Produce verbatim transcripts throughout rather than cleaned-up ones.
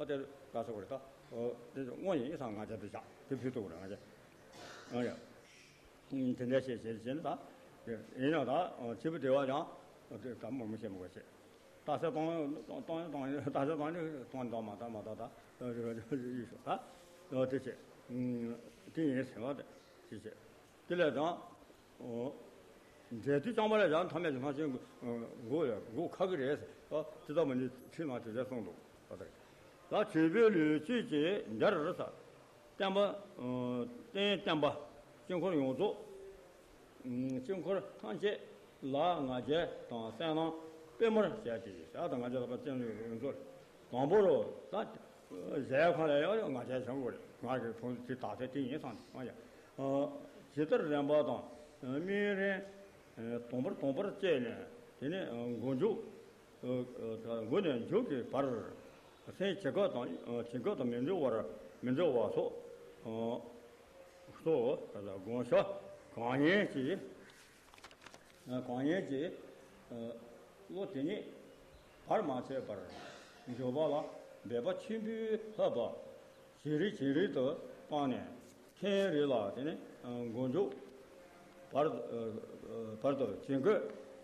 ཨོ་དེ་ག་ཟེར་བ་རེད་ད། ཨོ་དེ་དངོས་ཡིན་ས་ང་ཅག་དེ་བཞག་དེ་ཕུལ་ཐུབ་རེད་ང་ཅག་ཨོ་ཡ། དེ་འདྲ་བྱས་བྱས་བྱས་ནས་ད། ཡིན་ཡང་ད་བྱེད་པོ་དེ་བ་ཀྱང་དེ་ད་མང་མོ་བྱེད་མི་དགོས་བྱས། རྟགས་གསལ་གཏོང་གཏོང་གཏོང་རྟགས་གསལ་གཏོང་ནི་གཏོང་འདོད་མ་གཏོགས་མ་གཏོགས་ད་ཡིག་ཤོག་ད་དེ་བྱས། དེ་ཡིན་ཟེར་བ་དེ་བྱས་བྱས། དེ་ལས་དང་། འབྲས་དུས་རྐྱང་པ་ལ་ཡང་ཐ་མལ་གྱི་སྣང་ཞེན་འགོག་འགོག་ཁག་གི་རེད་ཟེར། དེ་ལྟ་མ་ནི་ཁྲིད་ནང་དེ་འདྲ་གསུངས་འདུག་ད་བྱེད་པོའི་ལུས་སྤྱོད་ཀྱི་འདིར་ཟེར། བསྟན་པ། རྟེན་བསྟན་པ། དཀྱིལ་འཁོར་ཡོངས་རྫོགས། དཀྱིལ་འཁོར་ཐམས་ཅད་ལ་ང་རྒྱལ་དང་གསལ་སྣང་དཔེ་མར་བྱས་ཏེ་ཟེར་དང་ང་རྒྱལ་དང་སྤྱན་ཡོངས་རྫོགས། དང་པོ་རུ་ད་གཞལ་ཡས་ཁང་ལ་ཡང་ང་རྒྱལ་བྱང་དགོས་རེད། ང་གི་ཐུགས་ཀྱི་དག་ཐེར་དེ་ཡིན་བསམ་ནས་ང་ཡ། ཇི་ལྟར་རིམ་པ་དང་སྨིན་རིམ་དང་པོར་དང་པོར་བཅད་ནས་དེ་ནས་མགོ་མཇུག་མགོ་ནས་མཇུག་གི་བར། སེམས་ཇི་སྐད་དང་ཇི་སྐད་དུ་མི་འགྲོ་བར་མི་འགྲོ་བ་སོགས། སོགས་དགོངས་ཞུ་གང་ཡིན་གྱི། གང་ཡིན་གྱི། བློ་དེ་ཉིད་བར་མ་ཆད་པར་འཇོག་པ་ལ་འབད་པ་ཆེན་པོས་བསླབ་པ་ཇེ་རིང་ཇེ་རིང་དུ་བཏང་ནས་ཐེངས་རེ་ལ་དེ་ནས་མགོ་མཇུག་བར་བར་དུ་བྱིང་རྒོད་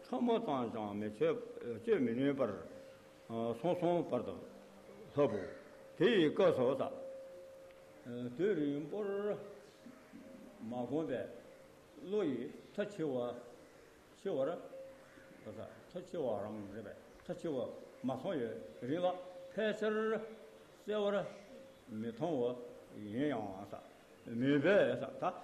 ཕྲ་མོ་ཙམ་ཀྱང་མི་སྤྱོད་སྤྱོད་མི་ནུས་པར་སོང་སོང་བར་དུ་བསླབ་བོ། དེ་ཡི་སྐབས་སུ་ས་དུས་རིང་པོར་མ་བསྒོམས་པས། བློ་ཡིས་མཐའ་འཆི་བ་འཆི་བར་མཐའ་འཆི་བ་རང་རེད་པས། མཐའ་འཆི་བ་མ་སོང་བའི་རིང་ལ་ཕལ་ཆེར་གསལ་བར་མི་མཐོང་བ་ཡིན་ཡང་ས་མོས་པས་ས་ད།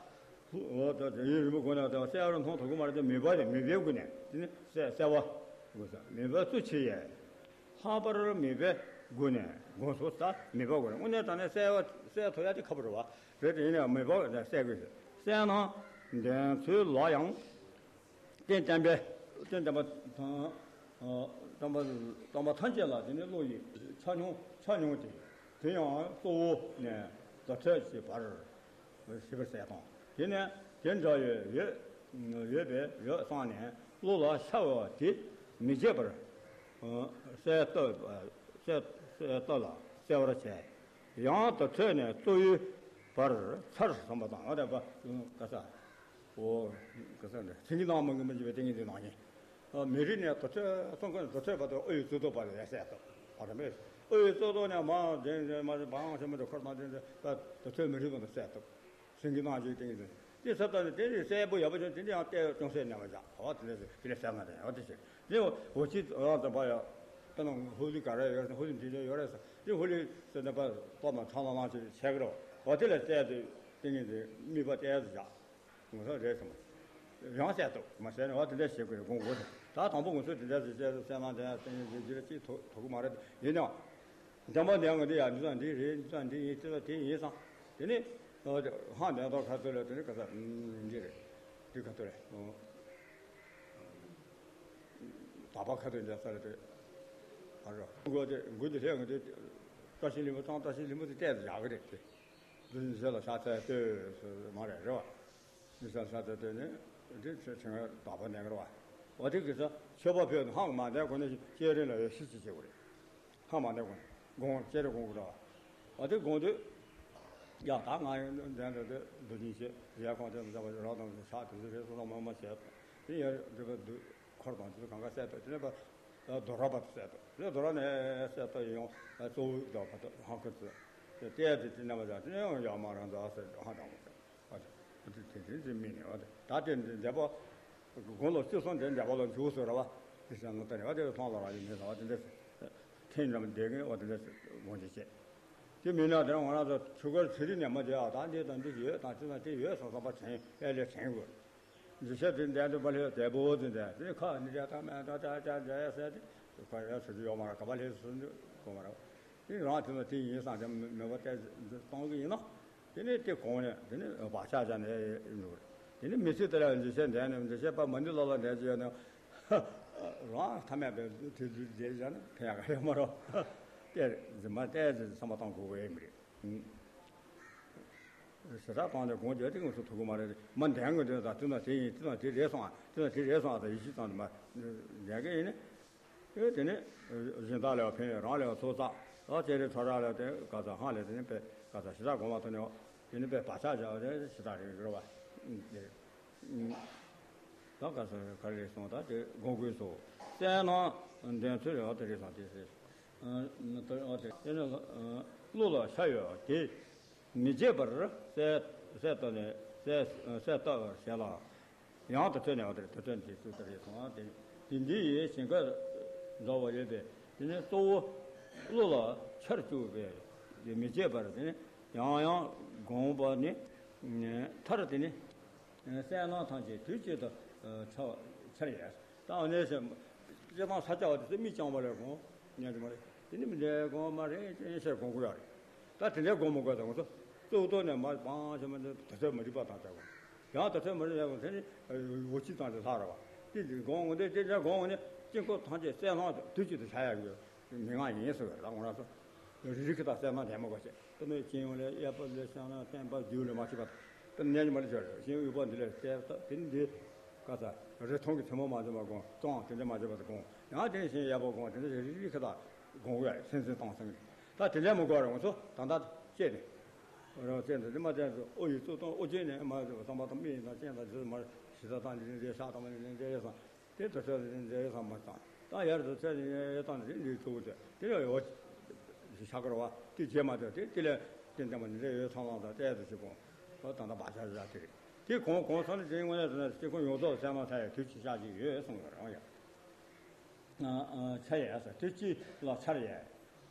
འོ་ད་ཡུན་རིང་པོ་སྒོ་ནས་ད་གསལ་བར་མཐོང་ཐུབ་ཀྱི་མ་རེད་དེ་མོས་པ་དེ་མོས་པའི་སྒོ་ནས་དེ་ནི་གསལ་གསལ་བ་དགོས་ས་མོས་པ་བཙུགས་ཆེ་ཡས། ལྷག་པར་མོས་པའི་སྒོ་ནས་དགོངས་སོ་ད་མོས་པ་སྒོ་ནས་དངོས་གནས་དྲང་གནས་གསལ་བ་གསལ་ཐུབ་ཡ་དེ་ཁག་པོ་རེད་བ། རེད་དེ་ཡིན་ནའང་མོས་པ་གསལ་དགོས་ཟེར། གསལ་སྣང་ལྡན་ཚུལ་ལ་ཡང་རྟེན་བརྟན་པའི་རྟེན་བརྟན་པ་དང་། བསྟན་པ་བསྟན་པ་ཐམས་ཅད་ལ་དེ་ནི་བློ་ཡི་ཆ་སྙོམས་ཆ་སྙོམས་ཏེ་དེ་ཡང་གཙོ་བོ་ནས་བརྡ་འཕྲོད་ཀྱི་བར་ཞི་བར་གསལ་དང་དེ་ནས་དེ་འདྲ་ཡོད་ཡོད་ཡོད་པས་ཡོད་བསམ་ནས་བློ་ལ་ཤར་བ་དེ་མི་བརྗེད་པར་གསལ་བཏབ་གསལ་གསལ་བཏབ་ལ་གསལ་བར་བྱས། ཡང་དུ་ཐོས་ནས་གཙོ་བོའི་བར་ཚར་བསམ་པ་དང་། ཨ་དེ་བ་ག་ས། ཨོ། ག་ས་འདྲ་སེང་གེ་ནག་མོ་གི་མི་འཇིགས་པའི་ཏིང་ངེ་འཛིན་ནང་ཉིད། མི་རིགས་ནས་དུ་ཐོས་གསུང་མཁན་དུ་ཐོས་བར་དུ་ཨོ་ཡི་རྩོད་དོ་བར་ལས་གསལ་ཐུབ། ཨ་ར་མེད། ཨོ་ཡི་རྩོད་དོ་ནས་མ་དེ་མ་བང་ཞིག་མི་འདུག་ཁོར་དང་དེ་དུ་ཐོས་མི་རིགས་པ་དུ་གསལ་ཐུབ། སེང་གེ་ནག་ཅིག་ཏིང་ངེ་འཛིན། དེ་ས་ད་ནི་དེ་རིགས་གསལ་པོ་ཡག་པོ་བྱུང་དེ་འདྲ་ཡང་བལྟས་ཅུང་ཟད་ཉམས་པ་བཞག་ཨོ་དེ་འདྲ་ཟེར་དེ་ལས་གསལ་ན་དེ་ཨོ་དེ་ཟེར་དེ་འོ་ཅི་ཨོ་ད་པ་ཡ། ད་ནང་ཧུ་ལི་ག་རེ་ཡོད་ཧུ་ལི་འདི་འདྲ་ཡོད་རེད་ས་དེ་ཧུ་ལི་ཟེར་ནས་པ་སྟོབས་དང་ཁྲག་ལང་ལང་ཅིག་བྱས་ཀྱི་རོ་ཨོ་དེ་ལས་བལྟས་དེ་ཏིང་ངེ་འཛིན་དམིགས་པ་བལྟས་སུ་བཞག་ངོ་ཐོག་རེད་ཟེར་མ། ཡང་གསལ་ཐུབ་མ་ཟེར་ནས་འོ་དེ་འདྲ་བྱེད་དགོས་དགོངས་དགོས་ཟེར། ད་དང་པོ་ངོ་ཚོས་དེ་འདྲ་ཟེར་བྱས་སུ་གསལ་སྣང་དེ་ཡང་ཏིང་ངེ་འཛིན་འདི་ལ་ཅིག་ཐུབ་ཐུབ་ཀྱི་མ་རེད། ཡིན་ནའང་། བདེན་པ་འདི་ཡང་འདི་ཡང་འདི་ཙམ་འདི་རེད། འདི་ཙམ་འདི་ཡིན། དེ་ཙམ་དེ་ཡིན་བསམ། དེ་ནི། ཧང་དེ་དག་ཁ་ཐུག་ལ་དེ་ནི་ག་ས་འདི་རེད། འདི་ཁ་ཐུག་ལ། དག་པ་ཁ་ཐུག་འདི་ས་རེད་དེ། ཨ་རོ། མགོ་དེ་མགོ་དེ་ལྷས་ངོ་དེ། བཀྲ་ཤིས་ལྷུན་པོ་ཚང་བཀྲ་ཤིས་ལྷུན་པོ་དེ་བལྟས་ཏེ་བཞག་གི་རེད་དེ། འདི་ནི་ཟེར་ལ་ཤ་ཚ་ལྟོས་མ་རེད་རེད་བ། འདི་ས་ས་ཚ་ལྟོས་ནི། འདི་ཚེ་ཚེ་ང་དག་པ་ནས་རེད་བ། འོ་དེ་གི་ས་མཆོད་པ་ཕུལ་ནས་ཧང་མ་བསྡད་གོ་ནས་བསྐྱེད་རིམ་ལ་ཡོད་ཤི་ཅི་བྱེད་དགོས་རེད། ཧང་མ་བསྡད་གོ་ནས་དགོངས་བསྐྱེད་རིམ་དགོངས་དགོས་རེད་བ། འོ་དེ་དགོངས་དུས། ཡ་ད་ང་ཡང་འདྲ་འདྲ་དེ་འདུག་ཉིན་ཤེས་ཡ་ཁོང་དེ་འདྲ་བ་རག་དང་ཤག་དེ་ཚོ་རེད་སོ་སོ་མ་མ་བྱས། དེ་ཡ་འདྲ་བ་འདུག་འཁོར་དང་དེ་ཚོ་གང་ག་བསད་ཐུབ་དེ་ནས་པ། རྡོ་ར་བ་དུ་བསད་ཐུབ་རེད། རྡོ་ར་ནས་བསད་ཐུབ་ཡོང་གཙོ་བོ་རྡོ་བ་དུ་ཧང་ཁུ་ཚུ། དེ་བལྟས་དེ་དེ་ནས་མ་བྱ་དེ་ནས་ཡང་ཡར་མར་རང་འདྲ་བ་ཟེར་ཧང་དྲང་མོ་ཟེར། ཨ་ཙི། ཨ་ཙི་དེ་དེ་དེ་མི་ནི་བ་དེ་ད་དེ་འདི་འདས་པ། དགུང་ལོ་བཅུ་གསུམ་དེ་འདས་པ་ལ་འཇུག་སོ་ར་བ། དེ་ཟེར་ནོ་ད་རེ་བ་དེ་ཐོང་ལ་ར་ཡིན་མི་ཟ་བ་དེ་འདྲ་ཐེངས་འདྲ་མི་བསྡད་གིན་བ་དེ་འདྲ་དགོངས་བཞེས་བྱས། དེ་མིན་ན་དེ་རང་ང་རང་ཚོ་ཆུ་ཁར་ཚེ་རིང་ནས་མ་བྱས་ཨ་ད་འདི་དང་འདི་ཡོད་ད་དེ་དང་དེ་ཡོད་སོང་བསམ་པ་དྲན་ཨེ་ལས་དྲན་དགོས། འདི་ཤ་དེ་འདས་དུ་པ་ལྷས་དལ་པོ་དེ་འདས་དེ་ཁ་ནི་རྒྱ་ཐ་མ་ད་ད་ད་འདྲ་ཡ་ཟེར་དེ་ཁ་ཡ་ཟེར་དུ་ཡོད་མ་ར་ག་པ་ལྷས་སུ་འདུག་གོ་མ་ར་དེ་རང་དེ་ན་དེ་ཡིན་སང་དེ་མེད་པ་བལྟས་གཏོང་གི་ཡིན་ནོ། དེ་ནས་དེ་གོང་ནས་དེ་ནས་བག་ཆགས་བྱས་ནས་འགྲོ་གི་རེད། དེ་ནས་མི་ཚེ་དེ་ལ་འདི་ཤ་འདས་ནས་འདི་ཤ་པ་མ་འདི་ལ་ལ་འདས་ཀྱི་ཡོད་ན། རང་ཐ་མལ་པའི་དུས་དུས་བསྡད་བཞག་ན་ཕན་ཡག་ག་ཡོད་མ་རེད། བལྟས་རེད་འཛིན་མ་བལྟས་རེད་བསམ་པ་གཏོང་དགོས་ཀྱི་ཡོད་མི་རེད། ཞེ་དྲག་བཏང་ནས་དགོངས་བརྒྱབ་དེ་ངོ་སོ་ཐུབ་ཀྱི་མ་རེད། མ་འདས་ངོ་དེ་དང་དེ་དང་དེ་ཡིན་དེ་དང་དེ་རེད་སོང་ཨ་དེ་དང་དེ་རེད་སོང་ཨ་དང་ཡིད་ཆེས་བཏང་ནས་མ་འདས་ཀྱི་ཡིན་ནི། ཨེ་དེ་ནས་གཞན་དག་ལ་ཡང་ཕན་ཡོད་རང་ལ་ཡང་ཚོགས་བསགས་ ད་ཅེ་རེ་ཁྲོ་ར་ལ་དེ་ག་ས་ཧང་ལས་དེ་ནི་པས་ག་ས་ཞི་དྲག་སྒོམ་པ་ཐོན་ནས་དེ་ནི་པས་བག་ཆགས་བཞག་དེ་ཞི་དྲག་རེད་རེད་བ། དེ་ད་ག་ས་ག་རེ་སོང་ད་དེ་དགོངས་དགོས་སོ། གསལ་སྣང་འདོད་ཚུལ་རེད་བ། དེ་རེད་སོང་དེ་རེད། དེ་ནི་བློ་ལ་ཤར་ཡོད་དེ་མི་བརྗེད་པར་གསལ་གསལ་བཏབ་ནས་གསལ་གསལ་བཏབ་པར་བྱས་ལ། ཡང་དུ་ཐོན་ནས་འོ་དེར་དུ་ཐོན་དེ་ཚུལ་དུ་རེད་སོང་དེ། དེ་འདི་ཡི་ཞིང་ཁར་འཛོལ་བ་ཡོད་པས་དེ་ནི་གཙོ་བོ་བློ་ལ་འཆར་བཅུག་པས་དེ་མི་བརྗེད་པར་དེ་ནི་ཡང་ཡང་བསྒོམས་པ་ནི། མཐར་དེ་ནི་གསལ་སྣང་ཐམས་ཅད་དུས་གཅིག་ཏུ་འཆར་འཆར་ཡས། ད་འོ་ནས་སྤྱིར་བཏང་ས་སྐྱ་བ་དེ་ཚོ་མིག་རྐྱང་པ་ལས་གོང་ཉན་གྱི་མ་རེད། དེ་ནི་མི་འདྲའི་གོང་མ་རེད་ཅན་ཤེས་གོང་དགོས་ཡ་རེད། ད་དེ་འདྲའི་སྒོམ་མི་དགོས་ཙང་ང་ཚོ་གཙུག་ཏོར་ནས་མར་བང་ཞིག་མ་འདི་དུས་ཚོད་མ་འགྲིག་པ་དང་བྱ་དགོས། ཡང་དུས་ཚོད་མ་འགྲིག་པ་དེ་ནི་འོ་ཅི་ཙམ་དེ་ལྷག་རེད་བ། དེ་དེ་སྒོམ་འོ་དེ་དེ་འདྲའི་སྒོམ་འོ་ནི་དཀྱིལ་འཁོར་ཐམས་ཅད་གསལ་སྣང་དུས་གཅིག་ཏུ་བྱ་ཡ་གི་མན་ངག་ཡིན་ཟེར་བས་ལ་ང་རང་ཚོ་རི་རི་ཁི་དང་གསལ་སྣང་ལྡན་མ་དགོས་ཤེས་དེ་ནི་སྤྱི་ཡོངས་ལས་གཡས་པ་ལས་བྱང་ལ་བསྟན་པ་རྒྱུད་ལས་མ་ཤེས་པ་དེ་ནི་ཉན་གྱི་མ་རེད་ཅོ་རེད། སྤྱི་ཡོངས་དབུས་པ་འདི་ལས་གསལ་ཐབས་དེ་ནི་འདི་ག་ས་རི་མཐོང་གི་ཐུན་མོང་མ་འཛིན་པ་སྒོམ་གཙང་དེ་འདྲ་མ་བྱེད་པ་དེ་སྒོམ་ཡང་དེ་ནི་གཞན་གཡས་པ་སྒོམ་དེ་འདྲ་རི་རི་ཁི་དང་། དགོངས་ཡ་སེམས་སེམས་བཏང་སེམས་ད་དེ་འདྲ་མི་དགོས་རེད། ང་ཚོ་ད་ལྟ་བཅད་དེ་རང་བཙན་དུ་འདི་མ་བཙན་དུ་ཨོ་ཡི་གཙུག་བཏང་ཨོ་རྒྱན་ནས་མ་བསམ་པ་དང་མི་ཡིན་དང་ཅན་དང་རྗེས་མར་ཞི་ས་དང་འདི་འདྲའི་ཤག་དང་མ་འདི་འདྲའི་སང་དེ་དུ་ཚོད་འདི་འདྲའི་སང་མ་བཏང་ད་ཡར་དུ་ཚད་འདི་འདྲའི་བཏང་འདི་འདྲའི་གཙུག་དེ་དེ་ལ་ཡོ་ཤ་ཀར་བ་དེ་རྗེས་མ་དེ་དེ་དེ་ལས་དེ་འདྲ་མ་འདི་འདྲའི་ཡོད་ཚང་ལང་དང་བལྟས་དུ་ཞིག་གོང་ད་ད་ད་བ་ཤ་ཤ་དེ་རེད། དེ་གོང་གོང་ས་ནས་དེ་དངོས་གནས་དུ་ན་སྤྱི་ཁོང་ཡོངས་རྫོགས་གསལ་སྣང་ཐལ་ཡ་དུས་ཀྱི་ཤག་ཅིག་ཡོད་གསུངས་ཡོད་རང་ཡ། འཆར་ཡས་ཟེར་དེ་གཅིག་ལ་འཆར་ཡས།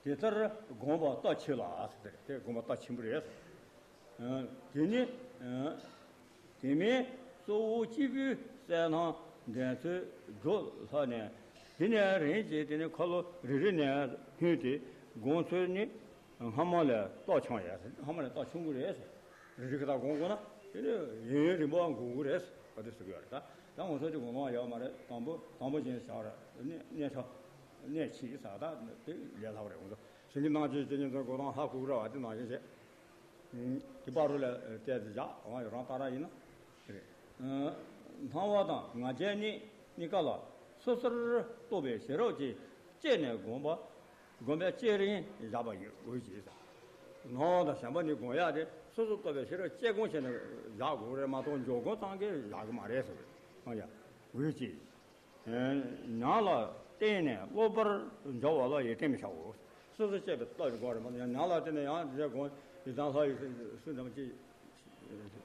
དེ་ལྟར་དགོངས་པ་རྟགས་ཆེ་ལ་ཟེར་དེ་དགོངས་པ་རྟགས་ཆེན་པོ་རེད། དེ་ནི་དེ་མིན་གཙོ་བོ་སྐྱེས་བུའི་གསལ་སྣང་ལྡན་ཚུལ་སྒྲོ་ལྷག་ནས་དེ་ནས་རིམ་གྱིས་དེ་ནི་ཁ་ལོ་རེ་རེ་ནས་བསྣུན་ཏེ་དགོངས་ཚུལ་ནི། སྔ་མ་ལས་རྟགས་ཆུང་ཡས། སྔ་མ་ལས་རྟགས་ཆུང་གི་རེད། རེ་རེ་ཁ་ཐག་དགོངས་དགོངས་ན་དེ་ནི་ཡུན་རིང་པོ་འགོར་གི་རེད་བ། དེ་ཟེར་གི་ཡོད་རེད། ད་ད་ང་ཚོ་དེ་དགོངས་དགོངས་ཡོད་མ་རེད། དང་པོ་དང་པོ་ཅན་བྱ་བ་རེད། གནས་ཆ་གནས་ཕྱིས་ས་ད་དེ་ལས་སླ་བ་རེད། ང་ཚོ་ཟིན་གྱི་སྣང་ཆེན་ཅན་ཉིན་ཚོ་དགོངས་དགོངས་ཧ་གོ་གི་རེད་བ། དེ་ནང་བཞིན་བྱས་དེ་པ་རུ་ལ་བལྟས་ཏེ་བཞག་འོང་ཡོད་རང་ལྟ་ར་ཡིན་ན་རེད། སྣང་བ་དང་ང་རྒྱལ་གཉིས་གཉིས་ཀ་ལ་སོ་སོར་རྟོག་པའི་ཤེས་རབ་ཀྱིས་དཔྱད་ནས་སྒོམ་པ། སྒོམ་པའི་བསྐྱེད་རིམ་བཞག་པ་ཡིན་དགོས་ཀྱི། སྣང་བ་དང་ཞེན་པ་གཉིས་སྒོམ་ཡག་དེ་སོ་སོར་རྟོག་པའི་ཤེས་རབ་དཔྱད་སྒོམ་བྱས་ནས་བཞག་དགོས་རེད་མ་གཏོགས་འཇོག་སྒོམ་ཙམ་གྱིས་བཞག་གི་མ་རེད་ཟེར་བས། ཡ་དགོས་ཀྱི། ཉམས་ལ་བརྟེན་ནས་གློ་བུར་འཇོག་པ་ལ་ཡིད་བརྟན་མི་བྱའོ། སོ་སོ་དཔྱད་པའི་རྟོག་གི་སྒོ་རེད་མ་གཏོགས་ཉམས་ལ་བརྟེན་ནས་ཡང་དེ་སྒོམ་ཡིད་བརྟན་ལྷ་ཡི་སུ་འདྲ་མ་ཅིག་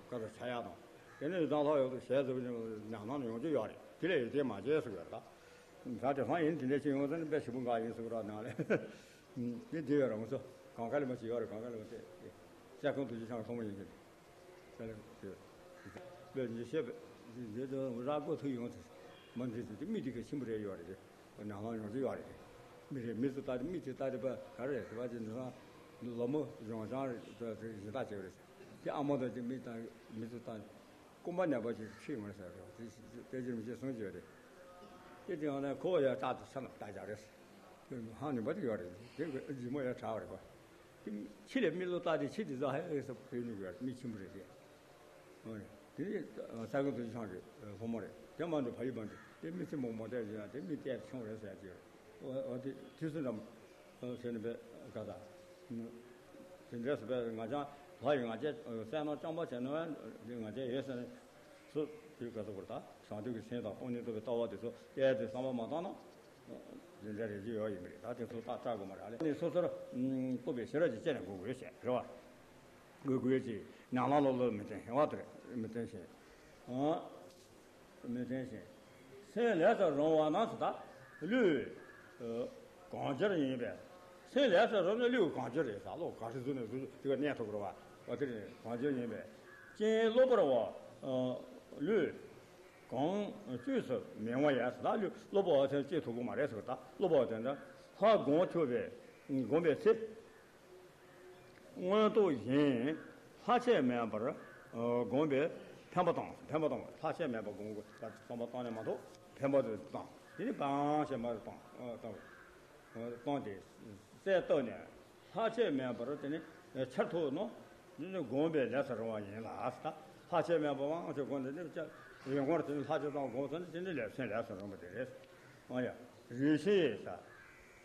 བཀའ་ལ་ཆ་ཡག་དང་། དེ་ནས་ཡང་ལྷག་ཡོད་དུ་ཞལ་བཟོ་བའི་ཉམས་སྣང་ཡོང་རྒྱུ་ཡོད་རེད། དེ་ལས་ཡིད་བརྟན་མ་བྱས་ཟེར་བ་རེད། ད་དེ་སང་ཡིན་དེ་འདྲ་ཅིག་ཡོང་ཚེ་ནི་དཔེ་ཞིབ་པོ་འགའ་ཡིན་ཟེར་བ་ར་ནང་ལས་དེ་དེ་ཡོད་རེད། ང་ཚོ་གང་ག་ལས་མ་ཅིག་ཡོད་རེད། གང་ག་ལས་མ་དེ་སྐྱ་ཁང་དུ་ཅི་ཆང་ཐོག་མ་ཡིན་གྱི་དཔེ་ཉི་ཤེས་པའི་ར་སྐོ་ཐུག་ཡོང་ཚེ་མ་འདྲི་ཚེ་དེ་མི་དེ་ག་ཆེན་པོ་རེད་ཡོད་རེད། དེ་ཉམས་སྣང་ཡོང་རྒྱུ་ཡོད་རེད། དེ་མི་རེད། མི་ཚོ་ལྟ་དེ་མི་དེ་ལྟ་དེ་པ་ག་རེ་རེད་ཟེར་བ་དེ་འདི་སང་ལོ་མོ་གཞུང་སྦྱང་རེད། དེ་ཞེ་དྲག་བྱེད་པ་རེད། དེ་ཨ་མ་དང་དེ་མི་དང་མི་ཚོ་དང་རྐུན་པ་ནད་པ་ཞིག་ཁྲིད་ངོ་ཟེར་རོ། དེ་དེ་ཅིར་མི་བྱེད་གསུང་བྱེད་རེད། དེ་དེ་ཡང་ན་ཁོ་བ་ཡང་སྐྲག་ཏུ་ས་ནག་ལྟ་རྒྱག་རེད། དེ་ཧང་ནུས་པ་དེ་ཡོད་རེད། དེ་རྗེས་མ་ཡང་དྲག་རེད་པ། དེ་ཕྱི་ལས་མི་ལོ་ལྟ་དེ་ཕྱི་དེ་ཚོ་ཧ་ཡ་ཡོད་ས་བོད་ནུས་ཡོད་རེད། མི་ཆེན་པོ་རེད་དེ། ཨོ་རེད། དེ་ནི་ས་ཁོ་ཚོ་ཆང་གི་ལྷོ་མོ་རེད། དེ་མ་འདུག་ཕ་ཡུལ་པ་འདུག་དེ་མི་ཚེ་མོག་མོག་དེ་ཡོད་དེ་མི་དེ་ཆུང་རེད་ཟེར་གྱི་ཡོད་རེད། ཨོ་དེ་དུས་སུ་འགྲམ། ཟེར་ནས་པའི་ག་ད། དེ་འདྲས་སུ་པའི་ང་ཅང་ལྷ་ཡི་ང་རྒྱལ་གསལ་སྣང་བཅོམ་པ་བྱས་ན་འདི་ང་རྒྱལ་ཡོད་ཟེར་ནས་སུ་དུས་ག་ཚོད་བར་ད་བྱང་དུས་ཀྱི་སེམས་དང་དབང་ནི་རྟོགས་པའི་ལྟ་བ་དེ་ཚོ་གལ་ཏེ་བསམ་པ་མ་བཏང་ན། དེ་འདྲ་རེ་ཅིག་ཡོད་ཡིན་པ་རེད། ད་དེ་ཚོ་ད་སྐྲག་དགོས་མ་རེད། ཨ་ལས་ནི་སོ་སོར་རྟོག་པའི་ཤེས་རབ་ཀྱིས་དཔྱད་ནས་འགོག་དགོས་ཞེས་རེད་བ། འགོག་དགོས་ཀྱི་ཉམས་སྣང་ལོག་ལོག་མི་བསྟེན་ཧེ་བ་དེ་རེད་མི་བསྟེན་ཞིང་། མི་བསྟེན་ཞིང་། སེམས་ལས་སུ་རུང་བ་ན་ཟེར་ད། ལུས་གང་སྦྱར་ཡིན་པས། སེམས་ལས་སུ་རུང་ནས་ལུས་གང་སྦྱར་རེད་ཟེར། བློ་ག་རེ་བཟོས་ནས་བཟོས་དེ་ག་གནས་ཐུབ་ཀྱི་རེད་བ། འོ་དེ་རེད། གང་སྦྱར་ཡིན་པས། རྐྱེན་གློ་བུར་བ། ལུས་གང་བཅོས་སུ་མི་འོང་བ་ཡིན་ཟེར་ད། ལུས་གློ་བུར་བ་དེ་བཅོས་ཐུབ་ཀྱི་མ་རེད་ཟེར་ད། གློ་བུར་བ་དེ་འདྲ་ལྷ་སྒོམ་ཆོག་པས་སྒོམ་པའི་ཚེ། མངོན་རྟོགས་བཞིན་ལྷག་ཆད་མེད་པར་སྒོམ་པས་ཕན་པ་དང་། ཕན་པ་དང་། ལྷག་ཆད་མེད་པར་སྒོམ་དགོས། ད་བསམ་པ་བཏང་ནས་མ་གཏོགས་ཕན་པ་དེ་བཏང་། དེ་ནི་བང་ཞེས་མར་བཏང་བཏང་བཏང་སྟེ་གསལ་བཏབ་ནས་ལྷག་ཆད་མེད་པར་དེ་ནི་འཆར་ཐུབ་ནོ། དེ་ནི་སྒོམ་པས་ལས་སུ་རུང་བ་ཡིན་ལ། ད་ལྷག་ཆད་མེད་པར་བང་ཞེས་སྒོམ་དེ་ནི་ཡོན་སྒོར་དེ་ནི་ལྷག་ཆད་དང་སྒོམ་ཚུལ་ནི་དེ་ནི་ལས་སེམས་ལས་སུ་རུང་བ་དེ་རེད། ཨ་ཡ། རེ་ཞིག་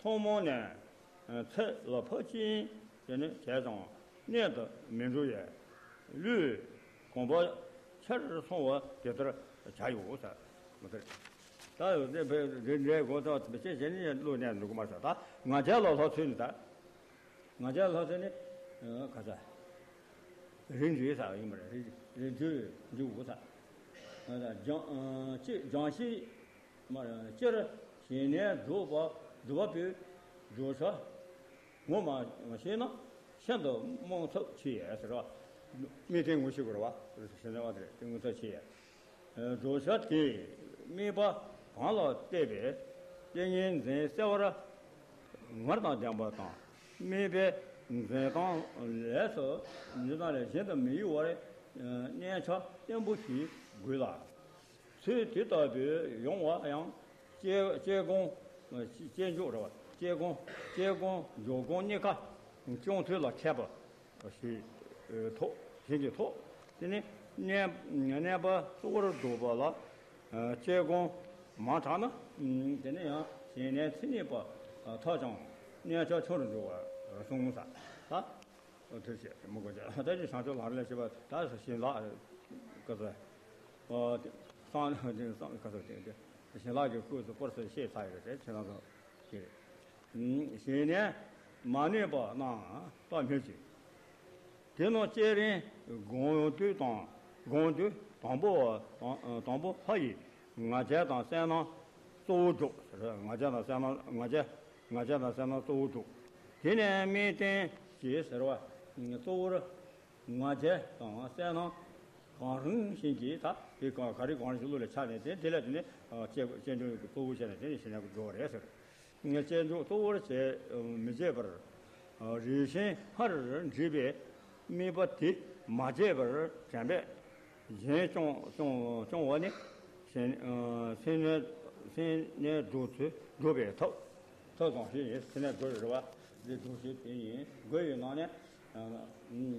ཐུན་མོང་ནས། ཚེ་ལ་ཕར་ཕྱིན་དེ་ནི་བྱས་ཀྱང་གནད་དུ་མི་འགྲོ་ཡས། ལུས་གོམས་པ་ཆེར་སོང་བ་དེ་ལྟར་བྱ་ཡོད་ས། མ་ཟེར། ད་ཡོད་དེ་བས་རེ་འདྲའི་གོ་ཐག་མི་ཆད་གཞན་ནི་བློ་གནས་འགྲོ་གི་མ་ཟེར། ད་ང་རྒྱལ་ལ་ལྷག་ཚུལ་ནི་ད། ང་རྒྱལ་ལྷག་ཚུལ་ནི་ག་ས། རིགས་འགྲེ་ས་ཡིན་པ་རེད། རིགས་རིགས་འགྲེ་འགྲེ་དགོས་ས། སྦྱང་ཅི་སྦྱང་ཤེས། མ་སྤྱིར་ཞི་གནས་སྒྲུབ་པ་སྒྲུབ་པ་པོའི་བགྲོད་བྱ་ངོ་མ་ཤེས་ན་ཤིན་ཏུ་རྨོངས་ཚབས་ཆེ་ཡས་ཟེར་བ། དམིགས་རྟེན་ངོ་ཤེས་དགོས་རེད་བ། ཞི་གནས་པ་དེ་རེད། དེ་ངོ་ཚབས་ཆེ་ཡས། བགྲོད་བྱ་དེ་དམིགས་པ་གང་ལ་གཏད་པའི་ཏིང་ངེ་འཛིན་གསལ་བར་ངར་དང་ལྡན་པ་དང་། དམིགས་པའི་འཛིན་སྟངས་ལས་སུ་འཛིན་སྟངས་ལས་གཞན་དུ་མི་གཡོ་བར་གནས་ཆ་བརྟན་པོ་ཞིག་དགོས་ལ། ཚུལ་དེ་ལྟ་བུའི་ཡོང་བ་ཡང་དཔྱད་དཔྱད་སྒོམ། དཔྱད་འཇུག་རེད་བ། དཔྱད་སྒོམ། དཔྱད་སྒོམ་འཇུག་སྒོམ་གཉིས་ཀ་སྦྱོང་ཚུལ་ལ་མཁས་པ་ཞིག་ཐོག་ཞིག་གི་ཐོག་དེ་ནི་གནས་གནས་པ་གཙོ་བོར་འདུག་པ་ལ། དཔྱད་སྒོམ་མང་དྲགས་ན་དེ་ནི་ཡང་ཞི་གནས་མཚན་ཉིད་པ་ཐོབ་ཀྱང་གནས་ཆ་ཆུང་རུ་འགྲོ་བར་གསུངས་ས། ད། ཐུགས་རྗེ་ཆེ། མི་དགོས་ཀྱང་ད་ཅི་བྱང་ཆུབ་ལམ་རིམ་ལས་བྱེད་པ་ད་བྱིན་རླབས་ཀ་ས། སངས་སངས་ཀ་ས་དེ་བྱིན་རླབས་ཀྱི་སྐོར་སུ་སྐོར་སུ་བཤད་ཚར་ཡོད་རེད། ཁྱེད་རང་ཚོ་ཞེས། ཞི་གནས་མ་ནུས་པ་རྣམས་ལྟ་སྨོས་ཅི། དེ་རྣམས་བསྐྱེད་རིམ་སྒོམ་དུས་དང་སྒོམ་དུས་དང་པོ་དང་པོ་ལྷ་ཡི་ང་རྒྱལ་དང་གསལ་སྣང་གཙོ་བོ་སྒྲུབ་ཟེར། ང་རྒྱལ་དང་གསལ་སྣང་ང་རྒྱལ་ང་རྒྱལ་དང་གསལ་སྣང་གཙོ་བོ་སྒྲུབ། དེ་ནས་དམིགས་རྟེན་ཞེས་ཟེར་བ་གཙོ་བོར་ང་རྒྱལ་དང་གསལ་སྣང་གང་རུང་ཞིག་གིས་ད་དེ་གང་ག་རེ་གང་རུང་ཞིག་བློ་ལ་ཆགས་ནས་དེ་དེ་ལ་དེ་ནས་སྐྱེ་སྐྱེ་འགྲོ་གཙོ་བོ་བྱས་ནས་དེ་ནས་ཞི་གནས་འགྲོ་བ་རེད་ཟེར། སྐྱེ་འགྲོ་གཙོ་བོར་བྱེད་མི་བྱེད་པར་རེ་ཞིག་སྔར་འདྲིས་པའི་དམིགས་པ་དེ་མ་བརྗེད་པར་དྲན་པས་གཞན་སྐྱོང་སྐྱོང་སྐྱོང་བ་ནི་སེམས་སེམས་ནས་སེམས་ནས་འགྲོ་ཚུལ་འགྲོ་བའི་ཐབས། ཐབས་དང་ཞེས་ཡིན། དེ་ནས་དགོས་རེད་བ། འདི་འགྲོ་ཞེས་དེ་ཡིན། དགོས་ཡོད་ནང་ནས་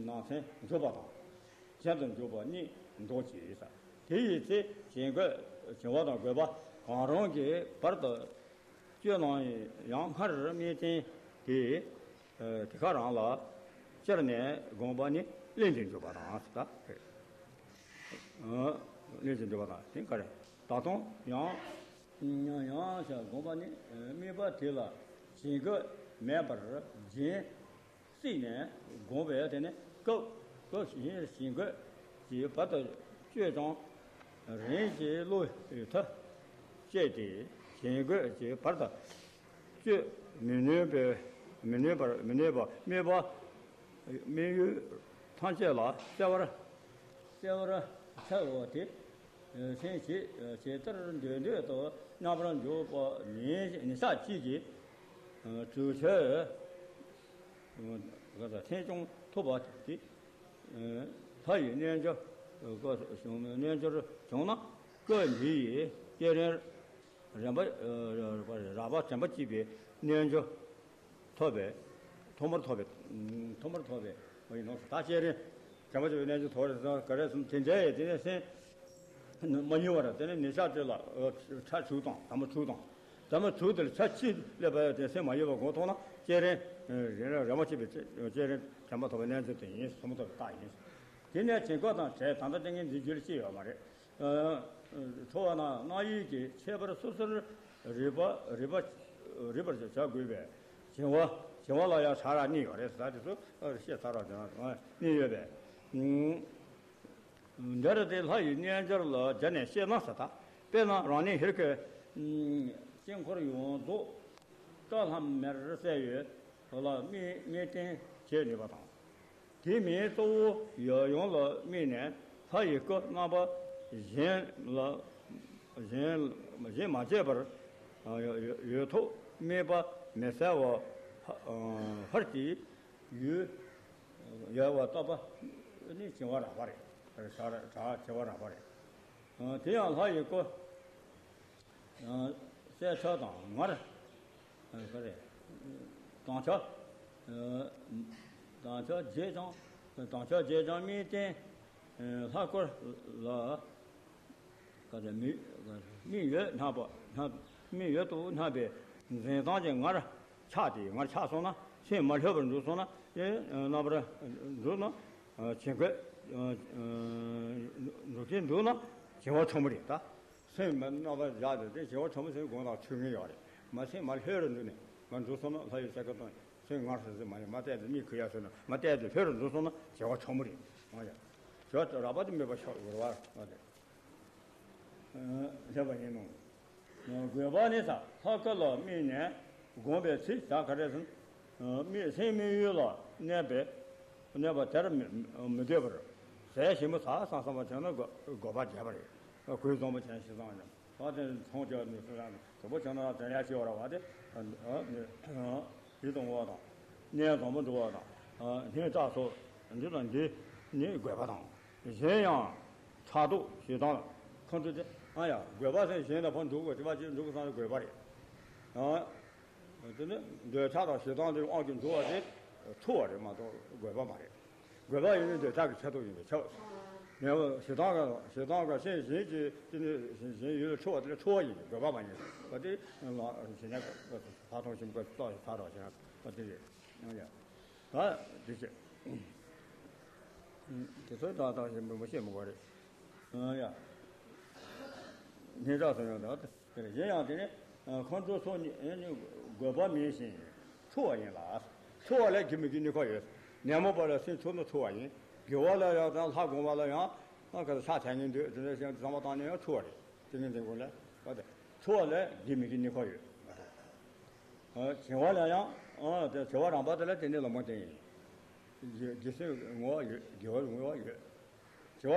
ནང་ཚན་འཇོག་པ་དང་། གཞན་དུ་འཇོག་པ་གཉིས་འདོགས་ཀྱིས་ས། དེ་ཡི་ཚེ་བྱིང་རྒོད་བྱིང་བ་དང་རྒོད་པ་གང་རུང་གི་བར་དུ་སྤྱོད་ནའང་སྔར་དམིགས་རྟེན་དེ་དེ་ག་རང་ལ་སྤྱིར་ནས་དགོངས་པ་ནི་ལྷུན་གྱིས་འཇོག་པ་དང་ཟེར་ད། ལྷུན་གྱིས་འཇོག་པ་དང་དེ་ག་རེ། ད་དུང་ཡང་ཡང་ཡང་ཞེས་དགོངས་པ་ནི་དམིགས་པ་དེ་ལ་བྱིང་རྒོད་མེད་པར་སྦྱིན་སྲེག་ནས་དགོངས་པས། དེ་ནི་སྐབས་སྐབས་བཞིན་བྱིང་རྒོད་ཀྱི་བར་དུ་སྤྱོད་ཀྱང་རིམ་གྱིས་བློ་ཡི་མཐུ་སྐྱེས་ཏེ་བྱིང་རྒོད་ཀྱི་བར་དུ་སྤྱོད་མི་ནུས་པའི་མི་ནུས་པར་མི་ནུས་པ་དམིགས་པ་དམིགས་ཡུལ་ཐམས་ཅད་ལ་གསལ་བར་གསལ་བར་འཆར་བ་དེ་སེམས་ཇི་ཇི་ལྟར་འདོད་འདོད་དུ་མཉམ་པར་འཇོག་པ་ཉིད་ཉིད་ཞག་གཅིག་གི་གྲོལ་འཆར། ཐེངས་ཅུང་ཐུབ་པ་དེ། ལྷ་ཡི་རྣལ་འབྱོར་སྐུ་གསུང་རྣལ་འབྱོར་བྱུང་ན་སྐུ་འདི་ཡི་བསྐྱེད་རིམ་རིམ་པ་རགས་པ་རིམ་པ་གཅིག་པའི་རྣལ་འབྱོར་ཐོབ་པས། ཐོག་མར་ཐོབ་པས། ཐོག་མར་ཐོབ་པས་མ་ཡིན་ནོ། ད་བསྐྱེད་རིམ་རིམ་པ་གཅིག་པའི་རྣལ་འབྱོར་ཐོབ་རེད་ཟེར་ག་རེ་གསུངས་དེ་འདྲ་ཡི་དེ་ནས་སེམས། མ་ཡིན་པར་དེ་ནི་ཉིན་ཞག་གཅིག་ལ་ཆ་དྲུག་དང་དམ་པ་དྲུག་དང་། དམ་པ་དྲུག་དེ་ལ་ཆ་གཅིག་སླེབས་པ་ཡང་དེ་སེམས་མ་ཡིན་པ་གོ་ཐུབ་ན་བསྐྱེད་རིམ་རིམ་རིམ་པ་གཅིག་པའི་བསྐྱེད་རིམ་དྲན་པ་ཐོབ་པའི་རྣལ་འབྱོར་དེ་ཡིན། ཐོག་མ་ཐོབ་པའི་རྟགས་ཡིན། དེ་ནས་བྱིང་རྒོད་དང་བྲལ། ད་ལྟ་དེ་ངས་འདི་རྒྱུད་ལ་སྐྱེས་ཡོད་མ་རེད། ཁྲོ་བ་ན་རྣམ་དབྱེ་གི་ཁྱད་པར་སོ་སོར་རིག་པ་རིག་པ་རིག་པར་བྱ་དགོས་པས། བྱིང་བ་བྱིང་བ་ལ་ཡང་ཕྲ་རགས་གཉིས་ཡོད་རེད་ཟེར། ད་དེ་ཚོ་བཤད་ཚར་བ་དེ་ན་གཉིས་ཡོད་པས། འདིར་དེ་ལྷ་ཡི་རྣལ་འབྱོར་ལ་སྦྱར་ནས་བཤད་ན་ཟེར། ད་དཔེར་ན་རང་ཉིད་ཧེར་ཁའི་དཀྱིལ་འཁོར་ཡོངས་རྫོགས་བཀྲག་ལྷམ་མེར་གསལ་བའི་ལྷ་ལ་དམིགས་དམིགས་རྟེན་བྱེད་ནུས་པ་དང་། དེ་མིན་གཙོ་བོ་ཡབ་ཡུམ་ལ་དམིགས་ནས་ལྷ་ཡི་སྐུ་རྣམ་པ་གཞན་ལ་གཞན་གཞན་མ་མཇལ་བར་ཡོད་ཐོག་དམིགས་པ་མི་གསལ་བ་ཧར་གྱི་ཡུལ་ཡོད་པ་ལྟ་བུ་ནི་བྱིང་བ་རགས་པ་རེད། བྱིང་བ་རགས་པ་རེད། དེ་ཡང་ལྷ་ཡི་སྐུ་གསལ་ཆ་དང་ངར་ག་རེ་དྭངས་ཆ་དྭངས་ཆ་བརྗེད་ཀྱང་དྭངས་ཆ་བརྗེད་ཀྱང་དམིགས་རྟེན་ལྷ་སྐུ་ལ་ག་རེ་དམིགས་དམིགས་ཡུལ་སྣང་བ་སྣང་དམིགས་ཡུལ་དུ་སྣང་བའི་འཛིན་སྟངས་ཀྱི་ངར་ ཆགས་ཏེ་ངར་ཆགས་སོང་ན། སེམས་མ་ལྷོད་པར་འགྲོ་སོང་ན། དེ་རྣམ་པར་འགྲོ་ན་བྱིང་རྒོད། འགྲོ་གིན་འགྲོ་ན་བྱིང་བ་ཕྲ་མོ་རེད་ད། སེམས་མ་རྣམ་པར་བཞག་སྟེ་དེ་བྱིང་བ་ཕྲ་མོ་ཟེར་དགོངས་དག་ཆོད་ངེས་ཡོད་རེད། མ་སེམས་མ་ལྷོད་རུ་འགྲོ་ནས་མ་འགྲོ་སོང་ན། ལྷ་ཡི་སེ་ཀ་དང་སེམས་ངར་སོང་ཟེར་མ་ཡིན། མ་བལྟས་ཏེ་མིག་གུ་ཡ་སོང་ན། མ་བལྟས་ཏེ་ལྷོད་རུ་འགྲོ་སོང་ན་བྱིང་བ་ཕྲ་མོ་རེད། ཨང་ཡ། བྱིང་བ་རགས་པ་དེ་མེད་པ་ཆགས་དགོས་པ་རེད། བྱས་པ་ཡིན་ནོ། དགོས་པ་ནི་ས་ལྷ་སྐུ་ལ་དམིགས་ནས་བསྒོམས་པའི་ཚེ། ད་ག་རེ་ཟེར་ན། དམིགས་སེམས་དམིགས་ཡུལ་ལ་གནས་པའི་གནས་པ་དེར་མི་མི་སྡོད་པར་ཟས་ཞིམ་པོ་ཟ་བསམ་བསམ་པ་བྱས་ན་དགོས་དགོས་པ་བརྒྱབ་པ་རེད། གོས་བཟང་པོ་བྱས་ཤི་ཙང་ནས་ད་དེ་ཚོང་རྒྱག་ནས་སུ་རང་དུ་བོ་བྱས་ན་དྲན་ཡ་ཤི་བ་ར་བ་དེ་ཡིད་དུ་འོང་བ་དང་། གནས་བཟང་པོ་འགྲོ་བ་དང་། སྙན་གྲགས་སོགས་འདི་དང་འདི་ནི་དགོས་པ་དང་། གཞན་ཡང་ཕྲག་དོག་ཞེ་སྡང་ཁོང་ཚོ་དེ་ཨ་ཡ་དགོས་པ་ཟེར། གཞན་དང་ཕར་འགྲོ་དགོས། དེ་བ་ཅིག་འགྲོ་དགོས་བསམ་ན་དགོས་པ་རེད། ཨ། དེ་ནི་འདོད་ཆགས་དང་ཞེ་སྡང་དེ་དབང་གིས་འགྲོ་བ་དེ་འཁྲུལ་བ་རེད་མ་གཏོགས་དགོས་པ་མ་རེད། དགོས་པ་ཡིན་ན་འདོད་ཆགས་ཀྱི་ཆེད་དུ་ཡིན་པས་ཁྱབ། ངས་ཞེ་སྡང་ག་ཞེ་སྡང་ག་ཤེས་གཞན་གྱི་དེ་ནི་གཞན་ཡུལ་ལ་འཁྲུལ་བ་དེ་ནི་འཁྲུལ་བ་ཡིན། དགོས་པ་མ་ཡིན་པ་དེ་ལ་ཞེ་ན་ལྷག་མཐོང་ཞིམ་པོ་ཙོག་ཞིག་ཚར་རོགས་ཞེ་ན་པ་དེ་རེད། ཡང་ཡང་ད་དེ་བྱེད། དེ་ཚོ་ཏག་ཏག་ཞིག་མི་མ་ཤེས་མི་དགོས་རེད། ཨ་ཡ། སྙན་གྲགས་སུ་ཡང་དག་དེ་རེད། གཞན་ཡང་དེ་ནི་ཁོང་ཁྲོ་སོགས་ནི་དགོས་པ་མིན་ཞིང་འཁྲུལ་བ་ཡིན་ལ། འཁྲུལ་བ་ལས་རྒྱུ་མི་རྒྱུ་གཉིས་ཀ་ཡོད། ཉོན་མོངས་པ་ལ་སེམས་འཁྲུལ་ན་འཁྲུལ་བ་ཡིན། དགེ་བ་ལ་ཡང་དང་ལྷ་སྒོམ་པ་ལ་ཡང་ཨ་ག་ས་ཆ་ཉིད་འདོད་དེ་འདྲ་ཞིག་བསམ་པ་བཏང་ནས་ཡང་འཁྲུལ་བ་རེད། དེ་ནི་འདི་མགོ་ལ་བ་དེ་འཁྲུལ་བ་ལས་རྒྱུ་མི་རྒྱུ་གཉིས་ཀ་ཡོད། བྱིང་བ་ལ་ཡང་ཨ་དེ་བྱིང་བ་རང་པ་དེ་ལ་དེ་ནི་ལམ་མོ་བསྟན་ཡིན། རྒྱུ་སེམས་ངོ་བོ་ཡོད། དགེ་བ་ངོ་བོ་ཡོད། བྱིང་བ་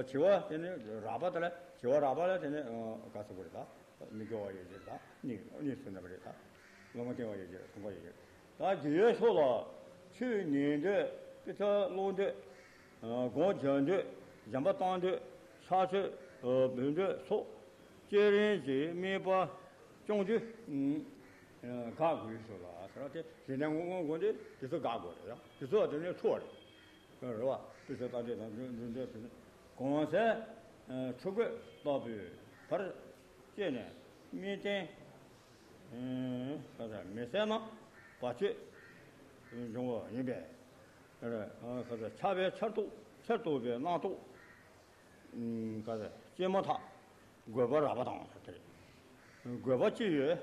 བྱིང་བ་དེ་ནི་རགས་པ་དེ་ལ་བྱིང་བ་རགས་པ་ལ་དེ་ནི་ག་ཟེར་དགོས་རེད་ད། མི་དགེ་བ་ཡོད་ཀྱི་རེད་ད། གཉིས་གཉིས་སུ་ན་བ་རེད་ད། ལམ་མོ་བསྟན་པ་ཡོད་ཀྱི་རེད། མཐོང་བ་ཡོད་ཀྱི་རེད་ད། དགེ་བའི་ཕྱོགས་ལ་ཆོས་ཉན་འདོད། དཔེ་ཆ་ཀློག་འདོད། སྒོམ་རྒྱག་འདོད། སྦྱིན་པ་བཏང་འདོད། ཕྱག་མཆོད་འབུལ་འདོད་སོགས་བསྐྱེད་རིམ་གྱི་དམིགས་པ་སྐྱོང་རྒྱུ་དགག་དགོས་སོ་ལ་ཟེར་བ་དེ་རིག་གནས་དངོས་དངོས་དགོས་འདོད་དེ་ཚོ་དགག་དགོས་རེད་ཡ། དེ་ཚོ་བ་དེ་ནས་འཁྲུལ་བ་རེད། རེད་བ། དཔེ་ཆ་ལྟ་འདོད་དང་འདོད་འདོད་དེ་གང་ཟག་ཕྲུ་གུ་ལྟ་བུའི་བར་བཅད་ནས་དམིགས་རྟེན་མི་གསལ་ན་བར་ཆད་འབྱུང་བ་ཡིན་པས། ཁ་ས་ཆགས་པའི་ཆར་གཏོགས་ཆར་གཏོགས་པའི་རྣམ་རྟོག་ཁ་ས་སྐྱེས་མ་ཐག་དགོས་པ་རགས་པ་དང་ཟེར་ཏེ། དགོས་པ་ཅི་ཡོད།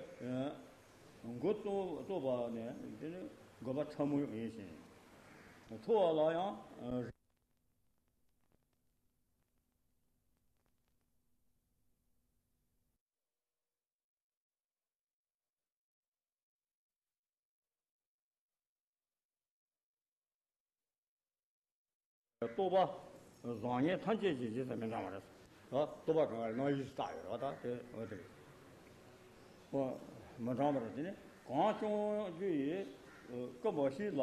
འགོ་བཙུགས་བཙུགས་པ་ནས་དེ་ནི་དགོས་པ་ཕྲ་མོ་ཡིན་ཞིང་། འཁྲུལ་བ་ལ་ཡང་། རྟོག་པ་བཟང་ངན་ཐམས་ཅད་ཀྱི་རྗེས་སུ་མི་འབྲང་བ་རེད། རྟོག་པ་གང་ག་ལ་སྣང་ཡུལ་བཏགས་ཡོད་རེད་བ། ད་དེ་འོ་དེ་རེད། མི་འབྲང་བར་དེ་ནི་གང་སྐྱོང་རྒྱུ་ཡི་སྐུ་འབུམ་ཞིག་ལ་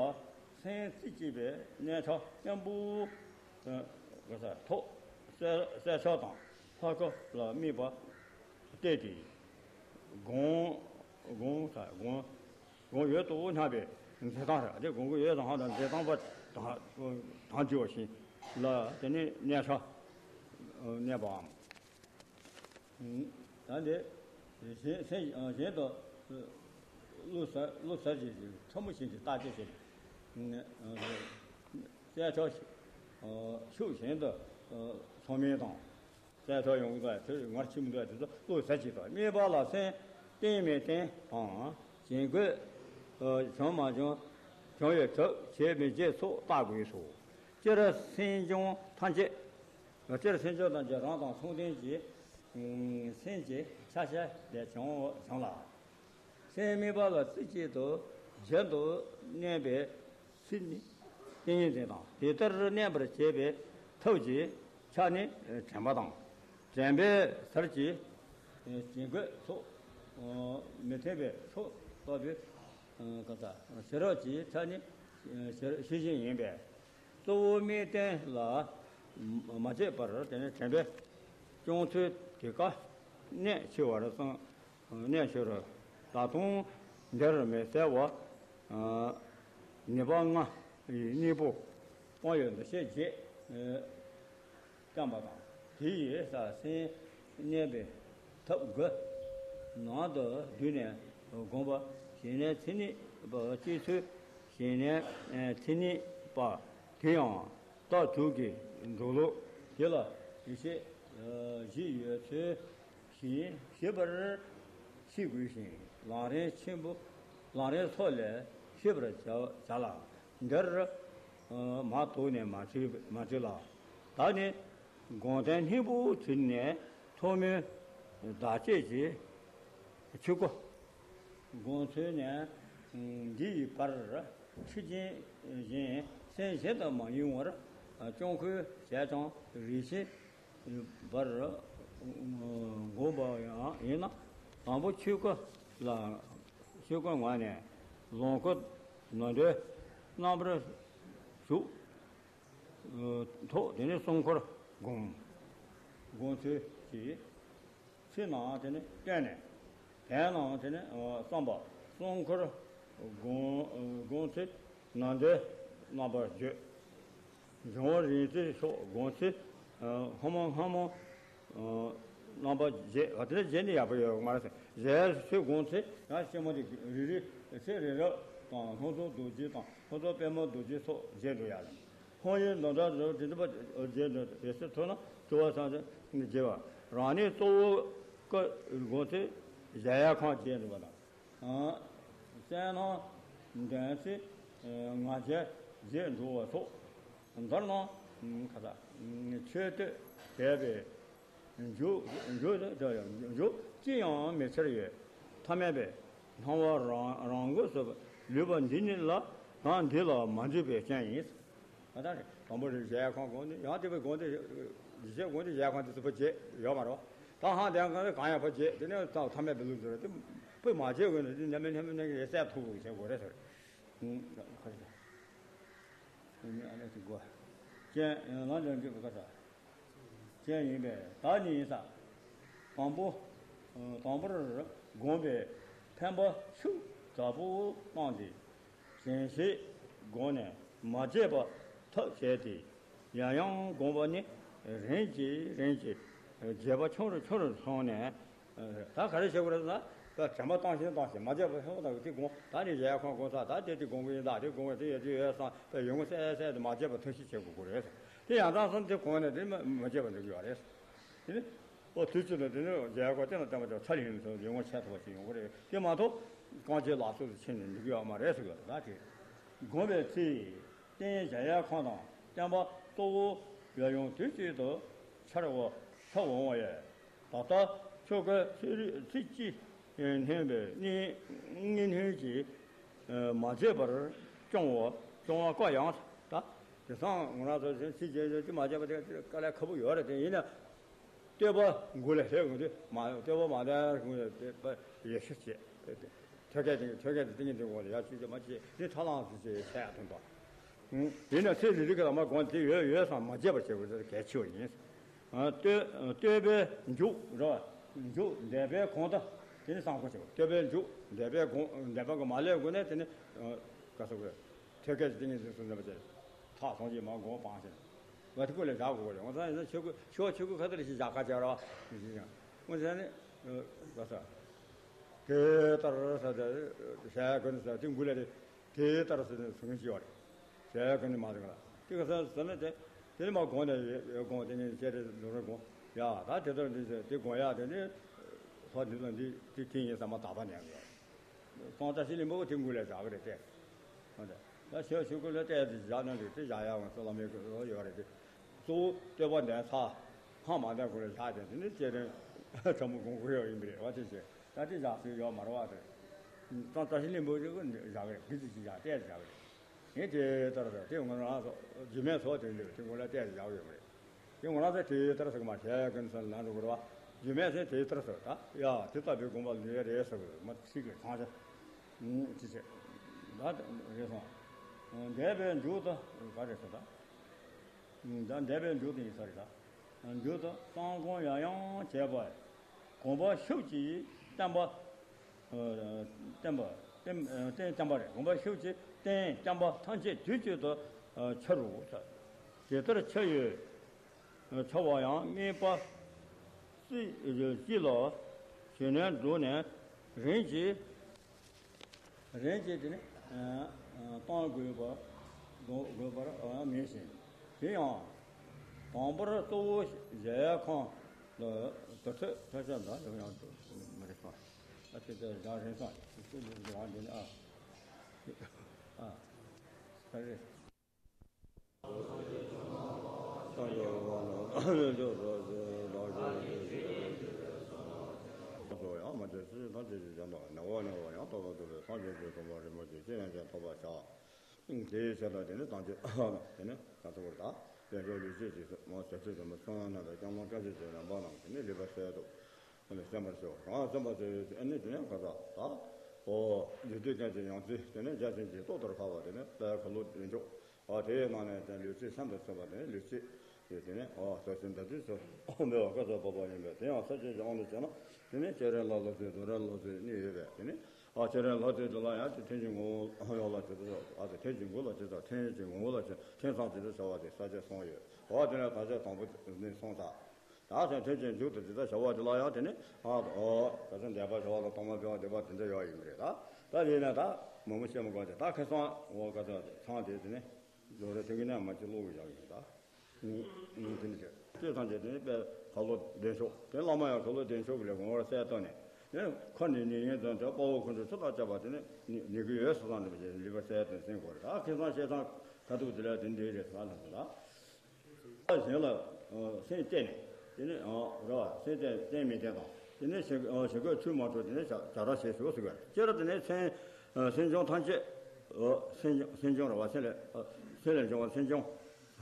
སེམས་རྩེ་གཅིག་པའི་གནས་ཆ་སྙིང་པོ་གི་ཐོག་གསལ་གསལ་ཆ་དང་ལྷ་སྐུ་ལ་དམིགས་པ་གཏད་དེ། སྒོམ་སྒོམ་ས་སྒོམ་སྒོམ་ཡུལ་དུ་སྙམ་པའི་འཛིན་སྟངས་རེད། དེ་སྒོམ་གྱི་ཡུལ་དང་ཧ་དང་འཛིན་སྟངས་པ་དང་དང་བཅས་པ་ཞིག་ལ་དེ་ནི་གནས་ཆ་གནས་པའམ། ད་འདི་གཞན་གཞན་གཞན་དུ་བློ་གསལ་བློ་གསལ་ཞིག་ཕྲ་མོ་ཞིག་གི་བརྟག་དཔྱད་བྱེད། གསལ་ཆ་ཤུགས་གཞན་དུ་ཚང་མིན་དང་། གསལ་ཐོག་ཡོང་གི་འདུག་དེ་ངར་ཆེན་པོ་འདུག་དེ་ཚོ་བློ་གསལ་ཅིག་དང་དམིགས་པ་ལ་སེམས་གཏིང་མི་བརྟན་དང་བྱིང་རྒོད་བྱུང་མ་བྱུང་བྱུང་ཡོད་གྲུབ་བྱེད་མི་བྱེད་སོགས་བརྟག་དགོས་སོ། སྤྱིར་སེམས་བྱུང་ཐམས་ཅད། སྤྱིར་སེམས་བྱུང་ཐམས་ཅད་རང་དང་མཚུངས་ལྡན་གྱི་སེམས་ཀྱི་ཆ་ཤས་ལས་བྱུང་བྱུང་ལ། སེམས་དམིགས་པ་ལ་རྩེ་གཅིག་ཏུ་རྒྱུན་དུ་གནས་པའི་ཚུལ་ནི་ཏིང་ངེ་འཛིན་དང་དེ་ལྟར་གནས་པར་བྱེད་པའི་ཐབས་ཀྱི་ཆ་ནི་དྲན་པ་དང་། དྲན་པའི་ཚུལ་གྱིས་བྱིང་རྒོད་སོགས་མི་མཐུན་པའི་ཕྱོགས་ལྟ་བུའི་ག་ས་ཤེས་རབ་ཀྱི་ཆ་ནི་ཤེས་བཞིན་ཡིན་པས། གཙོ་བོ་དམིགས་རྟེན་ལ་མ་བྱེད་པར་དེ་ནི་དྲན་པའི་སྐྱོང་ཚུལ་དེ་ཀ་གནད་ཆེ་བར་གསུངས། གནད་ཆེ་བར་ད་དུང་འདིར་མི་གསལ་བ། ཉེས་པ་ལྔ་ཡི་གཉེན་པོ་སྤོང་བའི་འདུ་ཤེས་བརྒྱད་བསྐྱངས་པ་དང་དེ་ཡིས་ས་སེམས་གནས་པའི་ཐབས་དགུ། ནང་དུ་བསྡུས་ནས་བསྒོམ་པ་ཞེས་ནས་མཚན་ཉིད་ པ་སྐྱེ་ཚུལ་ཞིག་ནས་མཚན་ཉིད་པ་དེ་ཡང་རྟགས་དྲུག་གི་འགྲོ་ལུགས་དེ་ལ་ཡིད་ཆེས་བཞི་ཡོད་ཚུལ་བཞིན་ཤེས་པར་བྱེད་དགོས་ཤིང་། ལམ་རིམ་ཆེན་པོ་ལམ་རིམ་སོགས་ལས་ཤེས་པར་བྱ་བྱ་ལ། འདིར་མར་དོགས་ནས་མ་བྲིས་མ་བྲིས་ལ། ད་ནི་དགོངས་དོན་སྙིང་པོ་དྲིལ་ནས་ཐོག་མའི་བདག་བསྐྱེད་ཀྱི་ཆོས་སྐུ། དགོངས་ཚུལ་ནས། འདི་ཡི་བར་ཁྲིད་ཅན་གཞན་སེམས་གཞན་དུ་མ་ཡེངས་པར་སྐྱོང་ཁུལ་བྱས་ཀྱང་རིགས་ཤེས་པར་དགོངས་པ་ཡང་ཡིན་ན། དང་པོ་ཆོས་སྐུ་ལ་ཆོས་སྐུའི་ངང་ནས་ལོངས་སྐུ་ནང་དོན་རྣམ་པར་བཞུགས། ཐོག་དེ་ནས་གསུང་འཁོར་བསྒོམ། དགོངས་ཚུལ་གྱིས། ཕྱི་ནང་དེ་ནི་བསྟན་ནས། དེ་ནང་དེ་ནི་བསམ་པ། གསུང་འཁོར་དགོངས་དགོངས་ཚུལ་ནང་དོན་རྣམ་པར་བརྗོད། འབྱུང་བ་རིག་འཛིན་སོགས་དགོངས་ཚུལ་སྔ་མ་སྔ་མ་རྣམ་པ་བརྒྱད། དེ་བརྒྱད་ནི་ཡག་པོ་ཡོད་མ་རེད། རྗེས་སུ་དགོངས་ཚུལ་ཡང་ཤེས་མ་དེ་རེ་རེ་ཚེ་རེ་རབ་དང་ལྷུན་གྲུབ་རྡོ་རྗེ་དང་ལྷུན་གྲུབ་པདྨ་རྡོ་རྗེ་སོགས་རྗེས་འགྲོ་ཡག་རེད། ཧོང་ཡོན་ནོར་འདྲ་འདྲ་དེ་འདྲ་པ་རྗེས་འགྲོ་དེ་སྲིད་ཐོག་ན་དྲི་བ་སང་དེ་རྗེས་པ། རང་ཉིད་གཙོ་བོ་ཀ་དགོངས་ཚུལ་གཞལ་ཡས་ཁང་རྗེས་འགྲོ་བ་དང་། བསོད་ནམས་ལྡན་ཚེ་ང་རྒྱལ་རྗེས་འགྲོ་བ་སོགས། མདོར་ན་ཁ་ས་མཆོད་བསྟོད་བྱས་པའི་མཇུག་མཇུག་མཇུག་ཅི་ཡང་མི་འཆར་ཡོད་ཐབས་མེད་པས། སྣང་བ་རང་རང་འགོས་སུ་ལུས་པ་འདི་ཉིད་ལ་ཡང་འདི་ལ་མ་འཇིགས་པའི་རྐྱེན་ཡིན། ད་ལྟ་རེད། དང་པོ་རེད། གཞལ་ཡས་ཁང་དགོངས་ཏེ་ཡང་དེ་བས་དགོངས་ཏེ་རྗེས་དགོངས་ཏེ་གཞལ་ཡས་ཁང་དེ་ཚོ་བར་བརྒྱད་ཡོད་མ་རེད། ད་ཧང་དེ་ཡང་གང་ཡང་བར་བརྒྱད་དེ་ནས་ཐ་ཐ་མལ་པའི་ལུགས་འདི་རེད། དེ་བས་མ་བརྒྱད་དགོས་ན་དེ་ནམ་ཡང་ནམ་ཡང་གསལ་ཐུབ་དགོས་བྱེད་དགོས་རེད་ཟེར། ཁ་ཤས་ཨ་ནེ་དེ་དགོས་ཅན་ལམ་འབྱོར་འགྱུར་བ་ཁ་ས། ཅན་ཡིན་པས་བདག་ཉིད་ཡིན་ས། དང་པོ། དང་པོར་བསྒོམས་པས་འཕེན་པ་ཤུགས་དྲག་པོ་བཏང་སྟེ། བཞེངས་ཤིང་བསྒོམས་ནས་མ་བརྗེད་པ་ཐབས་བྱས་ཏེ། ཡང་ཡང་བསྒོམས་པ་ནི་རིམ་གྱིས་རིམ་གྱིས་བརྗེད་པ་ཆུང་རུ་ཆུང་རུ་སོང་ནས། ད་ག་རེ་བྱེད་དགོས་རེད་ཟེར་ན། ད་དྲན་པ་བཏང་ཞིང་བཏང་ཞིང་མ་བརྗེད་པ་ཧེ་མ་དང་དེ་དགོངས། ད་ནི་གཞལ་ཡས་ཁང་དགོངས་ས། ད་དེ་དེ་དགོངས་ཀྱི་ཡིན། ད་དེ་དགོངས་ཀྱི་དེ་ཡོད་དེ་ཡོད་བསམ་པའི་ཡོང་གསལ་གསལ་དུ་མ་བརྗེད་པ་ཐབས་ཤེས་བྱེད་དགོས་ཀྱི་རེད། དེ་ཡང་དག་བསམ་དེ་གོང་ནས་དེ་མ་མ་བརྗེད་པ་འགྲིག་གི་ཡོད་རེད། དེ་ནི་ཨོ་དུས་གཅིག་ལ་དེ་ནི་གཞལ་ཡས་ཁང་སྟེང་ལ་བསྟན་པ་དེ་ཚ་ལ་ཡིན་ཚུལ་ཡོང་བ་ཆེ་ཐུབ་པ་ཞིག་ཡོང་གི་རེད། དེ་མ་གཏོགས་རྐང་རྗེས་ལག་སོགས་སུ་ཕྱིན་ནས་འགྲིག་གི་ཡོད་མ་རེད་ཟེར་གི་ཡོད་རེད། ད་དེ་བསྒོམས་པའི་ཚེ། རྟེན་གཞལ་ཡས་ཁང་དང་བརྟེན་པ་གཙོ་བོ་ཡབ་ཡུམ་དུས་གཅིག་ཏུ་འཆར་བ་འཆར་འོང་བ་ཡོད། ད་ལྟ་ཆོས་སྐུ་ཚིག་རིས་ཚིག་གཅིག་སྣོན་པའི་གཉིས་གཉིས་སྣོན་གྱིས་མ་བརྗེད་པར་སྐྱོང་བ་སྐྱོང་བ་བཀའ་ཡང་ད། དེང་སང་ང་རང་ཚོ་ཚིག་རྗེས་ཚིག་མ་བརྗེད་པ་དེ་དཀའ་ལས་ཁག་པོ་ཡོད་རེད། དེ་ཡིན་ན། བསྟོད་པ་མགོ་ལ་སླེབས་ཡོང་དུས་མ་བསྟོད་པ་མ་བསྟན་གོང་ལ་བསྟོད་པ་ཡེ་ཤུ་བྱེད། ཐོད་རྒལ་དེ་ཐོད་རྒལ་དེ་ཏིང་ངེ་འཛིན་དགོངས་ལ་ཡར་ཅིག་ཅིག་མ་བྱེད་དེ་ཁྲ་ལངས་སུ་བྱེད་བྱས་ཡ་ཐོན་པ། ཡིན་ན་ཚེ་འདི་རིགས་ཀྱི་ལ་མ་དགོངས་དེ་ཡོད་ཡོད་བསམ་མ་བརྗེད་པར་བྱེད་དགོས་དེ་གལ་ཆེ་བ་ཡིན། བསྟོད་བསྟོད་པའི་མཇུག་ར་མཇུག་འདས་པའི་གོང་དུ་དེ་ནི་བསམ་བཀོད་བྱེད་དགོས། བསྟོད་པའི་མཇུག་འདས་པའི་གོང་འདས་པ་གི་མ་སླེབས་གོང་ནས་དེ་ནི་ག་ཟེར་དགོས། ཐོད་རྒལ་གྱི་ཏིང་ངེ་འཛིན་གསུམ་འདྲ་པ་ཅིག་ཐག་ཐོང་ཅིག་མ་དགོངས་པང་ཞིང་། བ་དེ་ཀུན་ལས་བཞག་དགོས་རེད། ང་ཚང་ཡིན་ན་ཆོས་སྐུ་ཆོས་ཆོས་སྐུ་ཁ་ཐུག་ལ་ཞིག་བཞག་ཁ་ཅིག་ར་བ་ཞིག་ཡང་ངོ་ཚ་ནི་བ་ས། དེ་ལྟར་ས་དེ་བྱ་ཡ་ཀུན་ས་དེ་འགུལ་ལ་རེད། དེ་ལྟར་ས་དེ་སུ་ངོ་ཅི་བ་རེད། བྱ་ཡ་ཀུན་ནི་མ་དེ་ག་ལ་དེ་ག་ས་ས་ནི་དེ་དེ་ནི་མ་དགོངས་ནས་ཡོད་དགོངས་དེ་ནི་བྱས་རེད་ལོ་རེ་དགོངས་ཡ་ད་དེ་ལྟར་འདི་ས་དེ་དགོངས་ཡ་དེ་ནི་ལྷོ་འདི་ལ་འདི་དེ་དེ་ཡིན་ས་མ་དག་པ་ནས་ཡོད། གཙང་བཀྲ་ཤིས་ལྷུན་པོ་དེ་འགུལ་ལས་བཞག་གི་རེད་དེ། ཧོ་དེ། ད་ཞོ་ཞུ་ཀུན་ལ་བལྟས་ཏེ་བཞག་ན་འགྲིག་དེ་བཞག་ཡག་ང་ཚོ་བླ་མའི་སྐུ་ཡོད་རེད་དེ། གཙོ་བོ་བསྟོད་པ་འདོན་ས། ཧ་མ་འདོན་ཀུན་ལ་བཞག་དེ་དེ་ནི་སྐྱེ་རིང་ཚ་མོ་དགོངས་ཀྱི་ཡོད་ཡིན་པ་རེད་བ་དེ་བྱས་ད་དེ་བཞག་སྲོལ་ཡོད་མ་རེད་བ་དེ། གཙང་བཀྲ་ཤིས་ལྷུན་པོ་དེ་ཀུན་བཞག་གི་རེད་དེ་ཅི་ཅི་བཞག་བལྟས་ཏེ་བཞག་གི་རེད། ངས་དེ་ལྟར་ཟེར་དེ་ང་རང་ཚོ་རྒྱུད་སྨད་ཚོ་དེ་འདུག་དེ་ཀུན་ལ་བལྟས་ཏེ་བཞག་ཡོད་མ་རེད། དེ་ང་རང་ཚོས་དེའི་ལྟར་ཟེར་གི་མ་བྱས་ཀུན་སོང་ལ་འགྲོ་དགོས་རེད་བ། རྒྱུ་མེད་ཚེ་དེའི་ལྟར་ཟེར་ད་ཡ་དེ་ལྟ་བུའི་དགོངས་པ་ལ་ནུས་ཡ་རེད་ཟེར་དགོས་མ་ཚིག་གི་གང་བྱ། ཅི་བྱེད། ད་རེད་སོང་། འདས་པའི་མཇུག་ཏུ་ག་རེ་ཟེར་ད། ད་འདས་པའི་མཇུག་ཏུ་ཡིན་ས་རེད་ད། མཇུག་ཏུ་བསམ་སྒོམ་ཡང་ཡང་བྱས་པ། དགོངས་པ་ཤུགས་ཀྱིས་བརྟན་པ། བརྟན་པ། བརྟན་བརྟན་བརྟན་པ་རེད། དགོངས་པ་ཤུགས་ཀྱིས་བརྟན་བརྟན་པ་ཐམས་ཅད་དུས་གཅིག་ཏུ་འཆར་རོ། དེ་ལྟར་འཆར་ཡོད། འཆར་བ་ཡང་རྔན་པ་རྩིས་ལ་ཞུ་ནས་འགྲོ་ནས་རིམ་གྱིས། རིམ་གྱིས་དེ་ནི་ གཏང་དགོས་པ་དགོས་པར་མེད་ཅིང་། དེ་ཡང་དང་པོར་གཙོ་བོ་གཞལ་ཡས་ཁང་ལ་དུར་ཁྲོད་ཐོད་ཆ་འདྲ་ཡང་དུ་མི་རེད་པ། ཨ་ཙི་དེ་འདྲ་རེད་ས་ཅིག་ཙི་ལུག་འདི་རང་འདི་ནི་ཨ་ཨ་ས་རེད། སངས་རྒྱས་པ་ལ་ལོངས་སྤྱོད་རྫོགས་ཚེ་ལོངས་སྤྱོད་ཚེ། ཡང་མ་དེ་སྲིད་ཐམས་ཅད་ཀྱི་བྱ་དང་ནི་བ་ནི་བ་ཡང་དག་པར་རྫོགས་པའི་སངས་རྒྱས་ཀྱི་གོ་འཕང་རིན་པོ་ཆེ་ཅི་ཡང་ཅི་ཐོབ་པར་བྱ། དེའི་ཕྱིར་དང་དེ་ནི་དང་ཅི་དེ་ནི་ག་ཚོད་བར་དག་དཔལ་འབྱོར་ལུས་སྤྱོད་ཀྱི་མ་བྱ་ཚིག་དུ་མ་གསུམ་རྣམས་དང་སྐྱབས་མགོན་བཀྲ་ཤིས་ཀྱི་རིམ་པ་རྣམས་དེ་ནི་ལེགས་པར་གསལ་དུ་ཨ་ནི་གསན་པར་ཞུ། གང་གསན་པར་ཞུ་ཨ་ནི་དེ་ནི་ག་ས་ད་ཨོ་ལུས་རྟེན་ཅན་གྱི་ཡང་རྩེ་དེ་ནི་རྒྱ་ཆེན་གྱི་ཏོག་ཏུ་ཕབ་པ་དེ་ནི་དཔལ་ཁ་ལོ་བདེ་མཆོག་ཨ་དེའི་ནང་ནས་དེ་ལུས་རྩལ་སེམས་དང་མཚུངས་པ་དེ་ནི་ལུས་རྩལ་དེ་དེ་ནི་ཨོ་ས་སེམས་དང་དུས་སུ་ཨོ་མེད་པ་བཀའ་སྩལ་པ་པ་ཡིན་པས། དེ་ཡང་ས་བཅད་ཀྱི་དབང་དུ་བྱས་ན་དེ་ནི་སྤྱན་རས་ལྷ་སློབ་ཚན་རྡོར་རས་སློབ་ཚན་གཉིས་ཡོད་པས། དེ་ནི་ཨ་སྤྱན་རས་ལྷ་སློབ་ཚན་དེ་ལ་ཡང་དེ་ཐེག་ཆེན་དགོངས་ཡོད་ལ་དེ་ཚོ་ཨ་དེ་ཐེག་ཆེན་དགོངས་ལ་དེ་ཚོ་ཐེག་ཆེན་དགོངས་ལ་དེ་ཐེག་ཚང་དེ་ཚོ་བྱ་བ་དེ་ས་བཅད་གསུམ་ཡོད། ཨོ་དེ་ནས་ད་ཆ་དང་པོ་ནི་གསུངས་ཚར། ད་ཆ་ཐེག་ཆེན་མཇུག་ཏུ་དེ་ལྟར་བྱ་བ་དེ་ལ་ཡང་དེ་ནི་ཨ་ཨོ་ག་ཚོད་འདས་པ་བྱ་བ་དང་ཐོག་མ་འཕེལ་བ་འདས་པ་དེ་འདྲ་ཡོད་ཡིན་པ་རེད། ད་ད་དེ་ནས་ད་མང་པོ་བཤད་མི་དགོས་ཏེ་ད་ཁ་སང་ཨོ་ག་ཚོད་ཚང་དེ་དེ་ནི་ལོ་རེ་དེ་གི་ནས་མ་ཅི་ཀློག་གི་བཞག་ཡོད། ད་ཨུ་ཨུ་དེ་ནི་བྱས་ཚོད་ཐམས་ཅད་དེ་ནི་དཔལ་ཁ་ལོ་བདེ་མཆོག་དེ་བླ་མ་ཡང་ཁ་ལོ་བདེ་མཆོག་གི་ལས་དགོངས་པར་གསལ་བཏོན་ནས་དེ་ནི་ཁ་ནས་ནི་ཡོན་ཙམ་དེ་དཔའ་བོ་ཁོ་ཚོས་ཚུར་ལ་བཅར་བ་དེ་ནི་ནི་གི་ཡོད་ས་དང་འདྲ་བ་ཅན་ལེགས་པར་གསལ་བཏོན་གསན་དགོས་རེད། ད་ཁ་སང་བཤད་སྟངས་ཁ་ཐུག་དེ་ལ་དེ་འདྲ་རེད་ཟེར་བ་ལ་ད། གཞན་ལ་སེམས་གཏད་ནས་དེ་ནི་རེད་བ། སེམས་གཏད་གཏད་མི་གཏད་དང་དེ་ནི་ཞི་ཞི་རྒོད་ཆུ་མ་འཕྲོད་དེ་ནི་བྱ་བྱ་ར་བྱེད་ཞུ་ཟེར་བས། སྤྱིར་དེ་ནི་སེམས་སེམས་བྱུང་ཐམས་ཅད་སེམས་སེམས་བྱུང་རེད་བ། སེམས་ལས་སེམས་ལས་བྱུང་བ་སེམས་བྱུང་།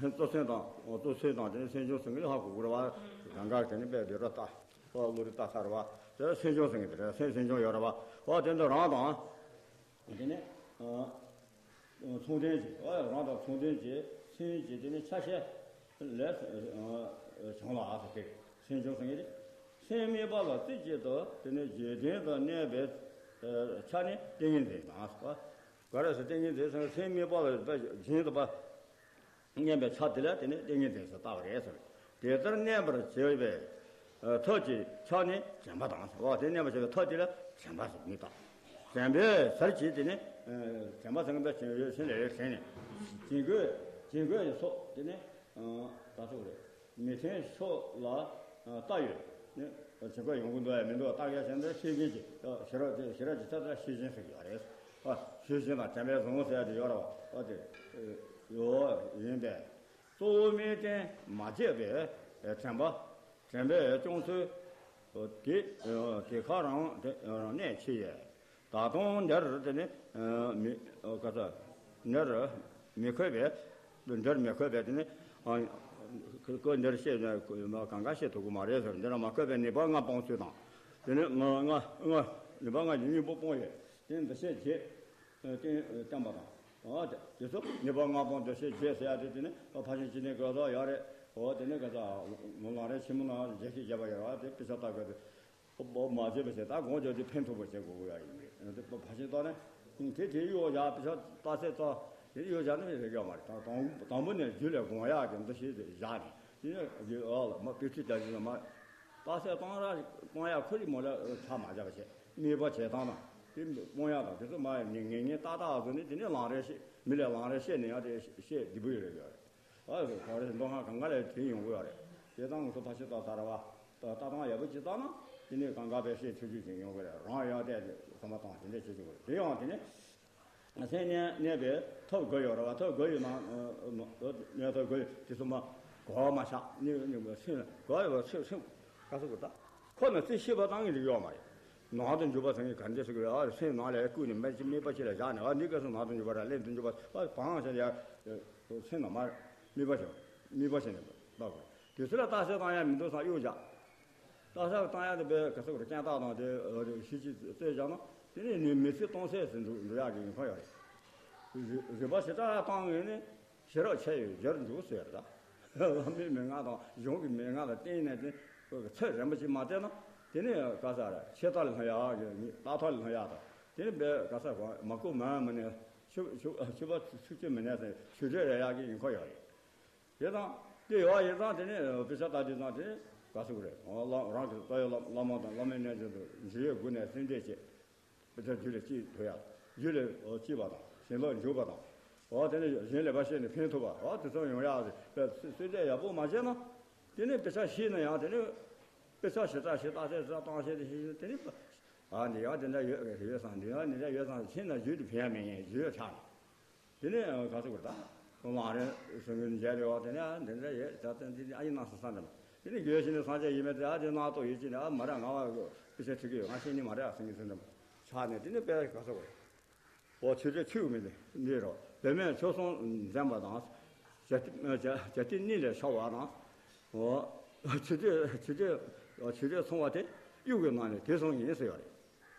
སེམས་གཙོ་སེམས་དང་གཙོ་སེམས་དང་དེ་ནི་སེམས་བྱུང་ཟེར་མཁན་ཧ་གོ་དགོས་རེད་བ། གང་ག་དེ་ནི་དཔེ་འདི་ར་ལྟ་བློ་རིག་ལྟ་ས་རེད་བ། དེ་སེམས་བྱུང་ཟེར་མཁན་དེ་རེད། སེམས་སེམས་བྱུང་ཡོད་རེད་བ། འོ་དེ་འདི་རང་དང་། དེ་ནས་མཚུངས་ལྡན་གྱི་རང་དང་མཚུངས་ལྡན་གྱི་སེམས་ཀྱི་དེ་ནས་ཆ་ཤས་ལས་བྱུང་ལ་ཟེར་ཏེ་སེམས་བྱུང་ཟེར་མཁན་དེ། སེམས་དམིགས་པ་ལ་རྩེ་གཅིག་ཏུ་དེ་ནས་རྗེས་དྲན་དུ་གནས་པའི་ཆ་ནི་ཏིང་ངེ་འཛིན་དང་ཟེར་བ། ག་རེ་ཟེར་ཏིང་ངེ་འཛིན་ཟེར་ན་སེམས་དམིགས་པ་ལ་རྗེས་དྲན་དུ་བ། གནས་པའི་ཆ་དེ་ལ་དེ་ནི་ཏིང་ངེ་འཛིན་ཟེར་བཏགས་པ་རེད་ཟེར། དེ་ལྟར་གནས་པར་བྱེད་པའི་ཐབས་ཀྱི་ཆ་ནི་དྲན་པ་དང་ཟེར་བ། དེ་གནས་པར་བྱེད་པའི་ཐབས་དེ་ལ་དྲན་པ་ཟེར་མི་བཏགས། དྲན་པའི་ཟེར་གྱི་དེ་ནི་དྲན་པ་ཟེར་མཁན་པ་བྱིང་ཡོད་ཕྱིན་ལས་དྲན་ནས་བྱིང་རྒོད་བྱིང་རྒོད་ཀྱི་ཚོགས་དེ་ནི་ག་ཚོད་རེད། མི་མཐུན་ཕྱོགས་ལ་ལྟ་ཡོད་ནི་བྱིང་རྒོད་ཡོང་གི་འདུག་ཡ་མི་འདུག་བརྟག་ཡ་བྱས་ན་ཤེས་བཞིན་གྱི་ཞེ་རབ་ཀྱི་ཤེས་བཞིན་ཟེར་གྱི་ཡོད་རེད། ཨ་ཤེས་བཞིན་དང་དྲན་པའི་གཟུངས་ཟེར་ཡ་དེ་ཡོད་རེད་བ། ཨ་དེ་ཡོད་ཡིན་པས། གཙོ་བོ་དམིགས་རྟེན་མ་བརྗེད་པའི་དྲན་པ། དྲན་པས་སྐྱོང་ཚུལ་དེ་དེ་ཁ་རང་དེ་རང་གནས་ཆེ་ཡས། ད་དུང་འདིར་དེ་ནི་མི་ག་ས་འདིར་མི་འཁོད་པའི་འདིར་མི་འཁོད་པའི་དེ་ནི་ཁོ་འདིར་བཤད་ན་གང་ག་བཤད་ཐུབ་ཀྱི་མ་རེད་ཟེར། འདིར་མ་འཁོད་པའི་ནུས་པ་ལྔ་སྤོང་ཚུལ་དང་། དེ་ནི་ལྔ་ལྔ་ལྔ་ནུས་པ་ལྔ་ཡི་སྙིང་པོ་སྤོང་བའི་དེ་འདུ་ཤེས་བརྒྱད། བསྟན་བསྟན་པ་དང་། འོ་དེ་དེ་ཚོ་ནུས་པ་ལྔ་སྤོང་འདུ་ཤེས་བརྒྱད་ཟེར་ཡ་དེ་དེ་ནི་ཕར་ཕྱིན་ཅི་ནུས་གོ་ས་ཡོད་རེད། འོ་དེ་ནི་ག་ས་ལམ་རིམ་ཆེན་མོ་ནང་བརྒྱད་ཅུ་བརྒྱད་པ་ཡོད་རེད་བ། དེ་དཔེ་ཆ་ལྟ་དགོས་དེ་མ་བརྗེད་པ་བྱས་ད་དགོངས་བརྗོད་དེ་ཕན་ཐོགས་པ་བྱེད་དགོས་ཀྱི་ཡོད་ཡིན་རེད། དེ་ཕར་ཕྱིན་ལྟ་ནས་དེ་དེ་གཡོ་བཞག་དཔེ་ཆ་ལྟ་ཚད་ལྟ་དེ་གཡོ་བཞག་ན་རེད་ཡོད་མ་རེད། ད་དང་དང་པོ་ནས་རྒྱུད་ལ་དགོངས་ཡག་གི་འདུ་ཤེས་དེ་བཞག་ནས་དེ་ནི་རྒྱུད་ཨ་ལ་མ་དཔེ་ཁྲིད་རྒྱག་གི་ཡོད་མ་རེད། རྟགས་གསལ་གཏོང་ར་གཏོང་ཡ་ཁོ་རི་མོ་ལ་ཆ་མ་བཞག་པ་བྱས་དམིགས་པ་བྱེད་སྟངས་དང་དེ་སྤོང་ཡ་དང་དེ་ཚོ་མ་ངེས་ངེས་ཏག་ཏག་བཟོ་ནས་དེ་ནས་ལམ་རིམ་བཤད་མི་ལས་ལམ་རིམ་བཤད་ནས་ཡང་དེ་བཤད་བདེ་པོ་ཡོད་རེད་ཡོད་རེད། ཨ་ག་རེ་མདོ་སྔགས་གང་ག་ལ་དེ་ཡོང་གི་ཡོད་རེད། དེ་དང་ང་ཚོ་ཕར་ཕྱིན་ལྟ་ཚར་བ་ལྟ་སྟངས་ཡག་པོ་ཅིག་བཏང་ན་དེ་ནས་གང་ག་བས་བཤད་ཆོག་ཆོག་ཅིག་ཡོང་གི་རེད། རང་ཡང་དེ་བསམ་པ་བཏང་དེ་འདྲ་བྱེད་ཆོག་གི་རེད། དེ་ཡང་དེ་ནས། སེམས་གནས་གནས་པའི་ཐབས་དགུ་ཡོད་རེད་བ། ཐབས་དགུ་ཡོད་ན་གནས་ཐབས་དགུ་ཡོད་དེ་ཚོ་མ་གོ་བ་མ་ཆག་ནི་ནི་སེམས་གོ་བ་སེམས་སེམས་ག་ཚོད་གོ་ད་ཁོ་ན་རྩེ་ཤེས་པ་བཏང་གི་འདུག་ཡོད་མ་རེད། ནང་དུ་འཇུག་པ་ཟེར་མཁན་ག་འདྲ་ཞིག་ཡོད་ཨ། སེམས་ནང་ལ་བཀུག་ནས་མ་ཅི་དམིགས་པ་ཅིག་ལ་བཞག་ནས་ཨ་འདི་ག་ཚོད་ནང་དུ་འཇུག་པ་ར་ལེན་དུ་འཇུག་པ་ཨ་བང་ཞེས་ཡ་སེམས་ནང་མ་དམིགས་པ་ཞིག་དམིགས་པ་ཞིག་ནས་ལྟ་དགོས། དེ་ཚོ་ལ་རྟགས་གསལ་བཏང་ཡ་མི་འདུག་བསམ་གཡོ་བཞག་རྟགས་གསལ་བཏང་ཡ་དེ་བས་ག་ཚོད་རེ་སྐྱེ་རྟགས་དང་དེ་ཞིབ་ཅིག་རྩད་བཞག་ན་དེ་ནས་ནི་མི་ཚེ་གཏོང་ཚད་ཟིན་འགྲོ་འགྲོ་ཡག་གི་ཉེན་ཁ་ཡོད་རེད། རིག་པ་ཞེ་དྲག་བཏང་ངེས་ནས་ཤེས་རབ་ཆེ་ཡོད་སྦྱར་འཇུག་ཟེར་ད། བླ་མའི་མན་ངག་དང་གཞུང་གི་མན་ངག་ལ་བརྟེན་ནས་དེ་ཚད་རན་པོ་ཅིག་མ་བལྟས་ན་དེ་ནས་ག་ས་རེད་ཆད་ལྟ་ལ་ལྷུང་ཡག་གི་རྟགས་ཐག་ལ་ལྷུང་ཡག་དང་དེ་ནས་བས་ག་ས་གོ་མ་གོ་མ་མི་ནས་ཆུ་ཆུ་ཆུ་བ་ཆུ་ཆུ་མི་ནས་ཆུ་འདྲེས་རེད་ཡག་གི་ཉེན་ཁ་ཡོད་རེད། དེ་དང་དེ་ཡོད་ཡིན་ཙང་དེ་ནས་དཔེ་ཆ་ལྟ་དུས་ཙང་དེ་ནས་ག་ཚོད་རེད། རང་གི་ལྟ་ཡོད་བླ་མ་དང་བླ་མའི་གནས་ཚུལ་དུ་འཇུག་ཡོད་དགུ་ནས་སེམས་ཁྲལ་བྱེད། དཔེ་ཆ་རྒྱུད་ལ་སྐྱེས་ཐུབ་ཡ། རྒྱུད་ལ་སྐྱེས་པ་དང་ ཞེན་ལོག་འཇུག་པ་དང་། འོ་དེ་ནས་གཞན་ལེགས་པར་ཤེས་ནས་ཕན་ཐོགས་པ། འོ་དེ་ཚོ་ཡོང་ཡག་དེ་སུས་བྱས་ཡག་པོ་མ་བྱས་ན། དེ་ནས་དཔེ་ཆ་ཤེས་ན་ཡང་དེ་ནས་དཔེ་ཆ་ཞེ་དྲག་ཞེ་དྲག་ཞེ་དྲག་བཏང་བྱས་དེ་ཤེས་དེ་ནས། ཨ་འདི་ཡང་དེ་འདྲ་ཡོད་ཡོད་བསམ། འདི་ཡང་འདི་འདྲ་ཡོད་བསམ། ཤེས་ན་རྒྱུད་དུ་ཕན་ཡག་མེད་ངས་རྒྱུད་ཆགས་ནས། དེ་ནས་ག་ཚོད་དགོས་ད། ལམ་རིམ་གསུང་གི་མཇལ་རེ་བ་དེ་ནས་འདི་འདྲ་ཡོད་ད་ལྟ་འདི་ཨ་ཡིན་ན་སོ་ས་འདྲ་མ། དེ་ནས་རྒྱུད་ཤེས་ནས་སངས་རྒྱས་ཡིན་མེད་དེ་ཨ་དེ་སྣང་སྟོབས་ཡོད་ཀྱི་ནས་ཨ་མ་རེད། ང་བ་དཔེ་ཆ་ཁྲིད་ཀྱི་ཡོད། ང་ཤེས་ནི་མ་རེད་ཨ་ཟེར་གྱི་ཟེར་འདྲ་མ་ཆགས་ནས། དེ་ནས་དཔེ་ག་ཚོད་དགོས། འོ་ཆོས་དྲེད་ཆོས་མི་འདི་རོ་བུད་མེད་ཆོས་སྲུང་འཛེམ་པ་དང་། བྱ་བྱ་བྱ་སྟེ་གཉིད་ལས་ཤོར་བ་དང་། འོ་ཆོས་དྲེད་ཆོས་དྲེད་ཆོས་དྲེད་སྲུང་བ་དེ་དབྱུག་གི་ནང་ནས་དེ་སྲུང་ཡིན་ཟེར་བ་རེད།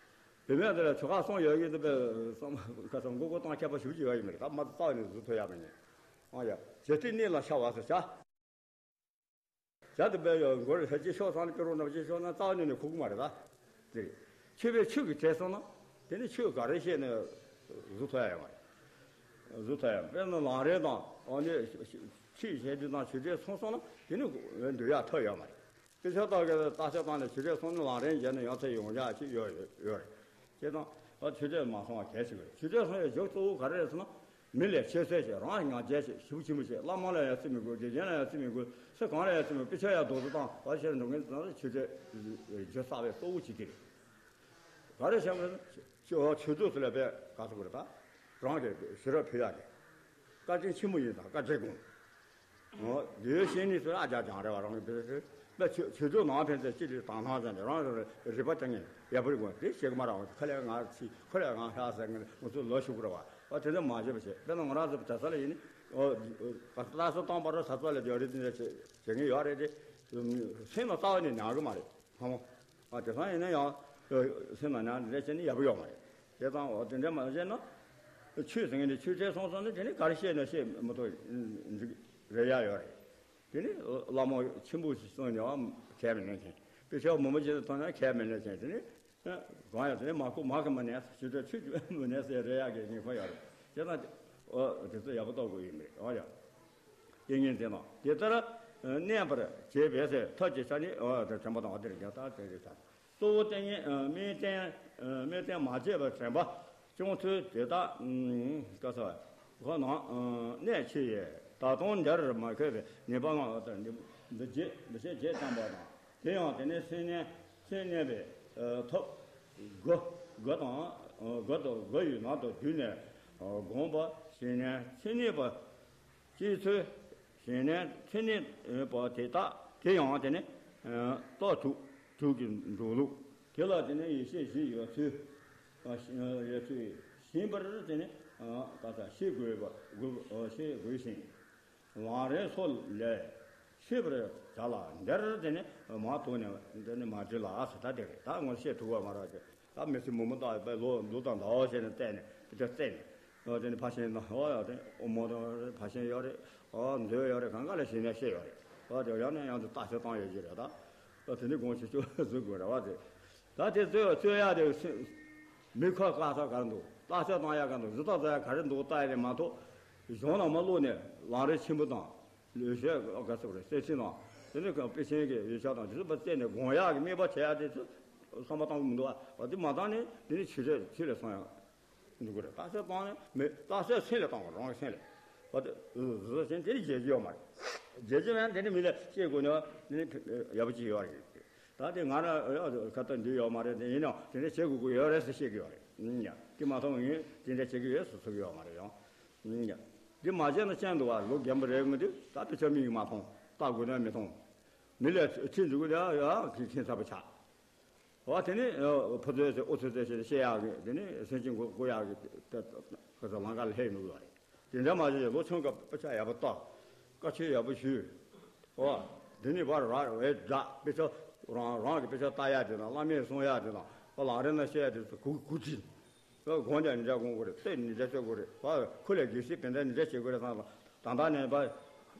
བུད་མེད་དེ་ལ་ཆོ་ག་གསུམ་ཡོད་ཀྱི་འདུག་པས་སམ་ཁ་སང་མགོ་སྐོར་བཏང་མཁས་པ་ཞུ་གི་ཡོད་ཡིན་མ་རེད། ད་མ་རྩ་བ་ནས་གཟུགས་ཐོབ་ཡག་མེད་ནས། ཨང་ཡ། བྱ་སྟེ་གཉིད་ལ་ཤོར་བ་ཟེར་བྱ། བྱ་དེ་བས་ཡང་མགོར་ལྕེ་ཤོར་སོང་ན་ཀྱི་རོ་ན་ལྕེ་ཤོར་ན་རྩ་བ་ནས་ནས་ཁུག་གི་མ་རེད་ད། དེ་རེད། ཆོས་པས་ཆོས་ཀྱི་གྲས་སོང་ན་དེ་ནི་ཆོས་ག་རེ་བཤད་ནས་གཟུགས་ཐོབ་ཡ་ཡོད་མ་རེད། གཟུགས་ཐོབ་ཡ་དཔེར་ན་ལམ་རིམ་དང་ཨ་ནི་ཆོས་བཤད་དུས་དང་ཆོས་གྲས་སོང་སོང་ན་དེ་ནི་འདོད་ཡ་ཐོབ་ཡོད་མ་རེད། དཔེ་ཆ་ལྟ་གི་རྟགས་ཤ་བཏང་ནས་ཆོས་གྲས་སོང་ནས་ལམ་རིམ་བརྒྱབ་ནས་ཡང་ཚེ་ཡོང་ཡག་ཅིག་ཡོད་ཡོད་ཡོད་རེད། བྱས་ཙང་ཨ་ཆོས་གྲས་མ་སོང་བ་གལ་ཆེ་གི་རེད། ཆོས་གྲས་སོང་བའི་རྒྱུ་གཙོ་བོ་ག་རེ་རེད་ཟེར་ན། མི་ལས་ཆེ་ཤོས་ཤིག་རང་ཡང་རྒྱལ་ཞིག་ཞེ་པོ་ཆེན་པོ་ཞིག་བླ་མ་ལ་ཡང་བརྩི་མི་དགོས། དགེ་རྒན་ལ་ཡང་བརྩི་མི་དགོས། སུ་གང་ལ་ཡང་བརྩི་མི་དགོས། དཔེ་ཆ་ཡང་རྡོག་རྫིས་བཏང་བ་ཞེས་འགྲོ་མཁན་ཚོ་ཆོས་གྲས་རྒྱུ་གསར་བའི་གཙོ་བོ་གཅིག་དེ་རེད། ག་རེ་བྱས་པ་རེད་ན། ཆོས་ཆོས་དྲུག་ཚོ་ལ་དཔེ་ག་ཚོད་དགོས་རེད་ད། རང་གི་ཞི་རགས་ཕུལ་ཡག་གི་བཀའ་དྲིན་ཆེན་པོ་ཡིན་ཙང་བཀའ་དྲིན་དགོངས། འོ་འདིའི་བཤེས་གཉེན་ཚོས་ཨ་ཅག་ཅང་རེད་བ། རང་གི་བེ་སི་པ་ཆོས་ཆོས་དྲུག་ནང་ཕན་ཚུན་གཅིག་ལས་དང་སྣང་བྱས་ནས་རང་རེ་རེ་རིག་པ་བཏང་ངེས་ཡག་པོ་རེད་དགོས། དེ་བྱེད་ཀྱི་མ་རེད། འོ་ཁ་ལས་ང་ཚིག་ཁ་ལས་ང་ཧྲ་ཟེར་ངས་ང་ཚོ་ལོ་ཞུགས་རེད་བ། འོ་དེ་ཚོ་མ་བྱེད་པ་བྱེད། དཔེར་ན་ང་རང་ཚོ་གྲྭ་ས་ལ་ཡིན་ནི། འོ་ད་ས་སྟོང་པ་རོ་ས་ཚོ་ལ་རྒྱ་རི་དེ་འདྲ་བྱེད་བྱེད་མཁན་ཡོད་རེད་དེ། སེམས་ལ་རྩ་བ་ནས་ཉར་གི་མ་རེད། ཧ་མོ། ཨ་དེ་སང་ཡིན་ན་ཡང་། སེམས་ལ་ཉར་འདི་འདྲ་བྱས་ན་ཡག་པོ་ཡོད་མ་རེད། བྱས་ཙང་འོ་དེ་འདྲ་མ་བྱས་ན། ཆོས་ཟེར་མཁན་དེ་ཆོས་གྲས་སོང་སོང་ན་དེ་ནི་ག་རེ་བཤད་ན་བཤད་མི་ཐུབ་འགྲིག་རེད་ཡ་ཡོད་རེད། དེ་ནི་བླ་མ་ཆེན་པོ་ཞིག་སོང་ནས་ཁས་མི་ལེན་མཁན། དཔེ་ཆ་མང་པོ་ཅིག་མཐོང་ན་ཁས་མི་ལེན་མཁན། དེ་ནི་གང་ཡང་དེ་ནི་མ་ཁུ་མ་ཁ་མ་ནས་ཆོས་གྲས་ཆོས་མི་ནས་ཟེར་རེད་ཡ་གི་ཉེན་ཁ་ཡོད་རེད། བྱས་ཙང་འོ་དེ་ཚོ་ཡག་པོ་རྟོགས་དགོས་ཡིན་མེད། འོ་ཡ། དེ་ཉིན་དེ་ནང་དེ་ལྟར་གནས་པར་བྱེད་པའི་ཚེ་ཐབས་ཀྱི་ཆ་ནི་འོ་དེ་དྲན་པ་དང་འོ་དེར་རྒྱ་ལྟར་དེ་རེད་ད། གཙོ་བོ་དེ་ཉིད་དམིགས་རྟེན་དམིགས་རྟེན་མ་བྱས་པར་དྲན་པ་སྐྱོང་ཚུལ་དེ་དག་ག་ས་ཁོ་ནང་གནད་ཆེ་ཡས། ད་དུང་འདིར་མ་འཁོད་པའི་ཉེས་པ་ལྔ་ལ་ལྟར་འདི་འདི་བྱེད་འདི་བྱེད་བྱེད་དམ་པ་དང་། དེ་ཡང་དེ་ནས་སེམས་ནས་སེམས་གནས་པའི་ཐོབ་དགུ་དགུ་དང་དགུ་དང་དགུ་ཡི་ནང་དུ་བསྡུས་ནས་བསྒོམ་པ་ཞེས་ནས་མཚན་ཉིད་པ། ཅེས་ཚོལ་ཞེས་ནས་མཚན་ཉིད་པ་དེ་དག་དེ་ཡང་དེ་ནི་རྟགས་དྲུག་དྲུག་གི་འགྲོ་ལུགས་དེ་ལ་དེ་ནི་ཡེ་ཤེས་བཞི་ཡོད་ཚུལ་ཡོད་ཚུལ་ཤེས་པར་དེ་ནི་ག་ས་ཤེས་དགོས་པ་དགོས་ཤེས་དགོས་ཤིང་། ལམ་རིམ་སོགས་ལས་ཤེས་པར་བྱ་ལ། འདིར་དེ་ནི་མ་ཐུག་ནས་དེ་ནི་མ་བྲིས་ལ་ཟེར་ད་དེ་རེད། ད་ངོ་ཤེས་ཐུབ་པ་མ་རག་གི། ད་མི་ཚེ་མུ་མུ་ལྟ་བའི་ལོ་འདུག་དང་ཟླ་བ་བྱས་ནས་བལྟས་ནས་དེ་ཚོ་བརྩད་ནས། ཨོ་དེ་ནི་ཕ་ཤེས་ན་ཨོ་ཡ་དེ་ཨོ་མོ་དང་ཕ་ཤེས་ཡོད་རེད། ཨོ་མཛོད་ཡོད་རེད། གང་ག་ལ་ཤེས་ན་ཤེས་ཡོད་རེད། ཨོ་དེ་ཡང་ནས་ཡང་དུ་ལྟ་ཚོད་བཏང་ཡོད་ཀྱི་རེད་ད། ཨོ་དེ་ནི་དགོངས་ཞེ་ཅུང་གཟུགས་དགོས་རེད་བ་དེ། ད་དེ་རྩོད་རྩོད་ཡ་དེ་མི་ཁ་བཀག་ས་ག་རེ་འདུག་ལྟ་ཚོད་བཏང་ཡ་ག་འདུག་གཟུགས་ཐག་རྩོད་ཡ་ག་རེ་འདུག་ལྟ་ཡ་རེད་མ་གཏོགས། གཞུང་ནང་མ་བླུགས་ནས་ལམ་རིམ་ཆེན་པོ་དང་། ལུས་བཤད་ག་ཚོད་རེད་གསེར་ཕྲེང་དང་། དེ་ནི་དཔེ་ཆེན་གྱི་ཡོད་ཆ་དང་དེ་ཚོ་བརྩད་ནས་དགོངས་ཡག་གི་དམིགས་པ་བྱེད་ཡག་དེ་ཚོ་བསམ་པ་བཏང་གི་མི་འདུག་བ། དེ་མ་བཏང་ནས་དེ་ནི་ཆོས་ཚོད་ཆོས་ལ་སོང་ཡང་འདུག་གི་རེད། རྟགས་གསལ་བཏང་ནས་མི་རྟགས་གསལ་སེམས་ལ་བཏང་བ་རང་གི་སེམས་ལ། བ་དེ་བཟོ་ཟིན་དེ་ནི་བརྗེད་རྒྱུ་ཡོད་མ་རེད། བརྗེད་རྒྱུ་མེད་ན་དེ་ནི་མི་ལ་བཤད་དགོས་ནས་དེ་ནི་ཡག་པོ་ཅིག་ཡོད་རེད། ད་དེ་ང་རང་ཁ་ཏ་འདི་ཡོད་མ་རེད། དེ་ཡིན་ནའང་དེ་འདྲ་བྱེད་དགོས་ཀྱི་ཡོད་རེད་ཟེར་བཤད་ཀྱི་ཡོད་རེད། ཡ་དེ་མ་མཐོང་ངས་དེ་འདྲ་བྱེད་ཀྱི་ཡོད་ཟེར་ཐུབ་ཀྱི་ཡོད་མ་རེད་ཡང་། ཡ་འདི་མ་བྱས་ན་ཅན་འདུག་བ། ལོ་རྒན་པོ་རེད་ངོས་དུས་ད་དཔེ་ཆ་མིག་གིས་མ་མཐོང་། ལྟ་དགོས་ན་མི་མཐོང་། མི་ལས་ཁྲིད་འཇུག་གི་ཡ་ཡ་ཁྱི་ཁྱི་ཚ་པོ་ཆགས། འོ་དེ་ནི་ཕོ་ཚོད་ཟེར་ཨོ་ཚོད་ཚོད་ཟེར་བཤད་ཡག་གི་དེ་ནི་སེམས་ཅན་མགོ་མགོ་ཡག་གི་ཁོ་ཚོ་ལམ་ཁ་ལ་ལྷས་འདུག་བ་རེད། དེ་འདྲ་མ་བྱས་ལོ་ཆུང་སྐབས་དཔེ་ཆ་ཡག་པོ་ལྟ། བཀའ་ཆོས་ཡག་པོ་ཞུས། ཨོ། འདི་ནི་བར་ར་བའི་སྒྲ་དཔེ་ཆ་རང་རང་གི་དཔེ་ཆ་ལྟ་ཡག་དེ་དང་བླ་མས་གསུང་ཡག་དེ་དང་ཨོ་ལམ་རིམ་ན་བཤད་ཡག་དེ་ཚོ་གུ་གུ་ཅི། ཨོ་དགོངས་ཀྱང་ནི་འདྲ་དགོངས་དགོས་རེད། བསྟོད་ནི་འདྲ་བསྟོད་དགོས་རེད། ཨོ་ཁུ་ལས་དགེ་སྲིད་བེ་འདྲ་ནི་འདྲ་བྱེད་དགོས་རེད་བསམ་ལ་ད་ལྟ་ནས་པ་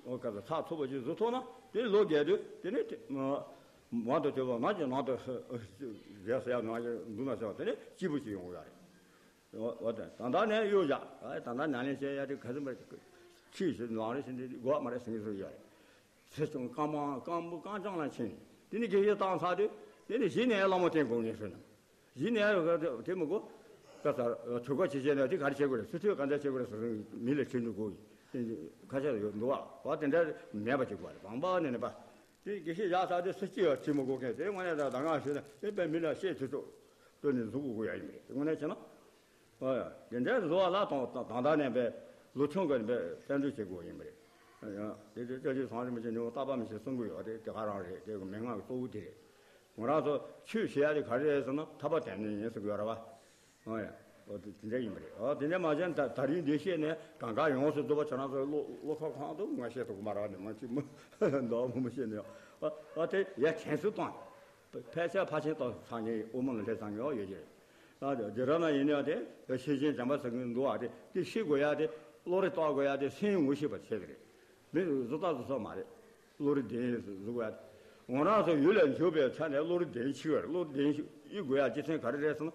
ཨོ་ག་ཚོད་ཚགས་ཚུད་པོ་ཅིག་བཟོ་ཐུབ་ན་དེ་ནི་ལོ་རྒས་དུས་དེ་ནི་དེ་མང་དུ་བྱེད་པ་ང་ཅིག་ནང་དུ་རྒས་ཟེར་ཡག་ནང་ཅིག་འདུག་ན་ཟེར་བ་དེ་ནི་སྐྱིད་པོ་ཅིག་ཡོང་གི་ཡོད་རེད། འོ་དེ་ད་ལྟ་ནས་གཡོ་བཞག་ཨེ་ད་ལྟ་ཉམས་ལེན་བྱེད་ཡ་དེ་ག་ཚོད་མ་ཁྲིད་ཞིག་ལམ་རིམ་ཞིག་འདི་དགོས་མ་རེད་ཟེར་མཁན་ཚོ་ཡོད་རེད། ཚེ་སྐྱོང་རྐང་པ་རྐང་པ་རྐང་རྐྱང་ལ་ཕྱིན། དེ་ནི་དགེ་བཤེས་བཏང་ཚར་དུས་དེ་ནི་གཞི་ནས་བླ་མ་བསྟེན་དགོས་ངེས་ཟེར་ན། གཞི་ནས་དེ་མི་དགོས། ཀ་ས་གྲོས་ཁ་བྱེད་བྱས་ནས་དེ་ག་རེ་བྱེད་དགོས་རེད། སྲིད་ཁྲིམས་ག་འདྲ་བྱེད་དགོས་རེད་ཟེར་མི་ལ་དྲིས་འདུག་གོ། ཁ་ཤས་ཡོད་འདུག་བ། བ་དེ་འདྲ་མེད་པ་ཅིག་དགོས་རེད། བང་པ་ནས་ནས་པ་དེ་དགེ་བཤེས་བཞག་ས་དེ་སྲིད་སྤྱི་ཡ་དྲིས་མི་དགོས་མཁན་དེ་དངོས་གནས་ད་ད་ང་ཞུས་ན་དེ་པའི་མི་ལ་བཤད་ཚུལ་ཚོ་སྟོན་ནས་འཛུགས་དགོས་ཡ་ཡིན་པ་རེད། དངོས་གནས་བྱས་ན། ཨ་ཡ། དེ་འདྲའི་བཟོ་བ་ལ་དང་དང་ད་ནས་པའི་ལོ་ཆུང་གི་པའི་བསྟན་སྒྲུབ་བྱེད་དགོས་ཡིན་པ་རེད། ཨ་ཡ། དེ་དེ་ཅོ་ཅོ་ཚང་རེ་མི་བྱེད་ཉོ་བརྟག་པ་མི་བྱེད་གསུང་གི་ཡོད་རེད། དེ་ག་རང་རེད། དེ་གི་མན་ངག་གི་གཙོ་བོ་དེ་རེད། ང་རང་ཚོ་ཆོས་བྱེད་ཡ་དེ་ག་རེ་རེད་ཟེར་ན་ཐར་པ་དོན་གཉེར་ཡིན་ཟེར་གི་ཡོད་རེད་བ། ཨོ་ཡ། ཨོ་དེ་དེ་འདྲ་ཡིན་པ་རེད། ཨོ་དེ་འདྲ་མ་བྱས་ན་ད་ད་རིང་འདི་བཤད་ནས་གང་ག་ཡོངས་སུ་རྫོགས་པ་ཁྱོད་རང་ཚོ་བློ་བློ་ཁ་ཁང་དུ་ང་བཤད་ཐུབ་ཀྱི་མ་རེད་བ། ནས་མ་ཅི་མ་འདོགས་མོ་མོ་བཤད་ནས། ཨོ་ཨོ་དེ་ཡ་དྲན་གསོ་བཏང་། ཕལ་ཆེར་ཕལ་ཆེར་ཏོག་ཚང་ངེ་དབུ་མ་ལ་སླེབས་ཚང་ངེ་ཡོད་ཀྱི་རེད། ཨ་དེ་ར་ན་ཡིན་ཡ་དེ་ཤེས་བཞིན་དྲན་པ་ཟེར་གྱི་འདུག་ཨ། དེ་དེ་ཤེས་དགོས་ཡ་དེ་བློ་རིག་རྟོགས་དགོས་ཡ་དེ་སེམས་ངོ་ཤེས་པ་བྱེད་ཀྱི་རེད། མི་བཟོ་ལྟ་བཟོ་ས་མ་རེད། བློ་རིག་ལྡན་བཟོ་དགོས་ཡ་དེ། ང་རང་ཚོ་ཡུལ་ལ་འཇུག་པའི་ཆ་ནས་བློ་རིག་ལྡན་ཆེ་བ་རེད། བློ་རིག་ལྡན་ཡིན་དགོས་ཡ་རྒྱུ་མཚན་ག་རེ་རེད་ཟེར་ན།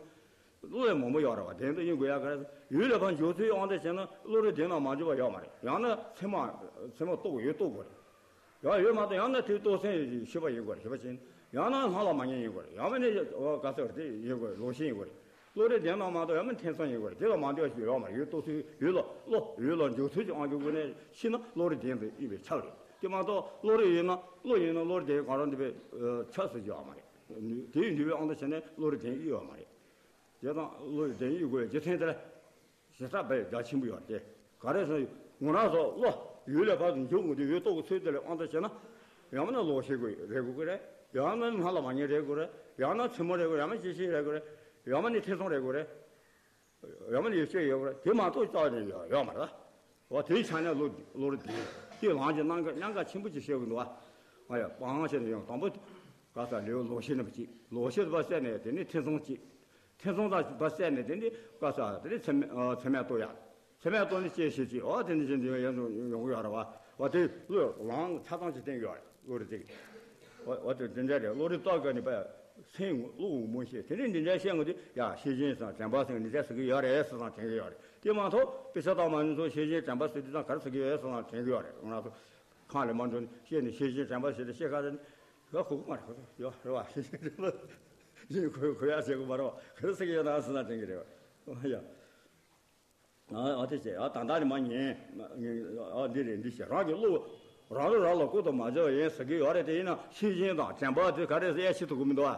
བློ་ཡང་མང་པོ་ཡོད་རེད་བ། ལྡན་དུ་ཡིན་དགོས་ཡ་ག་རེ་ཟེར། ཡུལ་ལ་ཕར་འཇུག་ཚུལ་ཡང་དེ་བྱས་ན་བློ་རིག་ལྡན་ན་མ་འཇུག་པ་ཡོད་མ་རེད། ཡང་ན་ཚད་མ་ཚད་མ་རྟོགས་ཡོད་རྟོགས་དགོས་རེད། ཡང་ཡོད་མ་གཏོགས་ཡང་ན་དེ་རྟོགས་སེམས་ཤེས་པ་ཡིན་དགོས་རེད། ཤེས་པ་ཅན། ཡང་ན་སྣང་ལ་མ་ངེས་ཡིན་དགོས་རེད། ཡང་མིན་ན་ག་ཚོད་རེད་དེ་ཡིན་དགོས་རེད། ལོག་ཤེས་ཡིན་དགོས་རེད། བློ་རིག་ལྡན་ན་མ་གཏོགས་ཡང་མིན་ཐེ་ཚོམ་ཡིན་དགོས་རེད། དེ་ལ་མ་འདོད་ཞིག་ཡོད་མ་རེད། ཡོད་རྟོགས་ཚུལ་ཡུལ་ལ་བློ་ཡུལ་ལ་འཇུག་ཚུལ་གྱི་དབང་གི་སྒོ་ནས་ཤེས་ན་བློ་རིག་ལྡན་དུ་ཡིན་པས་ཁྱབ་རེད། དེ་མ་གཏོགས་བློ་རིག་ཡིན་ན་བློ་ཡིན་ན་བློ་རིག་ལྡན་གང་རུང་འདི་པའི་ཆགས་སུ་འཇུག་ཡོད་མ་རེད། དེ་ཡིན་དུས་པའི་དབང་དུ་བྱས་ནས་བློ་རིག་ལྡན་ཡིན་ཡོད་མ་རེད། དེ་དང་བློ་ལྡན་ཡིན་དགོས་རྒྱུ་མཚན་དེ་ལ་ཞེ་དྲག་པའི་རྒྱ་ཆེན་པོ་ཡོད་དེ། ག་རེ་ཟེར་ན་ང་རང་ཚོ་བློ་ཡུལ་ལས་ཕར་དུ་འཇུག་དགོས་དུས་ཡུལ་རྟོགས་ཀྱི་ཚུལ་དེ་ལ་དབང་དུ་བྱས་ན། ཡང་མིན་ན་ལོག་ཤེས་དགོས་རེད་དགོས་ཀྱི་རེད། ཡང་མིན་ན་སྣང་ལ་མ་ངེས་རེད་དགོས་རེད། ཡང་ན་ཚད་མ་རེད་དགོས་རེད། ཡང་མིན་ཅི་ཤེས་རེད་དགོས་རེད། ཡང་མིན་ནི་ཐེ་ཚོམ་རེད་དགོས་རེད། ཡང་མིན་ནི་ཡིད་ཆེས་ཡོད་དགོས་རེད། དེ་མ་གཏོགས་ཅག་ནས་ཡོད་ཡོད་མ་རེད། འོ་དེའི་ཆ་ནས་བློ་བློ་རིག་ལྡན་དེ་ལངས་ཀྱི་སྣང་ག་སྙམ་ག་ཆེན་པོ་ཅིག་བཤད་དགོས་འདུག་བ། ང་ཡ་སྤང་བྱས་ནས་ཡང་དང་པོ་ག་ས་ལེའུ་ལོག་ཤེས་རྣམ་པ་གཅིག་ལོག་ཤེས་པ་བསལ་ནས་དེ་ནི་ཐེ་ཚོམ་གཅིག་ཐེ་ཚོམ་དང་བ་བསལ་ནས་དེ་ནི་བཀའ་ས་དེ་ནི་ཚད་མེད་ཨ་ཚད་མེད་རྟོགས་ཡ། ཚད་མེད་རྟོགས་ནི་སྐྱེ་ཤེས་ཀྱི་འོ་དེ་ནི་བཞིན་དུ་ཡོང་ཡོང་གི་ཡོད་རེད་བ། འོ་དེ་བློས་ལངས་ཆ་ཚང་ཅིག་བསྟན་གྱི་ཡོད་རེད། བློ་རིག་དེ་གི་འོ་འོ་དེ་དེ་འདྲ་རེད། བློ་རིག་རྟོགས་དགོས་ནི་པ་སེམས་བློ་འོང་མོ་ཤེས་དེ་ནི་འདི་འདྲ་བཤད་ངོ་དེ་ཡ་ཤེས་བཞིན་སང་དྲན་པ་སེམས་འདི་འདྲ་ཟེར་གི་ཡོད་རེད་ཟེར་སང་དྲན་གི་ཡོད་རེད། དེ་མ་གཏོགས་དཔེ་ཆ་དང་མ་ནི་ཚོ་ཤེས་བཞིན་དྲན་པ་ཟེར་དུས་ཙང་ག་རེ་ཟེར་གི་ཡོད་ཟེར་སང་དྲན་གི་ཡོད་རེད། ང་ཚོ་ཁང་ལ་མ་འགྲོ་ནི་བཤད་ནི་ཤེས་བཞིན་དྲན་པ་ཟེར་ཏེ་བཤད་ག་རེ་ནི་ཡ་གོ་གི་མ་རེད། ཡ་རེད་བ། ཤེས་བཞིན་དྲན་པ་ཡིན་གོ་གོ་ཡ་ཟེར་གི་མ་རེད་བ། ག་རེ་ཟེར་གི་ཡོད་ན་ཟེར་སང་དྲན་གི་རེད་བ། ཡ། ཨ་ཨ་དེ་བྱས་ཨ་ད་ལྟ་ནི་མ་ཉན། ཨ་འདི་རེད་འདི་བྱས་རང་གི་བློ་རང་རང་རང་ལ་བསྐུར་དུ་མ་བྱ་བ་ཡིན་ཟེར་གི་ཡོད་རེད། དེ་ཡིན་ན་ཤེས་བཞིན་དང་དྲན་པ་དེ་ག་རེ་ཟེར་ཡ་ཤེས་ཐུབ་གི་མི་འདུག་ཨ།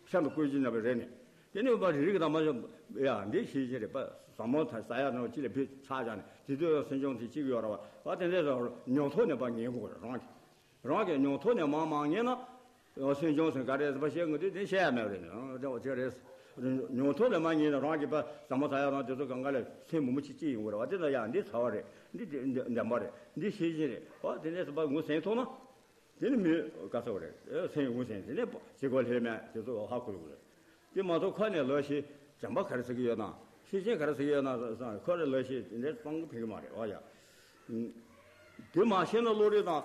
ཤ་འདི་བསྐུར་གྱི་ན་པ་རེད་ནས། དེ་ནི་པ་རིག་རིག་དང་མ་བྱ་ཡ་འདི་ཤེས་བཞིན་རེད་པ། ཟབ་མོ་ད་ཟ་ཡ་ནང་ཅི་ལ་བི་ཆགས་བྱ་ནས་དེ་དུས་སེམས་བྱུང་དེ་གཅིག་ཡོད་རེད་བ། བ་དེ་འདྲས་ཟེར་མྱོང་ཐོག་ནས་པ་ཉན་དགོས་རེད་རང་གི། རང་གི་མྱོང་ཐོག་ནས་མང་མང་ཉན་ན། སེམས་བྱུང་སེམས་ག་རེ་ཟེར་བ་བཤད་དགོས་དུས་དེ་བཤད་ཡ་མེད་རེད། འདྲ་བ་ཅིག་རེད། མྱོང་ཐོག་ནས་མ་ཉན་ན་རང་གི་པ་ཟ་མོ་ཟ་ཡ་དང་དེ་ཚོ་གང་ག་ལ་སེམས་མུ་མུ་ཅིག་སྐྱེ་ཡོང་གི་རེད་བ། དེ་ལ་ཡ་འདི་ཚ་བ་རེད། འདི་བདེན་པ་རེད། འདི་ཤེས་བཞིན་རེད་བ། དེ་ནས་ཟེར་བ་ངོས་ཟིན་ཐུབ་ན། དེ་ནི་མི་དགའ་ཚོར་རེད། སེམས་ངོས་ཟིན་དེ་ནས་བྱེད་སྒོ་ལྷད་མེད་དེ་ཚོ་ཧ་གོ་དགོས་རེད། དེ་མ་གཏོགས་ཁ་ནས་ལོག་ཤེས་དྲན་པ་ག་རེ་ཟེར་གི་ཡོད་ན། ཤེས་བཞིན་ག་རེ་ཟེར་གི་ཡོད་ན་བསམ་ཁོ་རེ་ལོག་ཤེས་དེ་འདྲའི་གཏོང་གི་ཕན་གི་མ་རེད་བ་ཡ། དེ་མ་ཤེས་ན་བློ་རིག་དང་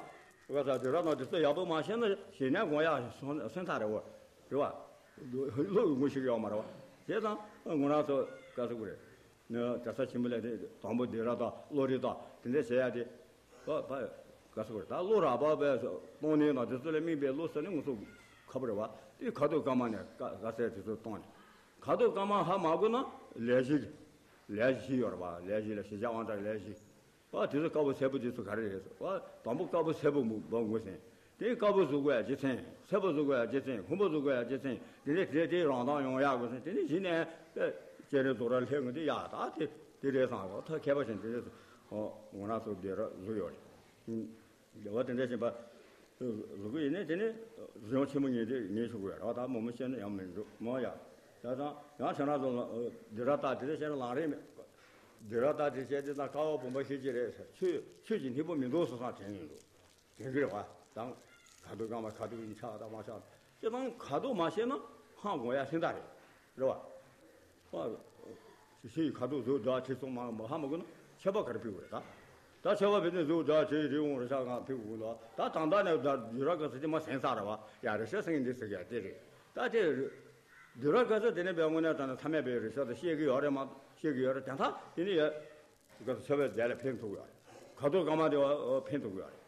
བ་ས་དེ་ར་དང་དེ་ཚོ་ཡག་པོ་མ་ཤེས་ན་ཞེ་ནས་དགོངས་ཡག་སོན་ཐག་རེད་བ། རེད་བ། བློ་ངོ་ཤེས་ཀྱི་ཡོད་མ་རེད་བ། དེ་དང་ངོ་རང་ཚོ་ག་ཚོད་གི་རེད། ནི་གྲྭ་ས་ཆེན་པོ་ལས་དེ་དང་པོ་དེ་ར་དང་བློ་རིག་དང་དེ་འདྲ་བྱེད་ཡ་དེ། པ་པ་ག་ཚོད་གི་རེད། ད་བློ་རགས་པ་བས་གཏོང་ནས་དང་དེ་ཚོ་ལ་དམིགས་པའི་བློ་ཟེར་ནས་ངོ་སོ་ཁ་པོ་རེད་བ། དེ་ཁ་དོག་དཀར་དམར་ནས་ག་ག་ཚད་དེ་ཚོ་གཏོང་ནས། ཁ་དོག་དཀར་དམར་ཧ་མ་གོ་ན་ལས་གཞི། ལས་གཞི་ཡོད་རེད་བ། ལས་གཞི་ལ་གཞི་བྱ་དབང་དྲག་ལས་གཞི། ཨ་དེ་ཚོ་དཀར་པོ་སེར་པོ་དེ་ཚོ་ག་རེ་རེད་ཟེར་བ། དང་པོ་དཀར་པོ་སེར་པོ་མུ་བ་ངོས་ཟིན། དེ་དཀར་པོ་བཟོ་དགོས་ཡ་རྒྱུ་མཚན། སེར་པོ་བཟོ་དགོས་ཡ་རྒྱུ་མཚན། སྔོན་པོ་བཟོ་དགོས་ཡ་རྒྱུ་མཚན། དེ་ནས་དེ་དེ་རང་དབང་ཡོང་ཡག་དགོས་མཚན། དེ་ནས་གཞི་ནས་སྤྱན་རས་རྫོགས་ར་ལྷན་ངོ་དེ་ཡག་ད་དེ་དེ་རེད་བསམ་ཡོད། ཐ་མཁས་པ་ཞིག་དེ་རེད་ཟེར། ཨོ་ང་རང་ཚོ་དེ་ར་བཟོ་ཡོད་རེད། འོ་དེ་འདྲ་བཞིན་པ། བཟོ་དགོས་ཡིན་ནས་དེ་ནས་གཟིགས་སྐྱོང་ཆེན་མོ་ཉིད་དེ་ཉིད་ཞུ་དགོས་ཡ་ར་ད་མོ་མོ་བཤད་ན་ཡང་མི་འགྲོ་མོ་ཡ། ད་དང་ཡང་ཁྱེད་རང་ཚོ་དེ་ར་ད་དེ་འདྲ་བཤད་ན་ལང་རེ་མེད། དེ་ར་ད་དེ་བཤད་དེ་ད་ཀ་བ་བུམ་པ་ཤེས་ཀྱི་རེད་ཟེར། ཆོས་ཆོས་ཀྱི་སྙིང་པོ་མི་འདུག་སོ་སང་དྲན་ཡིན་འདུག་དྲན་གི་རེད་བ། དང་ཁ་དོག་རྐང་པ་ཁ་དོག་ཡིན་ཆགས་དང་མ་ཆགས་ཅི་དང་ཁ་དོག་མ་ཤེས་ན་ཧང་གོ་ཡ་ཤིན་ད་རེད། རེད་བ། ཞེས་ཁ་དོག་གཟུགས་སྒྲ་དྲི་གསུམ་མ་མ་ཧ་མ་གོ་ན་མཆོད་པ་ག་རེ་ཕུལ་དགོས་རེད་ད། ད་མཆོད་པ་ཕུལ་ནས་གཟུགས་སྒྲ་དྲི་རི་བོང་རི་ཤ་གང་ཕུལ་དགོས་ལ་ད་དང་ད་ནས་ད་དུས་རབས་ག་ཚོད་དེ་མ་ཟིན་ས་རེད་བ། ཡ་རི་ཤ་སེང་གེ་འདི་ཟེར་ཡ་དེ་རེད། ད་དེ་དུས་རབས་ག་ཚོད་དེ་ནས་བས་དངོས་གནས་ད་ནི་ཐ་མལ་པའི་རི་ཤ་དེ་ཤེས་ཀྱི་ཡོད་རེད་མ་ཤེས་ཀྱི་ཡོད་རེད། དེ་ད་དེ་ནི་ཡ་ག་ཚོད་མཆོད་པའི་རྫས་ལ་ཕན་ཐོགས་ཡོད་རེད། ཁ་དོག་དཀར་དམར་དེ་བ་ཕན་ཐོགས་ཡོད་རེད།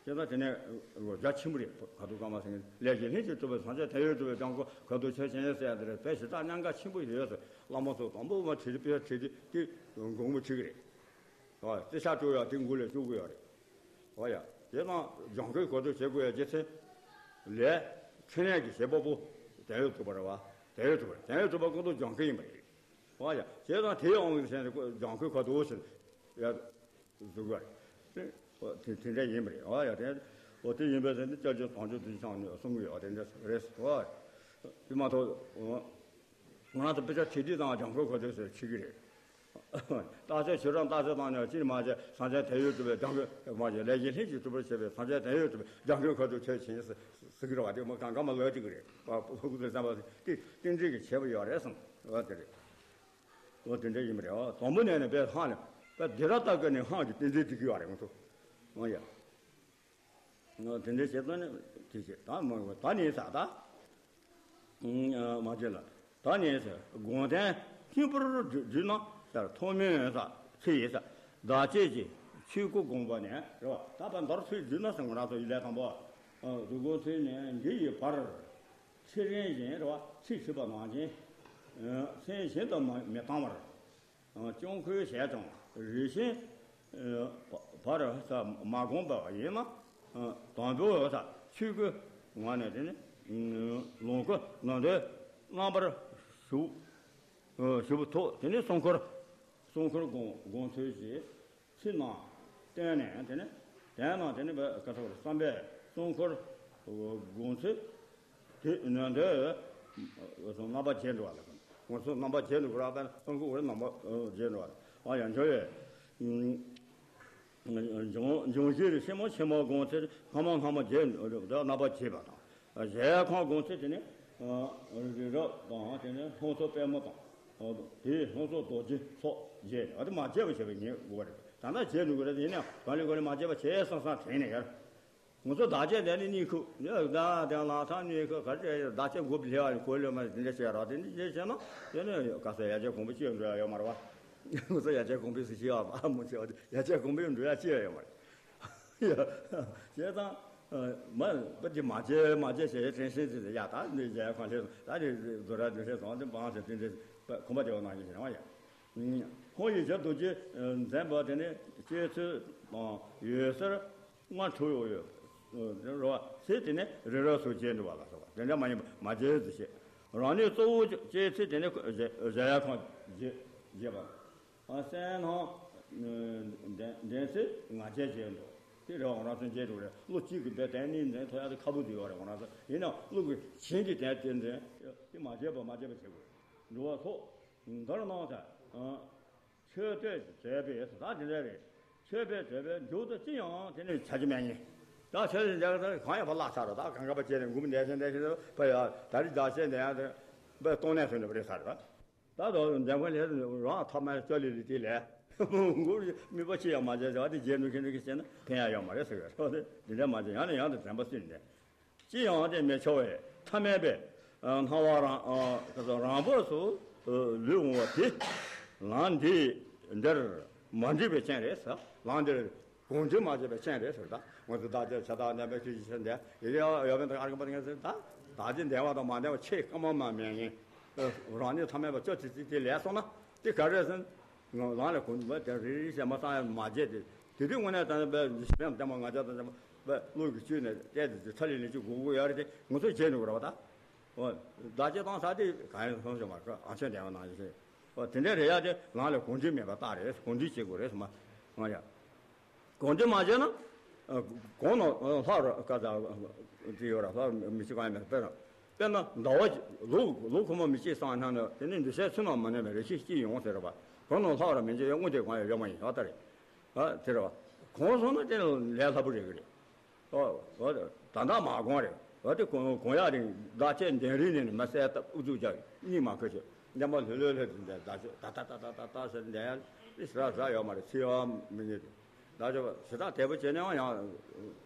དེ་ལྟར་དེ་ནས་རྒྱ་ཆེན་པོ་རེད། ཁ་དོག་དཀར་དམར་ཟེར་མཁན་ལས་ཀྱི་ལྷན་ཅིག་གྲུབ་པའི་སངས་རྒྱས་དོན་ཡོད་གྲུབ་པའི་སྐྱབས་མགོན་ཁ་དོག་ཆོས་ཅན་ཟེར་ཡ་དེ་རེད། དཔེ་ཞེ་དྲག་ཉམས་དགའ་ཆེན་པོ་ཡོད་ཟེར། བླ་མ་ཚོ་དང་པོ་མ་ཁྲིད་དེ་དཔེ་ཁྲིད་དེ་དེ་དགོངས་པ་ཁྲིད་གི་རེད། ཨོ་ཡ། དེ་ཤ་སྤྲོད་ཡ་དེ་མགོ་ལ་བཅུག་གི་ཡོད་རེད། ཨོ་ཡ། དེ་དང་སྦྱང་ཁོའི་གོ་ཐོས་བྱེད་དགོས་ཡ་རྒྱུ་མཚན་ལས་ཕྲིན་ལས་ཀྱི་བྱེད་པ་པོ་དོན་ཡོད་གྲུབ་པ་རེད་བ། དོན་ཡོད་གྲུབ་པ་རེད། དོན་ཡོད་གྲུབ་པ་ཀུན་ཏུ་སྦྱང་ཁོ་ཡིན་པ་རེད། ཨོ་ཡ། བྱས་ཙང་དེའི་དབང་གིས་བྱས་ནས་སྦྱང་ཁོའི་ཁ་དོག་ཟེར་ཡ་བཟོ་དགོས་རེད། ཨོ་དེ་དེ་འདྲ་ཡིན་པ་རེད། ཨོ་ཡ། དེ་ཨོ་དེ་ཡིན་པས་ཟེར་ནས་སྐྱབས་རྗེ་དམ་ཆོས་རྡོ་རྗེ་འཆང་ནས་གསུང་གི་ཡོད། དེ་འདྲ་རེད། ཨོ་དེ་མ་གཏོགས་ང་རང་ཚོ་དཔེ་ཆ་ཁྲིད་དུས་དང་སྦྱང་ཁོའི་ཁ་དོག་ཟེར་ཁྲིད་ཀྱི་རེད། རྟགས་ཆོས་ཆོས་རང་རྟགས་ཆོས་དང་ནི་ཅི་མ་བྱས་སངས་རྒྱས་དོན་ཡོད་གྲུབ་པའི་སྦྱང་ཁོའི་མ་བྱས་ལས་ཀྱི་ལྷན་ཅིག་གྲུབ་པར་བྱེད་པའི་སངས་རྒྱས་དོན་ཡོད་གྲུབ་པའི་སྦྱང་ཁོའི་ཁ་དོག་ཁྱོད་བྱིན་ཟེར་ཟེར་གྱི་རེད་བ། དེ་མ་གང་ག་མ་ལོས་ཅིག་གི་རེད། ཕུགས་སུ་བསམ་པ་དེ་ཏིང་འཛིན་གྱི་བྱེད་པ་ཡོད་རེད་གསུངས་བ་དེ་རེད། འོ་དེ་འདྲ་ཡིན་པ་རེད། འོ་དང་པོ་ནས་ནི་དཔེ་ལྷང་ལ་དཔེ་དེ་ར་ལྟ་གི་ནི་ལྷང་གི་ཏིང་འཛིན་སྒྲིག་གི་ཡོད་རེད་ང་ཚོ། འོ་ཡ། འོ་དེ་འདྲ་བྱེད་ཙང་ནི་དེ་བྱེད་ད་མ་ད་ནི་ས་ད། མ་བྱེད་ལ། ད་ནི་ས་དགོངས་དོན་ཕྱིན་པར་བསྒྲུབས་ན་ས་ཐོག་མའི་ས་ཚེ་ཡི་ས་བདག་བསྐྱེད་ཀྱི་ཆོས་སྐུ་དགོངས་པ་ནས་རེད་བ། ད་ཕར་མདོར་ཚུར་བསྒྲུབས་ན་ས་ང་རང་ཚོ་ཡི་ལས་དང་པོ། རུ་དགོངས་ཚུལ་ནས་འདི་ཡི་བར། ཚེ་རིང་ཞིང་རེ་བ་ཚིག་ཞུས་པ་ནང་བཞིན། སེམས་གཞན་དུ་མི་བཏང་བར། སྐྱོང་ཁུལ་བྱས་ཀྱང་རེ་ཞིག་བར་མ་བསྒོམས་པ་ཡིན་ན། དང་པོ་ཆོས་སྐུ་ངང་ནས་དེ་ནི་ལོངས་སྐུ་ནང་དོན་རྣམ་པར་ཞུགས། ཞུགས་ཐོག་དེ་ནི་གསུང་འཁོར། གསུང་འཁོར་དགོངས་དགོངས་ཚུལ་གྱི། ཚིག་རྣམས་བསྟན་ནས་དེ་ནི་དོན་རྣམས་དེ་ནི་བཀའ་ཐོག་བསམ་པས་གསུང་འཁོར་དགོངས་ཚུལ་དེ་ནོན་དོན་རྣམ་པ་བརྒྱད་འགྲོ་བ་ལ་ང་ཚོ་རྣམ་པ་བརྒྱད་འགྲོ་གི་ར། དཔེར་ན་ཀུན་མཁྱེན་རྣམ་པ་བརྒྱད་འགྲོ་བ་ལ། ཨ་ཡང་འབྱོར་བས། འབྱུང་འབྱུང་བཞིའི་སྲིང་མོ་ཆེན་མོ་དགོངས་ཚུལ་སྔ་མ་སྔ་མ་བརྒྱད་རྣམ་པ་བརྒྱད་པ་དང་། གཞལ་ཡས་ཁང་དགོངས་ཚུལ་དེ་ནི། རི་རབ་དང་དེ་ནི་ལྷུན་གསུམ་པད་མོ་དང་། དེའི་ལྷུན་གསུམ་རྡོ་རྗེ་སོགས་བརྒྱད་ནི་ཨ་དེ་མ་བརྒྱད་པ་བྱས་པའི་ཉེས་དགོས་པ་རེད། ད་ལྟ་བརྒྱད་འགྲོ་གི་རེད། ཡིན་ནའང་གང་ལས་གང་ལས་མ་བརྒྱད་པ་བྱས་སང་སང་དྲན་ནས་ཡར། ང་ཚོ་བདག་བསྐྱེད་འདི་ནི་གཉིད་ཁུག་ཡ་ད་དེ་ལ་ཐང་གཉིད་ཁུག་ག་ཚད་བདག་བསྐྱེད་འགོ་ལྷེ་བ་ནི་གོ་ལོ་མ་དེ་འདྲ་བྱས་ར། དེ་འདྲ་བྱས་བྱས་ན་དེ་ནི་ག་ས་ཡ་གྱལ་གོང་པོ་སྐྱེ་འགྲོ་ཡ་ཡོད་མ་རེད་བ། ང་ཚོ་ཡ་གྱལ་གོང་པོའི་སུ་ཤི་བ་མ་མོ་ཆེ་བ་ཡ་གྱལ་གོང་པོའི་འགྲོ་ཡ་སྐྱེ་ཡོད་མ་རེད། ཡ་བྱས་ཙང་། མ་པ་དེ་མ་བྱས་མ་བྱས་བྱས་དྲན་ཤེས་ཟེར་ཡ་ད་ནི་ཡ་གང་ལས་ད་དེ་རྫུ་ར་དེ་ལས་སོང་དེ་འབངས་ཟེར་དེ་འདྲ་པ་གོམ་པ་དེ་བ་ནང་བཞིན་བྱས་ན་བ་ཡ། ཁོང་ཡིས་བྱ་རྡོ་རྗེ་འཛིན་པ་དེ་ནི་སྐྱེ་ཚུལ་དང་ཡོད་སར་ལྔ་དྲུག་ཡོད་ཡོད་རེད་བ། ཚེ་དེ་ནི་རི་རབ་སུ་བྱས་འདུག་བ་ལ་སོགས་པ་དེ་འདྲ་མ་ཡིན་པ་མ་བྱས་ཟེར་བཤད། རང་ནི་གཙོ་བོ་སྐྱེ་ཚེ་དེ་ནི་གཞལ་ཡས་ཁང་བརྒྱད་བརྒྱད་པ། གསལ་སྣང་ལྡན་ཚེ་ང་རྒྱལ་བྱས་འདུག་དེ་རེད་བ། ང་རང་ཚོ་མཇལ་འགྲོ་རེད། བློ་གཅིག་གིས་འབད་དེ་ནི་འཛིན་ཐུབ་ཡ་དེ་ཁག་པོ་དེ་ཡོད་རེད། ང་རང་ཚོ་ཡིན་ནའང་བློ་གི་བྱིན་གྱིས་དེ་དེ་འཛིན་དེ་མ་བྱས་པ་མ་བྱས་པ་བྱེད་དགོས་འགྲོ་བ་ཐོག་མདོར་ན་ད། ཆོས་སྤེལ་མཛད་པས་ད་དེ་འདྲ་རེད། ཆོས་སྤེལ་མཛད་པས་མཇུག་ཏུ་ཅི་ཡང་དེ་ནི་བྱ་རྒྱུ་མེད་ཉེ། ད་ཆོས་ལ་འཇགས་ད་གང་ཡང་བ་བརླག་ཚར་རོ། ད་གང་ག་པ་བྱས་ནས་འགུམ་འདས་ཤིང་འདས་ཤིང་དུ་བ་ཡ་ད་རི་འཇགས་བྱས་འདས་ཡང་དུ་བ་སྟོང་གནས་སུ་འགྲོ་བ་རེད་ཚར་རོ། ད་དོ་འདེམས་ཁོ་ལས་རང་ཐ་མ་ཅོ་ལི་ལི་དེ་ལས་མགུར་དམིགས་པ་ཅི་ཡང་མ་བྱས་བྱ་བ་དེ་རྗེས་འགྲོ་མཁན་འགྲོ་མཁན་བྱས་ན་ཕན་ཡ་ཡོད་མ་རེད་ཟེར་བས་རོ། དེ་འདི་འདྲ་མ་བྱས་ཡང་ནས་ཡང་དུ་དྲན་པ་སྲིད་ནས། ཅི་ཡང་དེ་མི་འཆོལ་བའི་ཐ་མལ་པའི་སྣང་བ་རང་རང་བབས་སུ་ལུས་འོང་བ་དེ་ལམ་འདི་འདིར་མ་འདྲིས་པའི་རྐྱེན་རེད་ཟེར། ལམ་འདིར་གོམས་འདྲིས་མ་བྱས་པའི་རྐྱེན་རེད་ཟེར། ད་ང་ཚོ་བདག་ཅག་བྱ་དང་ལྡན་པའི་ཆོས་ཀྱི་ཆེན་དེ་ཡི་གེ་ཡོད་པའི་འདི་ཨ་རྒན་པ་དེ་ངས་ཟེར། ད་བདག་ཅག་ལྡན་པ་དང་མ་ལྡན་པ་ཆེས་དཀའ་མོ་མ་མེད་ངེས། རང་ཉིད་ཐ་མལ་པ་ཅོ་ཙི་ཙི་དེ་ལས་སོང་ན་དེ་ག་རེ་ཟེར། ལམ་ལ་གོམས་པ་དེ་རེ་རེ་བྱས་མ་བཏང་ཡང་མ་བརྗེད་དེ། དེ་དུས་དངོས་གནས་དྲང་པའི་ཞི་བའི་ལྟད་མོ་ང་ཅག་དང་འདྲ་བའི་བློ་གི་བཅུད་ནས་བལྟས་ཏེ་ཚ་ལེ་ལེ་ཅིག་དགོས་དགོས་ཡོད་རེད་དེ་ང་ཚོས་བརྗེད་འགྲོ་གི་རེད་བ་ད། འོ། བདག་བསྐྱེད་བཏང་ས་དེ་གང་ཡང་མཐོང་ཞིག་མ་རེད། ཨ་ཆོས་འདས་པ་ནང་བཞིན། འོ་དེ་འདྲའི་རེད་ཡ་དེ་ལམ་ལ་གོམས་འདྲིས་མེད་པ་རྟགས་རེད། གོམས་འདྲིས་བྱེད་དགོས་རེད་སོ་མ། ང་ཡ། གོམས་འདྲིས་མ་བྱས་ན། གོང་ནས་ལྷག་ར་ཀ་ད་དེ་ཡོད་ར་ལྷག་མི་གཅིག་གང་ཡང་མེད། དཔེར་ན་དཔེར་ན་ཟླ་བ་ལོ་ལོ་ཁོ་མ་མི་གཅིག་སང་སྣང་ནས་དེ་ནས་འདུ་ཤེས་ཚུན་ལ་མ་གནས་པའི་རེ་ཞིག་སྐྱེ་ཡོང་ཟེར་བ། གོང་ནས་ལྷག་ར་མི་འཇལ་ཡང་དངོས་དེ་གང་ཡང་ཡོད་མ་ཡིན་ཨ་ད་རེད། ཨ་དེ་རེད་བ། གོང་སོང་ན་དེ་ལས་སླ་པོ་རེད་གི་རེད། ཨོ་ཨོ་ད་ལྟ་མ་གོང་རེད། ཨོ་དེ་གོང་གོང་ཡག་རིང་བདག་བསྐྱེད་ལྡན་རིང་ནས་ནི་མ་གསལ་སྟབས་ཨུ་ཚུགས་རྒྱག་གཉིད་མ་ཁུག་ཆེ་འདན་མ་ལྷོད་ལྷོད་ལྷོད་དེ་འདས་བདག་བསྐྱེད་ད་ད་ད་ད་ད་ཟེར་འདས་ཡ་དེ་ཞེ་དྲག་ཟ་ཡོད་མ་རེད། ཚིག་ཡང་མི་ཉན་དེ། བདག་ཅག་ཞེ་དྲག་དལ་པོ་བྱས་ནའང་ཡང་ཡོད་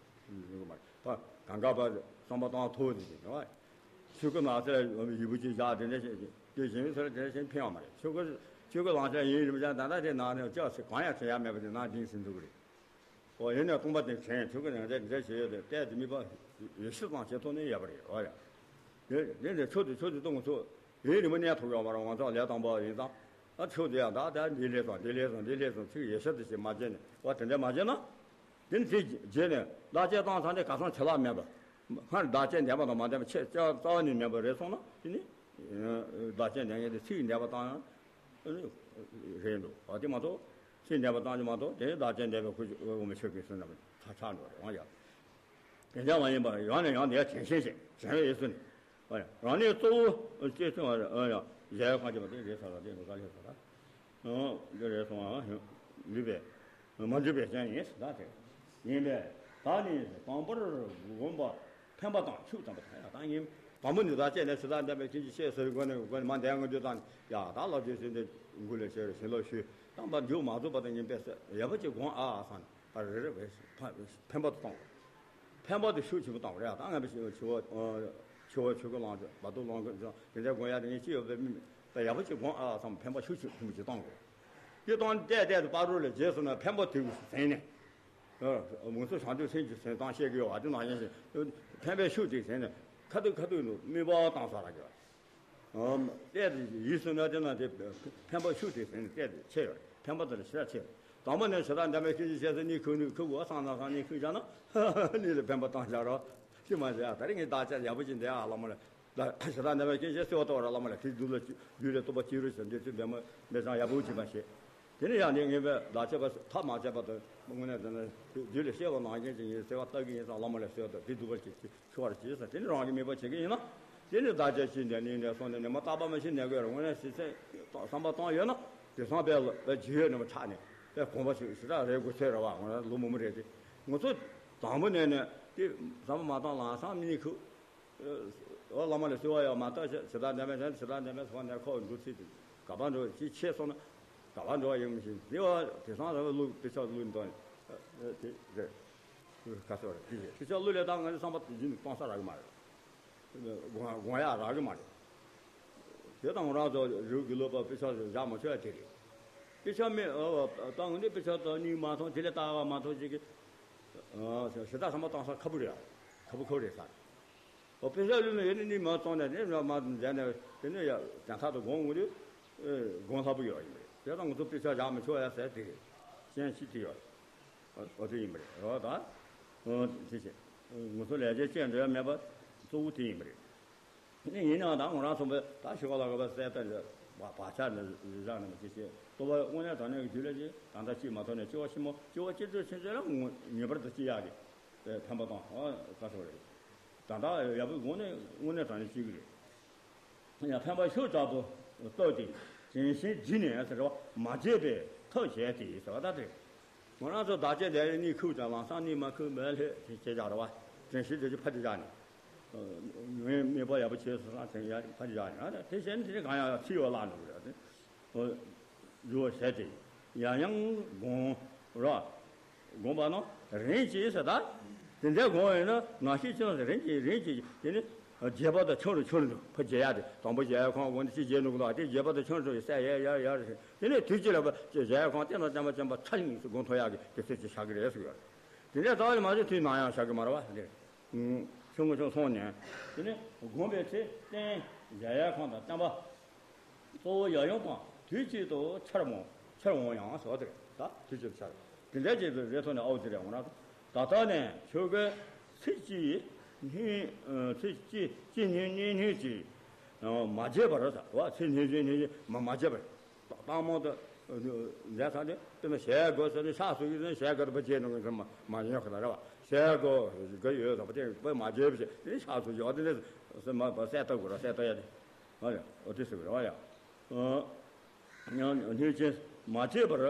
མ་རེད། ད་གང་ག་པ་བསམ་པ་བཏང་ཐུབ་དེ་དེ་ནི་ཆོས་སྐུ་ནགས་ཚལ་ཡོད་པའི་ཡུལ་པོ་ཅིག་བཞག་དེ་འདྲ་ཞིག་དེ་གཞན་ཚོར་དེ་འདྲ་ཞིག་ཕན་ཡོད་མ་རེད། ཆོས་སྐུ་ཆོས་སྐུ་ལང་ཚལ་ཡིན་རིམ་བཞག་ད་ལྟ་དེ་ནང་ནས་ཅག་སེ་གང་ཡང་བྱེད་ཡ་མེད་པ་དེ་ནང་འདིང་ཟིན་འདུག་རེད། ཨོ་ཡིན་ནའི་སྟོང་པ་དེ་དྲན་ཆོས་སྐུ་ནང་དེ་འདྲ་བྱེད་ཡོད་དེ་བལྟས་དེ་མི་པ་ཡེ་ཤེས་དང་བྱེད་ཐུབ་ནས་ཡོད་པ་རེད། ཨོ་ཡ། དེ་དེ་འདྲ་ཆོས་དེ་ཆོས་དེ་གཏོང་ཚོ། རིང་རིང་པོ་གནས་ཐུབ་ཡོད་མ་རེད། ང་ཚོ་ལས་དང་པོ་ཡིན་ཙང་། ཨ་ཆོས་དེ་ཡང་ད་ལྟ་འདི་ལས་སོང་འདི་ལས་སོང་འདི་ལས་སོང་ཚིག་ཡེ་ཤེས་དེ་ཞིག་མ་བྱས་ནས་བ་དེ་འདྲ་མ་བྱས་ན། དེ་ནི་དེ་རྗེས་ནས་བདག་གཅེས་བཏང་ཚར་ནས་ག་སང་བྱེད་ལག་མེད་པ། སྔར་བདག་གཅེས་འདས་པ་དང་མ་འདས་པ་ཆེས་རྩ་རྩ་བ་ནས་མེད་པ་རེད་སོང་ན་དེ་ནི། བདག་གཅེས་འདས་མཁན་དེ་ཚིག་འདས་པ་བཏང་ཡང་རེད་འདུག་ཨ་དེ་མ་གཏོགས་ཚིག་འདས་པ་བཏང་རྒྱུ་མ་གཏོགས་དེ་བདག་གཅེས་འདས་པའི་ཁུ་འོ་མི་ཆོས་ཀྱི་སུན་ནམ་ཚ་ཆགས་འགྲོ་རེད་འོང་ཡ། དེ་འདྲ་མ་ཡིན་པར་ཡང་ནས་ཡང་དེ་དྲན་ཤེས་བྱེད་དྲན་པའི་ཡིད་སུ་ནས། རང་ནི་གཙོ་བོ་སྐྱེ་ཚུལ་བ་རེད། ཡང་གཞལ་ཡས་ཁང་ཆེན་པོ་དེ་རེད་ཟེར་བ་དེ་འགྲོ་ག་ལས་ཟེར་བ། འདི་རེད་སོང་བ་ལུས་པས་མ་འཇིག་པའི་སྤྱན་ཡིན་ཟེར་ད་དེ་ཡིན་པས། ད་ནི་དང་པོར་བསྒོམ་པ་འཕེན་པ་དང་ཆུ་ཙམ་པ་དང་ཡང་དང་ཡིན། དང་པོ་ནི་ད་བཅད་ནས་ཇི་ལྟར་འདས་པའི་ཕྱིན་ཅི་ཤེས་ཟེར་བའི་སྒོ་ནས་སྒོ་ནས་མ་འདས་ངོ་འདུག་དང་ཡང་ད་ལོ་རྒྱུས་ཟེར་འདི་འགུལ་ལས་བྱས་རེད་ཞེས་ལོ་ཞུས་དང་པ་མཇུག་མ་རྫོགས་པ་དང་ཡིན་པས་ཟེར་ཡག་པོ་ཅིག་དགོངས་ཨ་ཨ་སང་ནས། ཨ་རེ་རེ་བས་ཕ་འཕེན་པ་དུ་བཏང་། འཕེན་པ་དུ་ཤུགས་ཆེན་པོ་བཏང་བ་རེད། ད་ང་བས་ཆེ་བ་ཆེ་བ་ཆེ་བ་ཆོས་གོས་བླངས་ཏེ་བ་དུ་བླངས་ཀྱི་དེ་འདྲའི་དགོངས་ཡ་དེ་ངས་ཅི་ཡོད་པའི་མི་ད་ཡག་པོ་ཅིག་དགོངས་ཨ་བསམ་འཕེན་པ་ཤུགས་ཆེན་པོ་ཅིག་བཏང་དགོས། དེ་བཏང་བལྟས་བལྟས་དུ་པ་རུ་ལ་རྗེས་སུ་ན་འཕེན་པ་དུ་ཟིན་ནས། མུ་སུ་བྱང་ཆུབ་སེམས་ཀྱི་ཟིན་སྟངས་བཤད་ཀྱི་ཡོད་བ་དེ་ནང་བཞིན་འཕེན་པའི་ཤུགས་དེ་ཟིན་ནས་ཁ་ཐུག་ཁ་ཐུག་ནུ་དམིགས་པ་བཏང་ས་ར་གི་བ། བལྟས་ཏེ་ཡིད་སུ་ན་དེ་ན་དེ་འཕེན་པ་ཤུགས་དེ་ཟིན་བལྟས་ཏེ་ཆེ་ཡོད། འཕེན་པ་དེ་ལ་ཞེ་དྲག་ཆེ། དང་པོ་ནས་ཞེ་དྲག་འདས་པའི་སྐད་ཅིག་བཤད་ཚེ་གཉིད་ཁུག་ནུས་ཁུག་གོ་སང་ན་སང་གཉིད་ཁུག་བྱ་ན་གཉིད་ལ་འཕེན་པ་བཏང་བཞག་རོགས་ཤི་མ་བྱ་ད་རེས་ངས་བདག་ཅག་ཡག་པོ་ཅིག་འདས་ཨ་བླ་མ་ལ་ད་ཞེ་དྲག་འདས་པའི་སྐད་ཅིག་གསོལ་བ་གཏོང་བ་ར་བླ་མ་ལ་དེ་རྒྱུད་ལ་རྒྱུད་ལ་རྟོགས་པ་ཅི་རུ་ཞིག་འདོད་ཚུལ་འབད་མ་འབད་བཟང་ཡག་པོ་ཅིག་མ་བྱེད། དེ་ནས་ཡང་འདི་ངེས་པའི་བདག་ཅག་པ་ཐབས་མ་བྱས་པ་དང་དངོས་གནས་དེ་ནས་རྒྱུད་ལ་བཤད་པ་ནང་བཞིན་ཅིག་ཡིན་ཟེར་བ་ལྟ་གི་ཡིན་ཙང་བླ་མ་ལ་གསོལ་བ་དང་དེ་སྡུག་པ་ཅིག་ཅིག་ཆུ་བར་བྱེད་ཟེར། དེ་ནི་རང་གི་དམིགས་པ་བྱེད་ཀྱི་ཡིན་ན། དེ་ནི་བདག་ཅག་ཤི་འདས་ནི་འདས་སོང་ནས་ནི་མ་བརྟག་པ་མ་ཤི་ནས་དགོས་རུང་ངོ་ནས་སྲིད་སེམས་བསམ་པ་བཏང་ཡོད་ན་དེ་སང་དཔེ་ལ་དཔེ་ཇི་ཡོད་ནི་མ་ཆགས་ནས་དཔེ་དགོངས་པ་ཞིག་ཞེ་དྲག་རེད་དགོས་ཚོད་རེད་བ། ངོ་ནས་ལོ་མང་པོ་རེད་དེ། ངོ་ཚོ་དང་པོ་ནས་ནས་དེ་བསམ་པ་མ་བཏང་ལམ་སང་མི་ནི་ཁུ། འོ་བླ་མ་ལ་གསོལ་བ་ཡང་མ་བཏབ་ཞེ་ཞེ་དྲག་འདས་པའི་ཞེ་དྲག་འདས་པའི་སོང་ནས་ཁོ་འགྲོ་ཚིག་དེ་ག་པར་འགྲོ་ཅི་ཆེ་སོང་ན་ག་པར་འགྲོ་བ་ཡིན་མི་ཤེས་དེ་བ་དེ་སང་ར་བ་ལུག་དཔེ་ཆ་ལུག་འདོན་དེ་རེད། ཁ་སོ་རེ་ཁྱི་ཁྱི་ཆ་ལུ་ལས་ད་ང་ཚོ་བསམ་པ་དེ་བཞིན་གཏོང་ས་རག་གི་མ་རེད། དགོངས་དགོངས་ཡག་རག་གི་མ་རེད། དེ་དང་རང་ཚོ་རིགས་ཀྱི་བློ་པ་དཔེ་ཆ་བཞག་མ་ཆོག་ཡ་དེ་རེད། དཔེ་ཆ་མེད་ད་ངོ་ནས་དཔེ་ཆ་ད་གཉིས་མ་མཐོང་དེ་ལས་ལྟ་བ་མ་མཐོང་ཅིག་གི་ཞེ་དྲག་བསམ་པ་བཏང་ས་ཁ་བུ་རེད། ཁ་བུ་ཁ་བུ་རེད་ས། ཨོ་དཔེ་ཆ་ལུས་ན་ཡོད་ནི་གཉིས་མ་བཏང་ནས་དེ་མ་མཛད་ནས་དེ་ནས་ཡ་དན་ཐག་ཏུ་དགོངས་ངོ་དེ་དགོངས་ལྷ་བུ་ཡོད་ཡིན་པ་རེད། དེ་ད་ང་ཚོ་དཔེ་ཆ་བཞག་མ་ཆོག་ཡ་ཟེར་དེ་རེད། གཞན་ཤི་དེ་ཡོད། ཨོ་དེ་ཡིན་པ་རེད་རོ་ད། ཨོ་དེ་བྱས། ང་ཚོ་ལས་བྱེད་ཅན་འདྲ་མེད་པ་གཙོ་བོ་དེ་ཡིན་པ་རེད། ནི་ཡིན་ནའང་ད་ང་རང་ཚོ་བས་ད་ཤི་བ་ལ་ག་བ་གསལ་ལྟ་བག་ཆགས་འདྲ་བཞག་ནས་མ་ཅི་བྱེད་ལྟོ་བ་དངོས་གནས་དྲང་གནས་ཀྱི་རྒྱུད་ལ་ཅི་ད་ལྟ་ཅིས་མ་ཐོག་ནས་སྐྱེ་བ་ཕྱི་མ་སྐྱེ་བ་སྐྱེ་ཚུལ་ཕྱིན་ཚུལ་ལ་ངོ་ངེས་པར་དུ་ཅི་ཡག་གི་ཕན་པ་དང་ཨ་ད་སོ་རེད། ད་ལྟ་ཡག་པོའི་ངོ་ནས་དངོས་གནས་དྲང་གནས་ཅི་གི་རེད། ཡང་འཕེན་པ་ཤུགས་དྲག་པོ་བཏབ་སྟེ་དྲན་ཤེས་བརྗེད་ནས་ཟེར་བ་མ་བརྗེད་པའི་ཐབས་བྱས་ཏེ་ཟེར་བ་ད་དེ། ང་རང་ཚོ་བདག་ཅག་འདས་གཉིད་ཁུག་ཀྱང་ལམ་སང་གཉིད་མ་ཁུག་མེད་ལྷོད་ཅེས་བྱ་ར་བ། དྲན་ཤེས་དེ་ཚོ་ཕ་དེ་བཞག་ནས། ངས་དམིགས་པ་ཡག་པོ་བྱས་སོང་ཙང་དྲན་ཡག་ཕ་དེ་བཞག་ནས་དེ་བྱས་ནས་དེ་གང་ཡང་ཡང་ཚིག་ཡོད་བརླག་འགྲོ་གི་རེད་དེ། འགྱུར་བ་བྱས་ཏེ། ཡང་ཡང་བསྒོམ་ར། བསྒོམ་པ་ན་རིམ་གྱིས་ཟེར་ད། དེ་འདྲའི་བསྒོམ་ཡིན་ན་ང་ཤི་ཅི་ན་ཟེར་རིམ་གྱིས་རིམ་གྱིས་དེ་ནི། རྒྱས་པ་དང་ཆུང་རུ་ཆུང་རུ་འགྲོ་ཕ་རྒྱས་ཡག་དེ་དང་པོ་རྒྱས་ཡག་ཁོང་དགོན་དུ་ཅི་རྒྱས་འགྲོ་གི་འདུག་དེ་རྒྱས་པ་དང་ཆུང་རུ་ཆུང་རུ་ཟེར་ཡར་ཡར་ཡར་ཟེར་དེ་ནས་དུས་གཅིག་ལ་ཕ་རྒྱས་ཡག་ཁོང་བསྟན་དང་བསྟན་པ་བསྟན་པ་ཚ་ཞིང་ངེས་སུ་སྒོམ་ཐུབ་ཡག་གི་དེ་ཚོད་ཅིག་བྱ་གི་རེད་ཟེར་གི་ཡོད་རེད། དེ་འདྲའི་རྩ་བ་ནས་མ་བྱུང་དུས་ནམ་ཡང་བྱ་གི་མ་རེད་བ་དེ། ཆུང་ངུ་ཆུང་སོང་ནས། དེ་ནས་བསྒོམས་པའི་ཚེ་རྟེན་རྒྱས་ཡག་ཁོང་དང་བསྟན་པ། གཙོ་བོ་ཡབ་ཡུམ་དང་དུས་གཅིག་ཏུ་འཆར་འོང་འཆར་འོང་ཡང་ཟེར་བ་དེ་རེད་ད་དུས་གཅིག་ཏུ་འཆར། དེ་འདྲའི་ཆེད་དུ་རེ་ཐོག་ནས་ཨའུ་ཙི་རེད་འོང་ན། ད་ལྟ་ནས་ཆོས་གོས་ཚིག་གཅིག་སྙན་ཚིག་གཅིག་གཅིག་སྙན་སྙན་སྙན་གཅིག་མ་བརྗེད་པར་ཟེར་བ་ཚིག་སྙན་སྙན་སྙན་གཅིག་མ་མ་བརྗེད་པར། ལྟ་མོ་དུ་འཛད་ས་དེ་དེ་ནི་ཞལ་དགུ་ཟེར་ནས་ཕྱག་སུ་ཡིན་ནས་ཞལ་དགུ་དུ་བ་བྱས་ནས་ཟེར་མ་མ་ཉོ་གི་ན་རེད་བ། ཞལ་དགུ་དགུ་ཡོད་ཟེར་བ་དེ་བས་མ་བརྗེད་པ་བྱས་དེ་ནི་ཕྱག་སུ་ཡོད་དེ་ནས་ཟེར་མ་བ་གསལ་ལྟ་དགོས་ར་གསལ་ལྟ་ཡ་དེ། ཨ་ཡ་ཨོ་དེ་ཟེར་གི་རེད་བ་ཡ། སྙན་ཅིང་མ་བརྗེད་པར་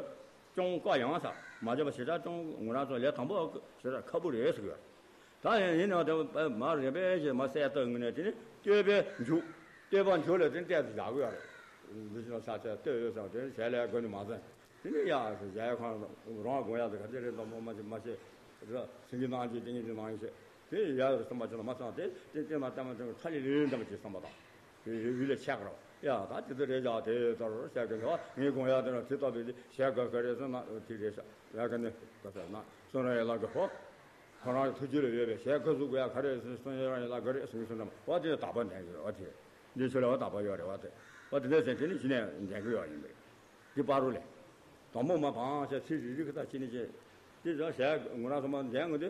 ཅུང་དཀའ་ཡང་ཟེར་མ་བརྗེད་པ་ཞེ་དྲག་ཅུང་ང་རང་ཚོ་ལས་དང་པོ་ཞེ་དྲག་ཁག་པོ་རེད་ཟེར་གི་ཡོད། ད་ཡང་ཡིན་ནའང་དེ་མ་རེད་པས་ཞེས་མ་གསལ་བཏབ་ངེས་ནས་དེ་ནི་བསྟོད་པའི་མཇུག་བསྟོད་པ་མཇུག་ལ་དེ་ནི་བལྟས་ཏེ་བཞག་གི་ཡོད་རེད། འདི་ཕྱི་ལ་ས་ཆ་བསྟོད་ཡོད་ཙང་དེ་ནི་ཞལ་ལས་དགོས་ནི་མ་ཟད། དེ་ནི་ཡ་ཞལ་ཡ་ཁང་རང་དགོངས་ཡ་དེ་ག་ཚད་རེད་དམ་མ་ཤེས་མ་ཤེས་ར་སེང་གེ་གནང་རྒྱུ་དེ་ཉིད་དེ་གནང་ཡིན་ཤེས་དེ་ཡ་རེད་བསམ་པ་ཅི་ན་མ་བསམ་དེ་དེ་དེ་ན་ལྟ་མ་དེ་ཁ་ལི་ལི་འདམ་གྱི་བསམ་པ་དང་དེ་ཡུལ་ལས་ཆགས་རོགས་ཡ་ད་དེ་ཚོ་རེད་བཞག་དེ་ལྟར་བཤད་གི་འདུག་ངས་དགོངས་ཡ་དེ་ན་དེ་ལྟ་བུའི་ཞལ་དགོས་ག་རེད་ཟེར་ན་དེ་རེད་ཤག་ཡ་ག་ནི་ག་ཟེར་ན་གསུང་ར་ཡ་ལ་གི་ཧོ། ཁོ་རང་གི་ཐུགས་རྒྱུད་ལ་ཡོད་པའི་ཞལ་དགུ་གཟུགས་དགུ་ཡ་ག་རེ་སོང་ཡོད་རང་ཡིན་ལ་ག་རེ་སོང་ཡོད་སོང་འདྲ་མ་བ་དེ་དག་པ་ནས་ཡོད་བ་དེ། འདི་ཚོ་ལ་བ་དག་པ་ཡོད་རེད་བ་དེ། བ་དེ་འདྲ་ཟེར་དེ་ནི་གཞི་ནས་འདྲེན་གི་ཡོད་ཡིན་པས། འདི་པ་རུ་ལས། དང་པོ་མ་བང་ཞེས་ཚིག་རིག་རིག་གི་ད་ཅི་ནི་ཅི། དེ་ཚོ་ཞལ་ངོ་རང་སོ་མ་འདྲེན་གི་འདི།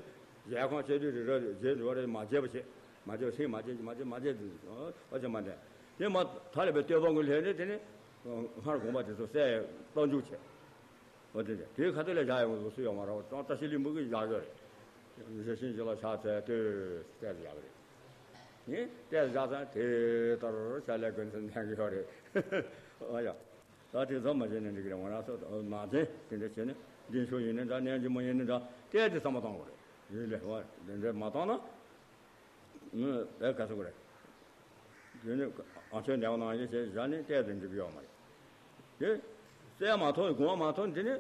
ཞལ་ཁོང་ཆེ་དུས་རི་ར་རྗེས་འགྲོ་རེད། མ་བརྗེད་པ་བྱེད། མ་བརྗེད་པ་ཚིག་མ་བརྗེད་མ་བརྗེད་མ་བརྗེད་དུས་ཨོ་ཆེ་མ་འདྲེན། དེ་མ་ཐ་ལས་པའི་སྟོད་པ་ངོས་ལྷན་རེ་དེ་ནི། སྔར་དགོངས་པ་དེ་ཚོ་གསལ་རྟོགས་འཇུག་བྱེད། འོ་དེ་དེ་དེའི་ཁ་ཐུག་ལ་བཞག་ཡོང་ལུགས་སུ་ཡོད་མ་རེད། ཀྲང་བཀྲ་ཤིས་ལྷུན་པོ་གིས་བཞག་ཡོད་རེད། རེ་ཞིག་ཅིག་ལ་ཕྱག་འཚལ་ལྟོས་བལྟས་བཞག་རེད། ནི་བལྟས་བཞག་ཙང་དེ་ལྟར་བྱ་ལས་དགོན་ཚུལ་ལྡན་གི་ཡོད་རེད། ཨ་ཡ། ད་དེ་ཚོ་མ་བྱས་ནས་འགྲིག་གི་རེད། ང་རང་ཚོ་མ་བྱས་དེ་འདྲ་བྱས་ནས་འདི་ཆོས་ཡིན་ནི་འདྲ་གནས་ཀྱི་མ་ཡིན་ནི་འདྲ་བལྟས་ཏེ་བསམ་པ་བཏང་དགོས་རེད། ཡིན་ལས་བ་དེ་འདྲ་མ་བཏང་ན། ཨེ་ག་ཚོད་རེད། དེ་ནི་ཨ་ཆོས་འདྲ་བ་ནང་བཞིན་བྱས་བཞག་ནས་བལྟས་ཏེ་འགྲིག་གི་ཡོད་མ་རེད། དེ་གསལ་མ་ཐོན་གོང་མ་ཐོན་དེ་ནི་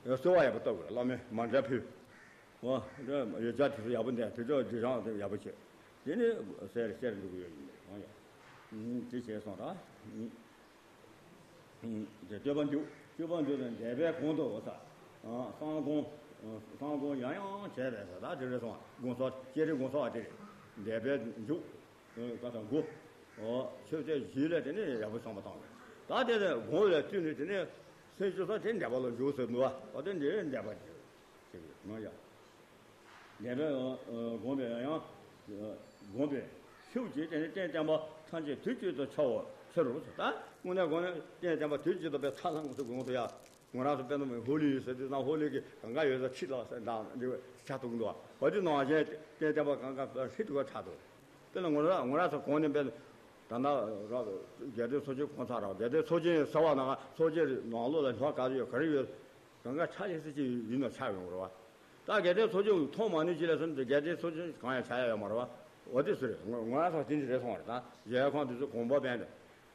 གསོལ་བ་ཡག་པོ་བཏབ་དགོས། བླ་མས་མ་འདྲ་ཕུལ། འོ་དེ་ཡོད་ཆ་དེ་ཚོ་ཡག་པོ་འདུག་དེ་ཚོ་སྒྲིག་རང་དེ་ཡག་པོ་བྱེད། དེ་ནི་གསལ་གསལ་འགྲིག་གི་ཡོད་ཡིན་པས་ཡང་ཡ། དེ་བྱས་སོང་ད། དེ་སྟོད་པ་འཇུག་སྟོད་པ་འཇུག་དང་འདས་པའི་གོང་དུ་འོ་ས། གསང་སྒོམ། གསང་སྒོམ་ཡང་ཡང་བྱས་པས་ས་ད་དེ་རེད་སོང་། དགོངས་སོ་ཅེ་རེ་དགོངས་སོ་བ་དེ་རེད། འདས་པའི་འཇུག་ཀ་དང་དགུ། ཆོས་ཚན་བཞི་ལས་དེ་ནས་ཡག་པོ་བསམ་པ་བཏང་བས། ད་དེ་ནས་དགོངས་ལས་བཏུས་ནས་དེ་ནས་སེམས་ཅན་སོགས་དེ་འདས་པ་ལ་འཇུག་ཟེར་འདུག་བ། འོ་དེ་འདི་འདས་པ་ཅིག་ཅིག་ཡོད་ན་ཡ། འདས་པའི་དགོངས་པས་ཡང་ཡང་དགོངས་པས་ཤུགས་ཀྱིས་དེ་ནས་རྟེན་བརྟེན་པ་ཐམས་ཅད་དུས་གཅིག་ཏུ་འཆར་བའི་ཕྱིར་རོ། ད་དངོས་གནས་དགོངས་ནས་རྟེན་བརྟེན་པ་དུས་གཅིག་ཏུ་པའི་ཚ་ལྷང་དུ་དགོངས་སུ་ཡ། ང་རང་ཚོ་དཔེ་ནི་ཧོ་ལི་ཡོད་ཟེར་དུས་ན་ཧོ་ལི་གི་གང་ག་ཡོད་ས་ཁྲིད་ལ་ཟེར་འདང་འདི་བས་ཆ་གཏོང་འདུག་བ། འོ་དེ་ནང་བཞིན་རྟེན་བརྟེན་པ་གང་ག་ཧྲིལ་དུ་ག་ཆགས་འདུག་དཔེར་ན་ང་རང་ང་རང་ཚོ་གོང་ནས་དཔེ་ད་ལྟ་ར་རྒྱལ་སྲས་ཚོགས་ཆེན་གོང་ཚར་ར་རྒྱལ་སྲས་ཚོགས་ཆེན་ཟེར་བ་ན་ཚོགས་ཆེན་ནང་ལོགས་ལ་ལྷག་ག་ཚོད་ཡོད་ག་རེ་ཡོད་གང་ག་ཆ་ལེ་སི་ཅིག་ཡིན་ན་ཆགས་ཡོང་རེད་བ། ད་རྒྱལ་སྲས་ཚོགས་ཆེན་མཐོང་མ་ནུས་ཅི་ལས་སོང་དུས་རྒྱལ་སྲས་ཚོགས་ཆེན་གང་ཡང་ཆགས་ཡ་ཡོད་མ་རེད་བ། འོ་དེ་སུ་རེད། ང་ང་རང་ཚོ་དེ་འདྲ་རེད་སོང་བ་རེད། ད་གཞལ་ཡས་ཁང་དེ་ཚོ་དགོངས་པ་བན་དེ།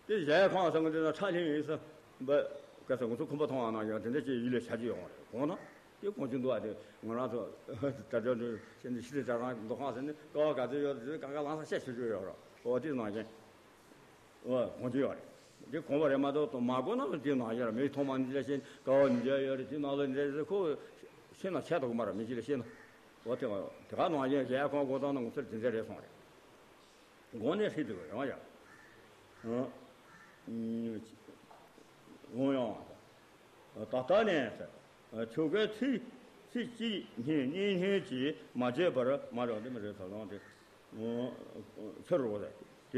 དེ་གཞལ་ཡས་ཁང་ཟེར་གི་འདི་ན་ཁྲག་ལྷིང་ཡིན་ས། འབའ། ག་ས་ང་ཚོ་ཁུམ་པ་མཐོང་བ་ན་ཡང་དེ་འདྲ་ཅིག་ཡིད་ལ་བྱ་རྒྱུ་ཡོང་བ་རེད། གོང་ན་དེ་གོང་ཆེན་འདུག་ཨ། དེ་ང་རང་ཚོ་ད་ལྟ་འདི་ཤི་འདི་ཤི་དེ་ད་རང་འདུ་ཁང་ཟེར་ནས་ཀ་བ་ག་ཚོད་ཡོད་དེ་ག་ག་ལང་ས་བཤད་ཆོག་ཆོག་ཡོད་རེད། འོ་དེ་ནང་བཞིན། འོ་གོང་ཆེན་ཡོད་རེད། དེ་གོང་བ་རེད་མ་གཏོགས་མ་གོ་ན་དེ་ནང་བཞིན་རེད། མི་ཐོག་མ་འདི་ལ་ཤེས་ཀ་བ་འདི་ཡོད་རེད། དེ་ནང་ལ་འདི་རེད་ཁོ་ཤེས་ན་ཆད་ཐུབ་ཀྱི་མ་རེད། མི་གཅིག་ལ་ཤེས་ན། འོ་དེ་དེ་ག་ནང་བཞིན་གཞལ་ཡས་ཁང་སྒོ་བཏང་ན་ང་ཚོར་དེ་འདྲ་རེད་སོང་རེད། དགོངས་ནས་ཧྲིལ་དུ་ཡང་ཡང་། འོང་ཡང་། ད་ལྟ་ནས་ཆོ་གའི་ཚིག་ཚིག་གཅིག་ཉིད་གཉིས་ཉིད་ཀྱིས་མ་བྱས་པར་མ་རེད། འདི་མ་རེད། ད་ལོང་དེ་ཕྱིར་རོ། དེ་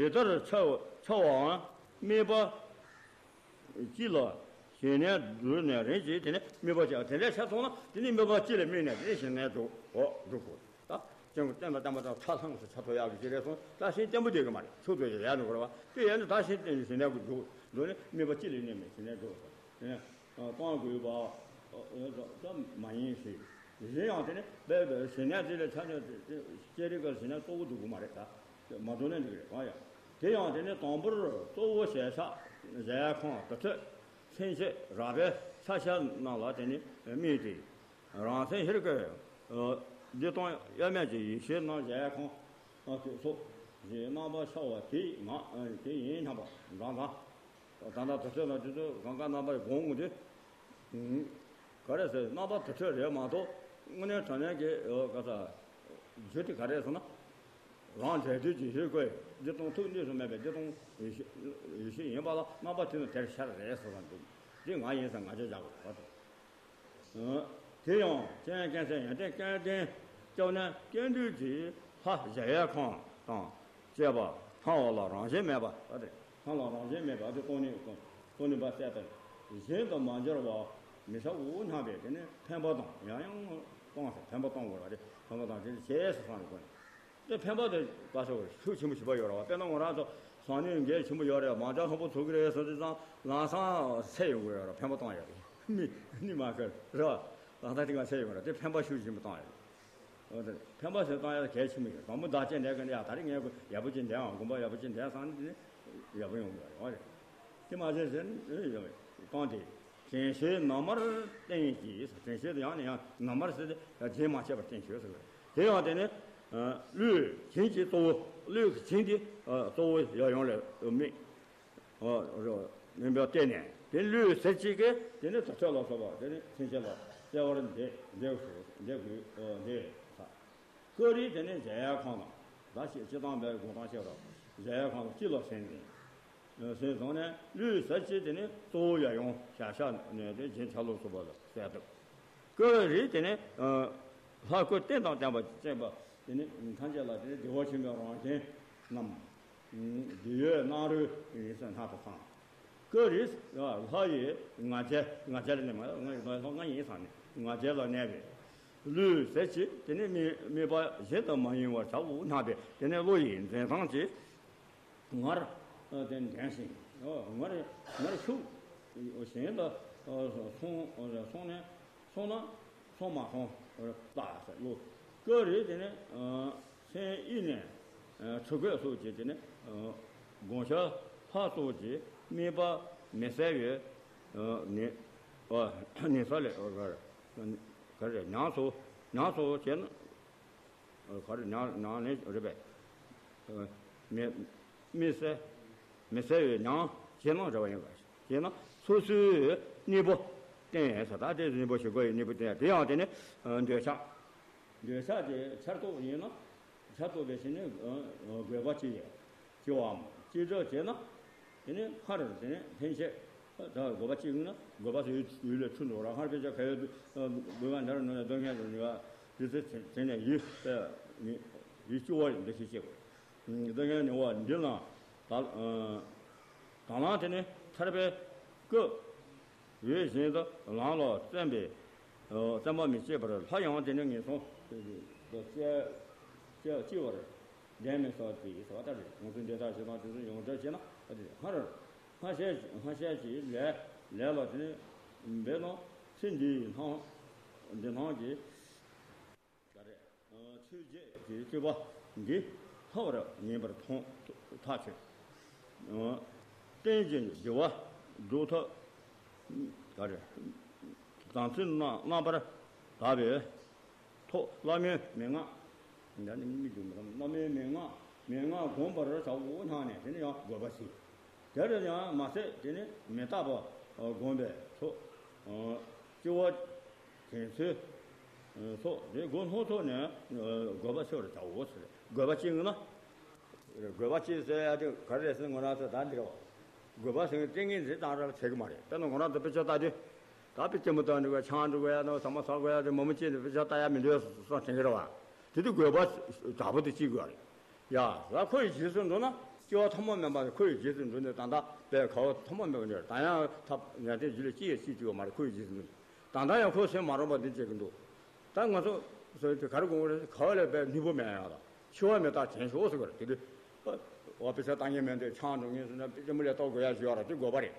ལྟར་འཆར་འཆར་བའང་དམིགས་པ་གཅིག་ལ་ཞེན་ནས་བསྡུས་ནས་རིམ་གྱིས་དེ་ནས་དམིགས་པ་གཅིག་དེ་འདྲ་ཆ་མཐོང་ན་དེ་ནས་དམིགས་པ་གཅིག་ལ་དམིགས་ནས་དེ་ནས་ཞེན་ནས་འདུག་འོ་འདུག་གོ། ད་སྤྱང་ཀི་སྤྱང་ཀི་སྤྱང་པོ་དང་ཁྲ་ལྷང་སུ་ཆ་ཐོ་ཡག་གི་ཅི་རེད་སོང་། ད་ཤིང་སྐྱེན་པོ་དེ་གི་མ་རེད། ཆུ་ཚོད་ཡ་ཡ་ནི་གོ་ར་བ་དེ་ཡ་ནི་ད་ཤིང་སྟེང་ནས་ཞེ་ནས་གི་འདུག་འདུག་ནི་དམིགས་པ་ཅི་ལས་ནས་མེད་ཞེ་ནས་འདུག་ཟེར་ནས་སྤང་དགོས་པ་ད་མ་ཡིན་ཞེས། གཞན་ཡང་དེ་ནི་དཔེ་དཔེ་ཞེ་ནས་དེ་ལས་ཆ་ནས་ཅི་རིགས་ཀ་ཞེ་ནས་གཙོ་བོ་འདུག་གི་མ་རེད། ད་མ་འདུག་ནས་འདུག་གི་རེད་གང་ཡ། དེ་ཡང་དེ་ནི་དང་པོར་གཙོ་བོ་ཞལ་ཆགས་གཞལ་ཡས་ཁང་དུར་ཁྲོད་ཚུན་ཆད་རགས་པའི་ཆ་ཤས་རྣམས་ལ་དེ་ནི་དམིགས་ཏེ། རང་སེམས་ཧེར་གི། བདེ་སྟོང་དབྱེར་མེད་ཀྱི་ཡེ་ཤེས་རྣམས་གཞལ་ཡས་ཁང་དུ་སོགས་ཀྱི་རྣམ་པར་ཤར་བ་དེ་ང་དེ་ཡིན་སྙམ་པ་འདྲ་འདྲ། ད་ལྟ་དུར་ཁྲོད་ལ་དེ་ཚོ་གང་ག་རྣམ་པར་སྒོམ་དགོས་དུས། ག་རེ་ཟེར་རྣམ་པ་དུར་ཁྲོད་རེད་མ་གཏོགས་དངོས་གནས་དྲང་གནས་ཀྱི་ག་ས་རྒྱུ་དེ་ག་རེ་ཟེར་ན། རང་འབྲས་དུས་ཀྱི་ཡེ་ཤེས་ཀྱི་བདེ་སྟོང་ཐུག་གནས་སུ་མེད་པའི་བདེ་སྟོང་ཡེ་ཤེས་ཡེ་ཤེས་ཡིན་པ་ལ་རྣམ་པ་དེ་ནི་དེར་ཤར་རེད་ཟེར་བ་འདུག་འདི་ང་ཡིན་ཟེར་ང་རྒྱལ་བཞག་དགོས་པ་དང་། དེ་ཡང་སྤྱན་སྐྱེད་ཚལ་ཡོན་ཏན་སྐལ་ལྡན་སྐྱབས་གནས་སྐྱེ་འདུས་ཀྱི་ལྷ་གཞལ་ཡས་ཁང་དང་བཅས་པ་སྣང་བ་ལ་རང་བཞིན་མེད་པ། ད་དེ་སྣང་ལ་རང་བཞིན་མེད་པ་དེ་སྟོང་ཉིད་སྟོང་ཉིད་པ་གསལ་ལྟར་གཞན་དུ་མ་འགྱུར་བ་མི་ཤ་འུ་སྣང་བས་དེ་ནི་འཕེན་པ་དང་ཡང་ཡང་གཏོང་ཟེར། འཕེན་པ་གཏོང་དགོས་པ་དེ་འཕེན་པ་དང་དེ་རྗེས་སུ་སོང་བའི་སྒོ་ནས། དེ་འཕེན་པ་དེ་བཀའ་ཤོག་ཤུགས་ཆེན་པོ་ཞིག་པ་ཡོད་རེད་བ། དཔེར་ན་ང་རང་ཚོ་སང་ཉིན་འགན་ཆེན་པོ་ཡོད་རེད། མང་ཇ་ལྷུག་པོ་ཚུགས་ཀྱི་རེད་ཟེར་དུས་ཙང་ལམ་སང་སེ་ཡོང་གི་ཡོད་རེད། འཕེན་པ་བཏང་ཡོད་རེད། མི་མི་མ་ཁར་རེད་བ། ལམ་སང་དེ་ག་སེ་ཡོང་གི་རེད། དེ་འཕེན་པ་ཤུགས་ཆེན་པོ་བཏང་ཡོད་རེད། འོ་དེ་འཕེན་པ་ཞིག་བཏང་ཡོད་གལ་ཆེན་པོ་ཡོད། དང་པོ་བདག་ཅེས་འདྲ་གི་འདྲ་ཡག་ད་རེས་ངས་ཡག་པོ་ཅིག་འདྲ་ཨང་དགོངས་པ་ཡག་པོ་ཅིག་འདྲ་སང་ནི་ཡག་པོ་ཡོང་གི་རེད། འོ་རེད། དེ་མ་ཟད་ཟེར་ནས་ཡོད་རེད། གང་དེ། དྲན་ཤེས་ནམ་མར་བསྟེན་གྱིས། དྲན་ཤེས་དེ་ཡང་ནས་ཡང་ནམ་མར་ཟེར་ཏེ་རྗེས་མ་ཆད་པར་བསྟེན་ཞོར་ཟེར་བ་རེད། དེ་ཡང་དེ་ནི་བློས་བྱིན་གྱིས་གཙོ་བོ། བློས་བྱིན་གྱིས་གཙོ་བོ་ཡང་ཡོངས་ལ་དམིགས། མིན་པར་བལྟས་ནས་དེ་བློས་ཟེར་གཅིག་གིས་དེ་ནི་དུར་ཁྲོད་ལ་སོགས་པ་དེ་ནི་ཚུན་ཆད་ལ་གསལ་བར་འདེབས་འདེབས་དགོས་འདེབས་དགོས་འདེབས། ཀ་རི་དེ་ནི་གཞལ་ཡས་ཁང་དང་། ད་ཞེས་སྤྱི་དང་པའི་དགོངས་དང་བཤད་རོགས། གཞལ་ཡས་ཁང་དང་སྤྱི་ལ་སེམས་ཅན། ཟེར་སོང་ནས་ལུས་ཟེར་གྱི་དེ་ནི་གཙོ་བོ་ཡབ་ཡུམ་ཞབས་ཞབས་ནས་དེ་རྗེ་ཆ་ལུགས་སུ་བ་ལ་གསལ་བཏབ། སྐུ་རིས་དེ་ནི་ལྷ་སྐུ་རྟེན་དང་བརྟེན་པ་ཅེས་པ་དེ་ནི་ཐམས་ཅད་ལ་དེ་ནི་བདེ་བ་ཆེན་པོའི་རང་བཞིན་རྣམས་བདེ་ཡོད་སྣང་རུང་ཡིན་ཟེར་སྣང་དུ་སངས། སྐུ་རིས་ལྷ་ཡི་ང་རྒྱལ། ང་རྒྱལ་ནི་མ་ང་ང་ཡིན་ས་ནི་ང་རྒྱལ་ལ་གནས་པའི་ལུས་ཟེར་གྱི་དེ་ནི་དམིགས་དམིགས་པ་གཞན་དུ་མ་ཡེངས་པར་བྱའོ་སྣང་བས་དེ་ནི་བློ་ཡི་འཛིན་སྟངས་ཀྱིས། ངར་དེ་འདྲེན་ཞིང་ངར་ངར་ཤུགས་གཞན་དུ་སོང་སོང་ནས་སོང་ན་སོང་མ་སོང་ལྟ་ཟེར་ལོ། སྐུ་རིས་དེ་ནི་སེམས་ཡེ་ནས་ཚུལ་ཁྲིམས་སོགས་ཀྱི་དེ་ནི་དགོངས་འཆར་ལྷ་སོགས་ཀྱི་དམིགས་པ་མི་གསལ་བའི་ནི་ནི་ས་ལས་ག་རེ་ཉམས་སུ་ཉམས་སུ་བྱས་ན། ག་རེ་ནང་ནང་ནས་རེད་པས། མི་མི་གསལ་མི་གསལ་བའི་ནང་ཞེ་སྣང་འདྲ་བ་ཡིན་པ་ཞེ་ན་སོ་སོའི་གཉེན་པོ་བསྟེན་ས་དང་དེ་གཉེན་པོ་ཞིག་དགོས་ཡི་གཉེན་པོ་བསྟེན་དེ་ཡང་དེ་ནི་འདོད་ཆགས། འདོད་ཆགས་ཀྱི་འཆར་རྟོག་ཡིན་ན་འཆར་རྟོག་པའི་ཕྱིར་ནི་དགོས་པ་ཅི་ཡོད་ཅི་བའམ་ཅི་འདྲ་བྱས་ན། དེ་ནས་སྔར་དེ་ནས་ལྷན་སྐྱེས་ད་དགོས་པ་གཅིག་ཡིན་ན་དགོས་པ་ཟེར་ཡུལ་ལས་འཁྲུལ་འགྲོ་ར། སྔར་དཔེ་ཆ་ག་ཡོད་དགོས་པ་འདྲ་ར་ནང་ནས་སྡོད་མཁན་དུ་ནུས་པ་དེ་ཚེ་དེ་ནས་ཡུལ་ཡུལ་སྐྱོ་བ་འདི་ཞིག་སྐྱེ་དགོས། སྡོད་མཁན་ནི་བ་འདི་ལ་ད་དང་བླངས་དེ་ནས་ཐར་པའི་སྐུ་འོས་བཞིན་དུ་ལམ་ལ་བརྩོན་པའི་བརྩོན་པ་མི་བྱེད་པར་སླར་ཡང་དེ་ནས་ངན་སོང་དུ་སྐྱེ་སྐྱེ་སྐྱེ་བར། འགྲན་མི་ཟ་དེ་ཡི་ཟ་བ་ལྟར་རེད། ང་ཚོ་འདི་དག་བྱེད་སྟངས་དེ་ཚོ་ཡོངས་གྲགས་བྱས་ན་ཨ་དེ་སྔར་སྔར་བཤད་སྔར་བཤད་ཀྱི་ལས་ལས་ལ་དེ་ནི་འབད་ན་ཚེ་འདིའི་སྣང་འདི་སྣང་གི་ག་རེ་ཆོས་བརྒྱད་ཀྱི་སྤྱོད་པ་འདི་ལྷག་པར་ངེས་པར་མཐོང་ཐག་ཆོད། རྟེན་ཅན་གྱི་བདེ་བ་སྒྲུབ་ཐབས་ག་རེ་དམ་ཚིག་རྣམ་པར་དག་པའི། ཐོག་བླ་མའི་མན་ངག་འདི་ནི་མི་འདུག་བླ་མའི་མན་ངག་མན་ངག་བསྒོམ་པར་བྱའོ་སྣང་ནས་དེ་ནི་ཡང་དགོས་པ་ཞིག་དེར་ཡང་མ་ཟད་དེ་ནི་མི་རྟག་པ་བསྒོམ་པའི་ཚོགས་སྤྱི་བོ་དྲན་ཚུལ་སོགས་དེ་སྒོ་སྣ་ཚོགས་ནས་དགོས་པ་ཤོར་བྱའོ་ཟེར། དགོས་པ་གཅིག་ཡིན་ན། དགོས་པ་གཅིག་ཟེར་ཡ་དེ་ག་རེ་རེད་ཟེར་ན་ང་རང་ཚོ་ད་འདིར་བ། དགོས་པ་ཟེར་ཏིང་ངེ་འཛིན་བཏང་ར་ལ་ཚད་ཀྱི་མ་རེད། དཔེར་ན་ང་རང་ཚོ་དཔེ་ཆ་ལྟ་དུས། ད་དཔེ་ལྕེ་མོ་བཏང་འགྲོ་དགོས་ཆང་འགྲོ་དགོས་ཡ་ནོ་ཟ་མ་ཟ་དགོས་ཡ་དེ་མོ་མོ་ཅན་དེ་དཔེ་ཆ་ལྟ་ཡ་མི་འདོད་བསམ་དྲན་གྱི་རེད་བ། དེ་དུས་དགོས་པ་དྲག་པོ་དེ་གཅིག་དགོས་རེད། ཡ་ད་ཁོ་ཡི་རྗེས་སུ་འགྲོ་ན་སྐྱེ་བ་ཐོག་མ་མེད་པ་ཁོ་ཡི་རྗེས་སུ་འགྲོ་ནས་ད་ལྟ་དཔེ་ག་བ་ཐོག་མ་མེད་པ་འདྲ་ད་ཡང་ཐབས་ཡང་དེ་རྗེས་ལ་སྐྱེ་ཡ་སྐྱེ་བཅུག་པ་མ་རེད། ཁོ་ཡི་རྗེས་སུ་འགྲོ་ནས་ད་ལྟ་ཡང་ཁོ་སེམས་མ་རུངས་པ་འདི་བྱེད་ཀྱི་འདུག་ད་ང་ཚོ་སོ་སོ་ག་རེ་དགོངས་རེད། ག་བ་ལས་པའི་ནུས་པོ་མེད་ཡང་དང་འཆི་བ་མི་རྟག་བྱེད་ཤོག་ཟེར་གི་རེད། དེ་དུས་ཨ་དཔེ་ཆ་ལྟ་མཁན་མེད་དུས་ཆང་འགྲོ་མཁན་སོང་ན་དཔེ་ཆ་མི་ལས་ལྟོགས་དགོས་ཡ་ཞུ་ཡ་ར་དེ་དགོས་པ་རེད།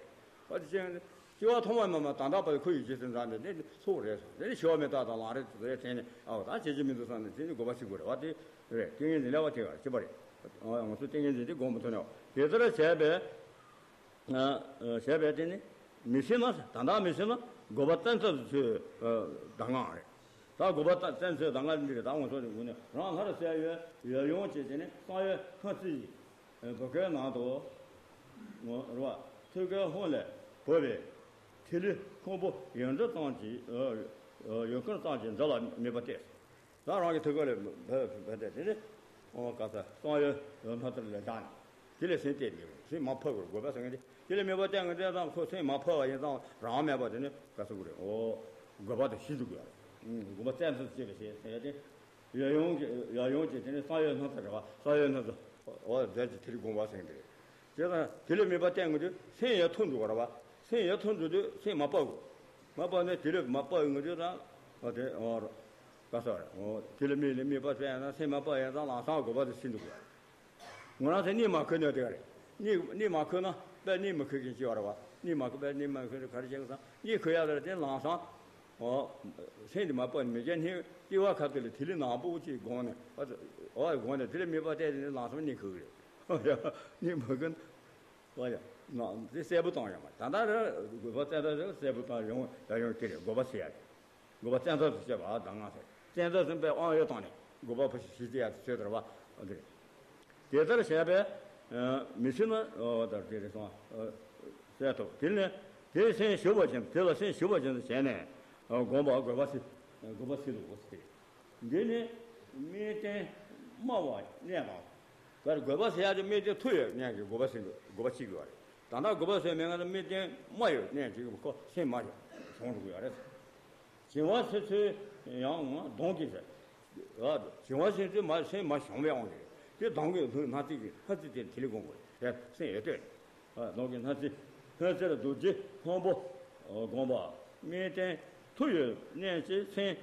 ཨ་དེ་བྱས་སྐྱེ་བ་ཐོག་མ་མེད་པ་ད་ལྟ་བར་ཁོ་ཡི་རྗེས་སུ་འཛིན་ནས་དེ་ཚོགས་རེད་ཟེར། དེ་ནི་འཆི་བ་མི་རྟག་དང་ལམ་རིམ་དེ་ཚོ་ཡ་དྲན་ནས་ཨ་ད་བྱེད་ཀྱི་མི་འདུག་བསམ་ནས་དེ་ནི་དགོས་པ་ཞིག་དགོས་རེད་བ། དེ་རེད། ཏིང་ངེ་འཛིན་ལས་བ་དེ་ག་རེ་བྱེད་པ་རེད། ཨ་ང་ཚོ་ཏིང་ངེ་འཛིན་དེ་སྒོམ་མ་ཐུབ་ནས་དེ་ལྟར་བྱས་པས། བྱས་པས་དེ་ནི་མི་ཤེས་ན་ད་ལྟ་མི་ཤེས་ན་དགོས་པ་བཙན་ཐབས་སུ་ཆུད་གདམས་ངག་རེད། ད་དགོས་པ་བཙན་ཐབས་གདམས་ངག་འདི་རེད། ད་ང་ཚོ་དེ་ངོས་ནས་རང་སླར་གསལ་བའི་ཡབ་ཡུམ་གྱི་དེ་ནི་གསང་བའི་སྣང་ཚུལ་ཡིན། བོད་སྐད་ནང་དུ་རེད་བ། ཐོད་རྒལ་ཧཱུྃ་ལས་བབས་པའི་ཐིག་ལེ་ཕུང་པོ་ཡུངས་ཀར་ཙམ་གྱི་ཡུངས་ཀར་ཙམ་གྱི་མཛོད་ལ་དམིགས་པ་གཏད། ད་རང་གི་ཐུགས་ཀ་ལ་བབས་བབས་ཏེ་དེ་ནི་ཨོ་ག་ས་གསང་བའི་སྣང་ཚུལ་ལ་བཞག་ནས་དེ་ལས་སེམས་གཏད་མི་དགོས། སེམས་མ་ཕབ་དགོས། དགོས་པ་ཟེར་མཁན་དེ་དེ་ལས་དམིགས་པ་གཏད་མཁན་དེ་ཙམ་ཁོ་སེམས་མ་ཕབ་པ་ཡིན་ཙང་རང་མེད་པ་དེ་ནི་ག་ས་དགོས་རེད། ཨོ་དགོས་པ་དེ་ཤེས་འཇུག་དགོས་རེད། དགོས་པ་བཙན་ཐབས་བྱེད་པ་ཞེས་ཟེར་ཏེ་ཡབ་ཡུམ་གྱི་ཡབ་ཡུམ་གྱི་དེ་ནི་གསང་བའི་སྣང་ཚུལ་རེད་བ། གསང་བའི་སྣང་ཚུལ་ཨོ་མཛོད་ཀྱི་ཐིག་ལེ་དགོངས་པ་ཟེར་མཁན་དེ་རེད། དེ་དང་དེ་ལས་དམིགས་པ་གཏད་མཁན་དེ་སེམས་ཡར་ཐོན་འགྲོ་དགོས་རེད་བ། སེམས་ཡར་ཐོན་འགྲོ་དུས་སེམས་མ་ཕབ་དགོས། མ་ཕབ་ནས་དེ་ལས་མ་ཕབ་ཡོང་དུས་ད་ཨོ་དེ་ཨོ་ག་ས་རེད། ཨོ་དེ་ལས་དམིགས་ནས་དམིགས་པ་བཙལ་ཡང་ན་སེམས་མ་ཕབ་ཡང་ཙང་ལམ་སང་དགོས་པ་དེ་ཤེས་འདུག་ག་ང་རང་ཚོ་གཉིད་མ་ཁུག་ནས་དེ་ག་རེད། གཉིད་གཉིད་མ་ཁུག་ན་དཔེ་གཉིད་མ་ཁུག་མཁན་ཅིག་ཡོད་རེད་བ། གཉིད་མ་ཁུག་དཔེ་གཉིད་མ་ཁུག་ནས་ག་རེ་བྱེད་དགོས་སམ། གཉིད་ཁུག་ཡག་དེ་ལ་དེ་ལམ་སང་ཨོ་སེམས་དེ་མ་ཕབ་ནས་མི་སྐྱ་སྙིང་དཀྱིལ་བ་ཁ་ཐུག་ལ་ཐིག་ལེ་ནག་པོ་ཅིག་དགོངས་ནས་ཨོ་དགོངས་ནས་དེ་ལས་དམིགས་པ་གཏད་དེ་ནས་ལམ་སང་གཉིད་ཁུག་གི་རེད། གཉིད་མ་ཁུག་ན། ཨོ་ཡ། ང་འདི་གསལ་པོ་བཏང་ཡོད་མ་རེད། ད་ལྟ་རེ་དགོས་པ་བཙན་ཐབས་ཟེར་གསལ་པོ་བཏང་ཡོང་ཡ་ཡོང་དེ་རེད། དགོས་པ་ཟེར་ཡ་རེད། དགོས་པ་བཙན་ཐབས་སུ་བྱེད་པ་གདམས་ངག་ཟེར། བཙན་ཐབས་སུ་དཔེ་དབང་ཡོད་བཏང་ནས་དགོས་པ་ཕ་ཞིག་ཞིག་ཅི་ཡ་ཚོད་དར་བ་འདི་རེད། དེ་ལྟར་བྱས་པས་མི་ཤེས་ན་ཨོ་ལྟར་དེ་རེད་སོང་། གསལ་ཐུབ། དེ་ནས་དེ་སེམས་ཞུགས་པ་ཅན་དེ་ལ་སེམས་ཞུགས་པ་ཅན་དུ་བྱས་ནས་སྒོམ་པ་དགོས་པ་ཟེར། དགོས་པ་ཟེར་དུ་དགོས་ཟེར། འདི་ནི་དམིགས་རྟེན་སྨྲ་བ་གནས་དང་། ག་རེ་དགོས་པ་ཟེར་ཡ་དེ་དམིགས་རྟེན་ཐུག་ཡོད་གནས་ཀྱི་དགོས་པ་ཟེར་འདུག་དགོས་པ་གཅིག་ཡོད་རེད། ད་ལྟ་དགུ་པ་ཟེར་མི་ང་ཚོ་དམིགས་རྟེན་མ་ཡོད་གནས་ཅིག་ཁོ་སེམས་མ་བྱུང་འགྲོ་གི་ཡོད་རེད། བྱིང་བ་སེལ་ཚུལ་ཡང་གདོན་གྱིས་ཟེར། བྱིང་བ་སེལ་ཚུལ་མ་སེམས་མ་བྱང་བའི་དབང་གིས་དེ་གདོན་གྱི་ལྷུང་སྣ་རྩེ་གི་སྣ་རྩེ་དེ་དེ་ལས་དགོངས་དགོས་རེད། སེམས་ཡོད་དེ། གདོན་གྱི་སྣ་རྩེ། སྣ་རྩེ་ལ་རྡོ་རྗེ་ཕུང་པོ་བསྒོམ་པ། དམིགས་རྟེན་མཐུ་ཡོད་གནས་ཅིག་མཚན།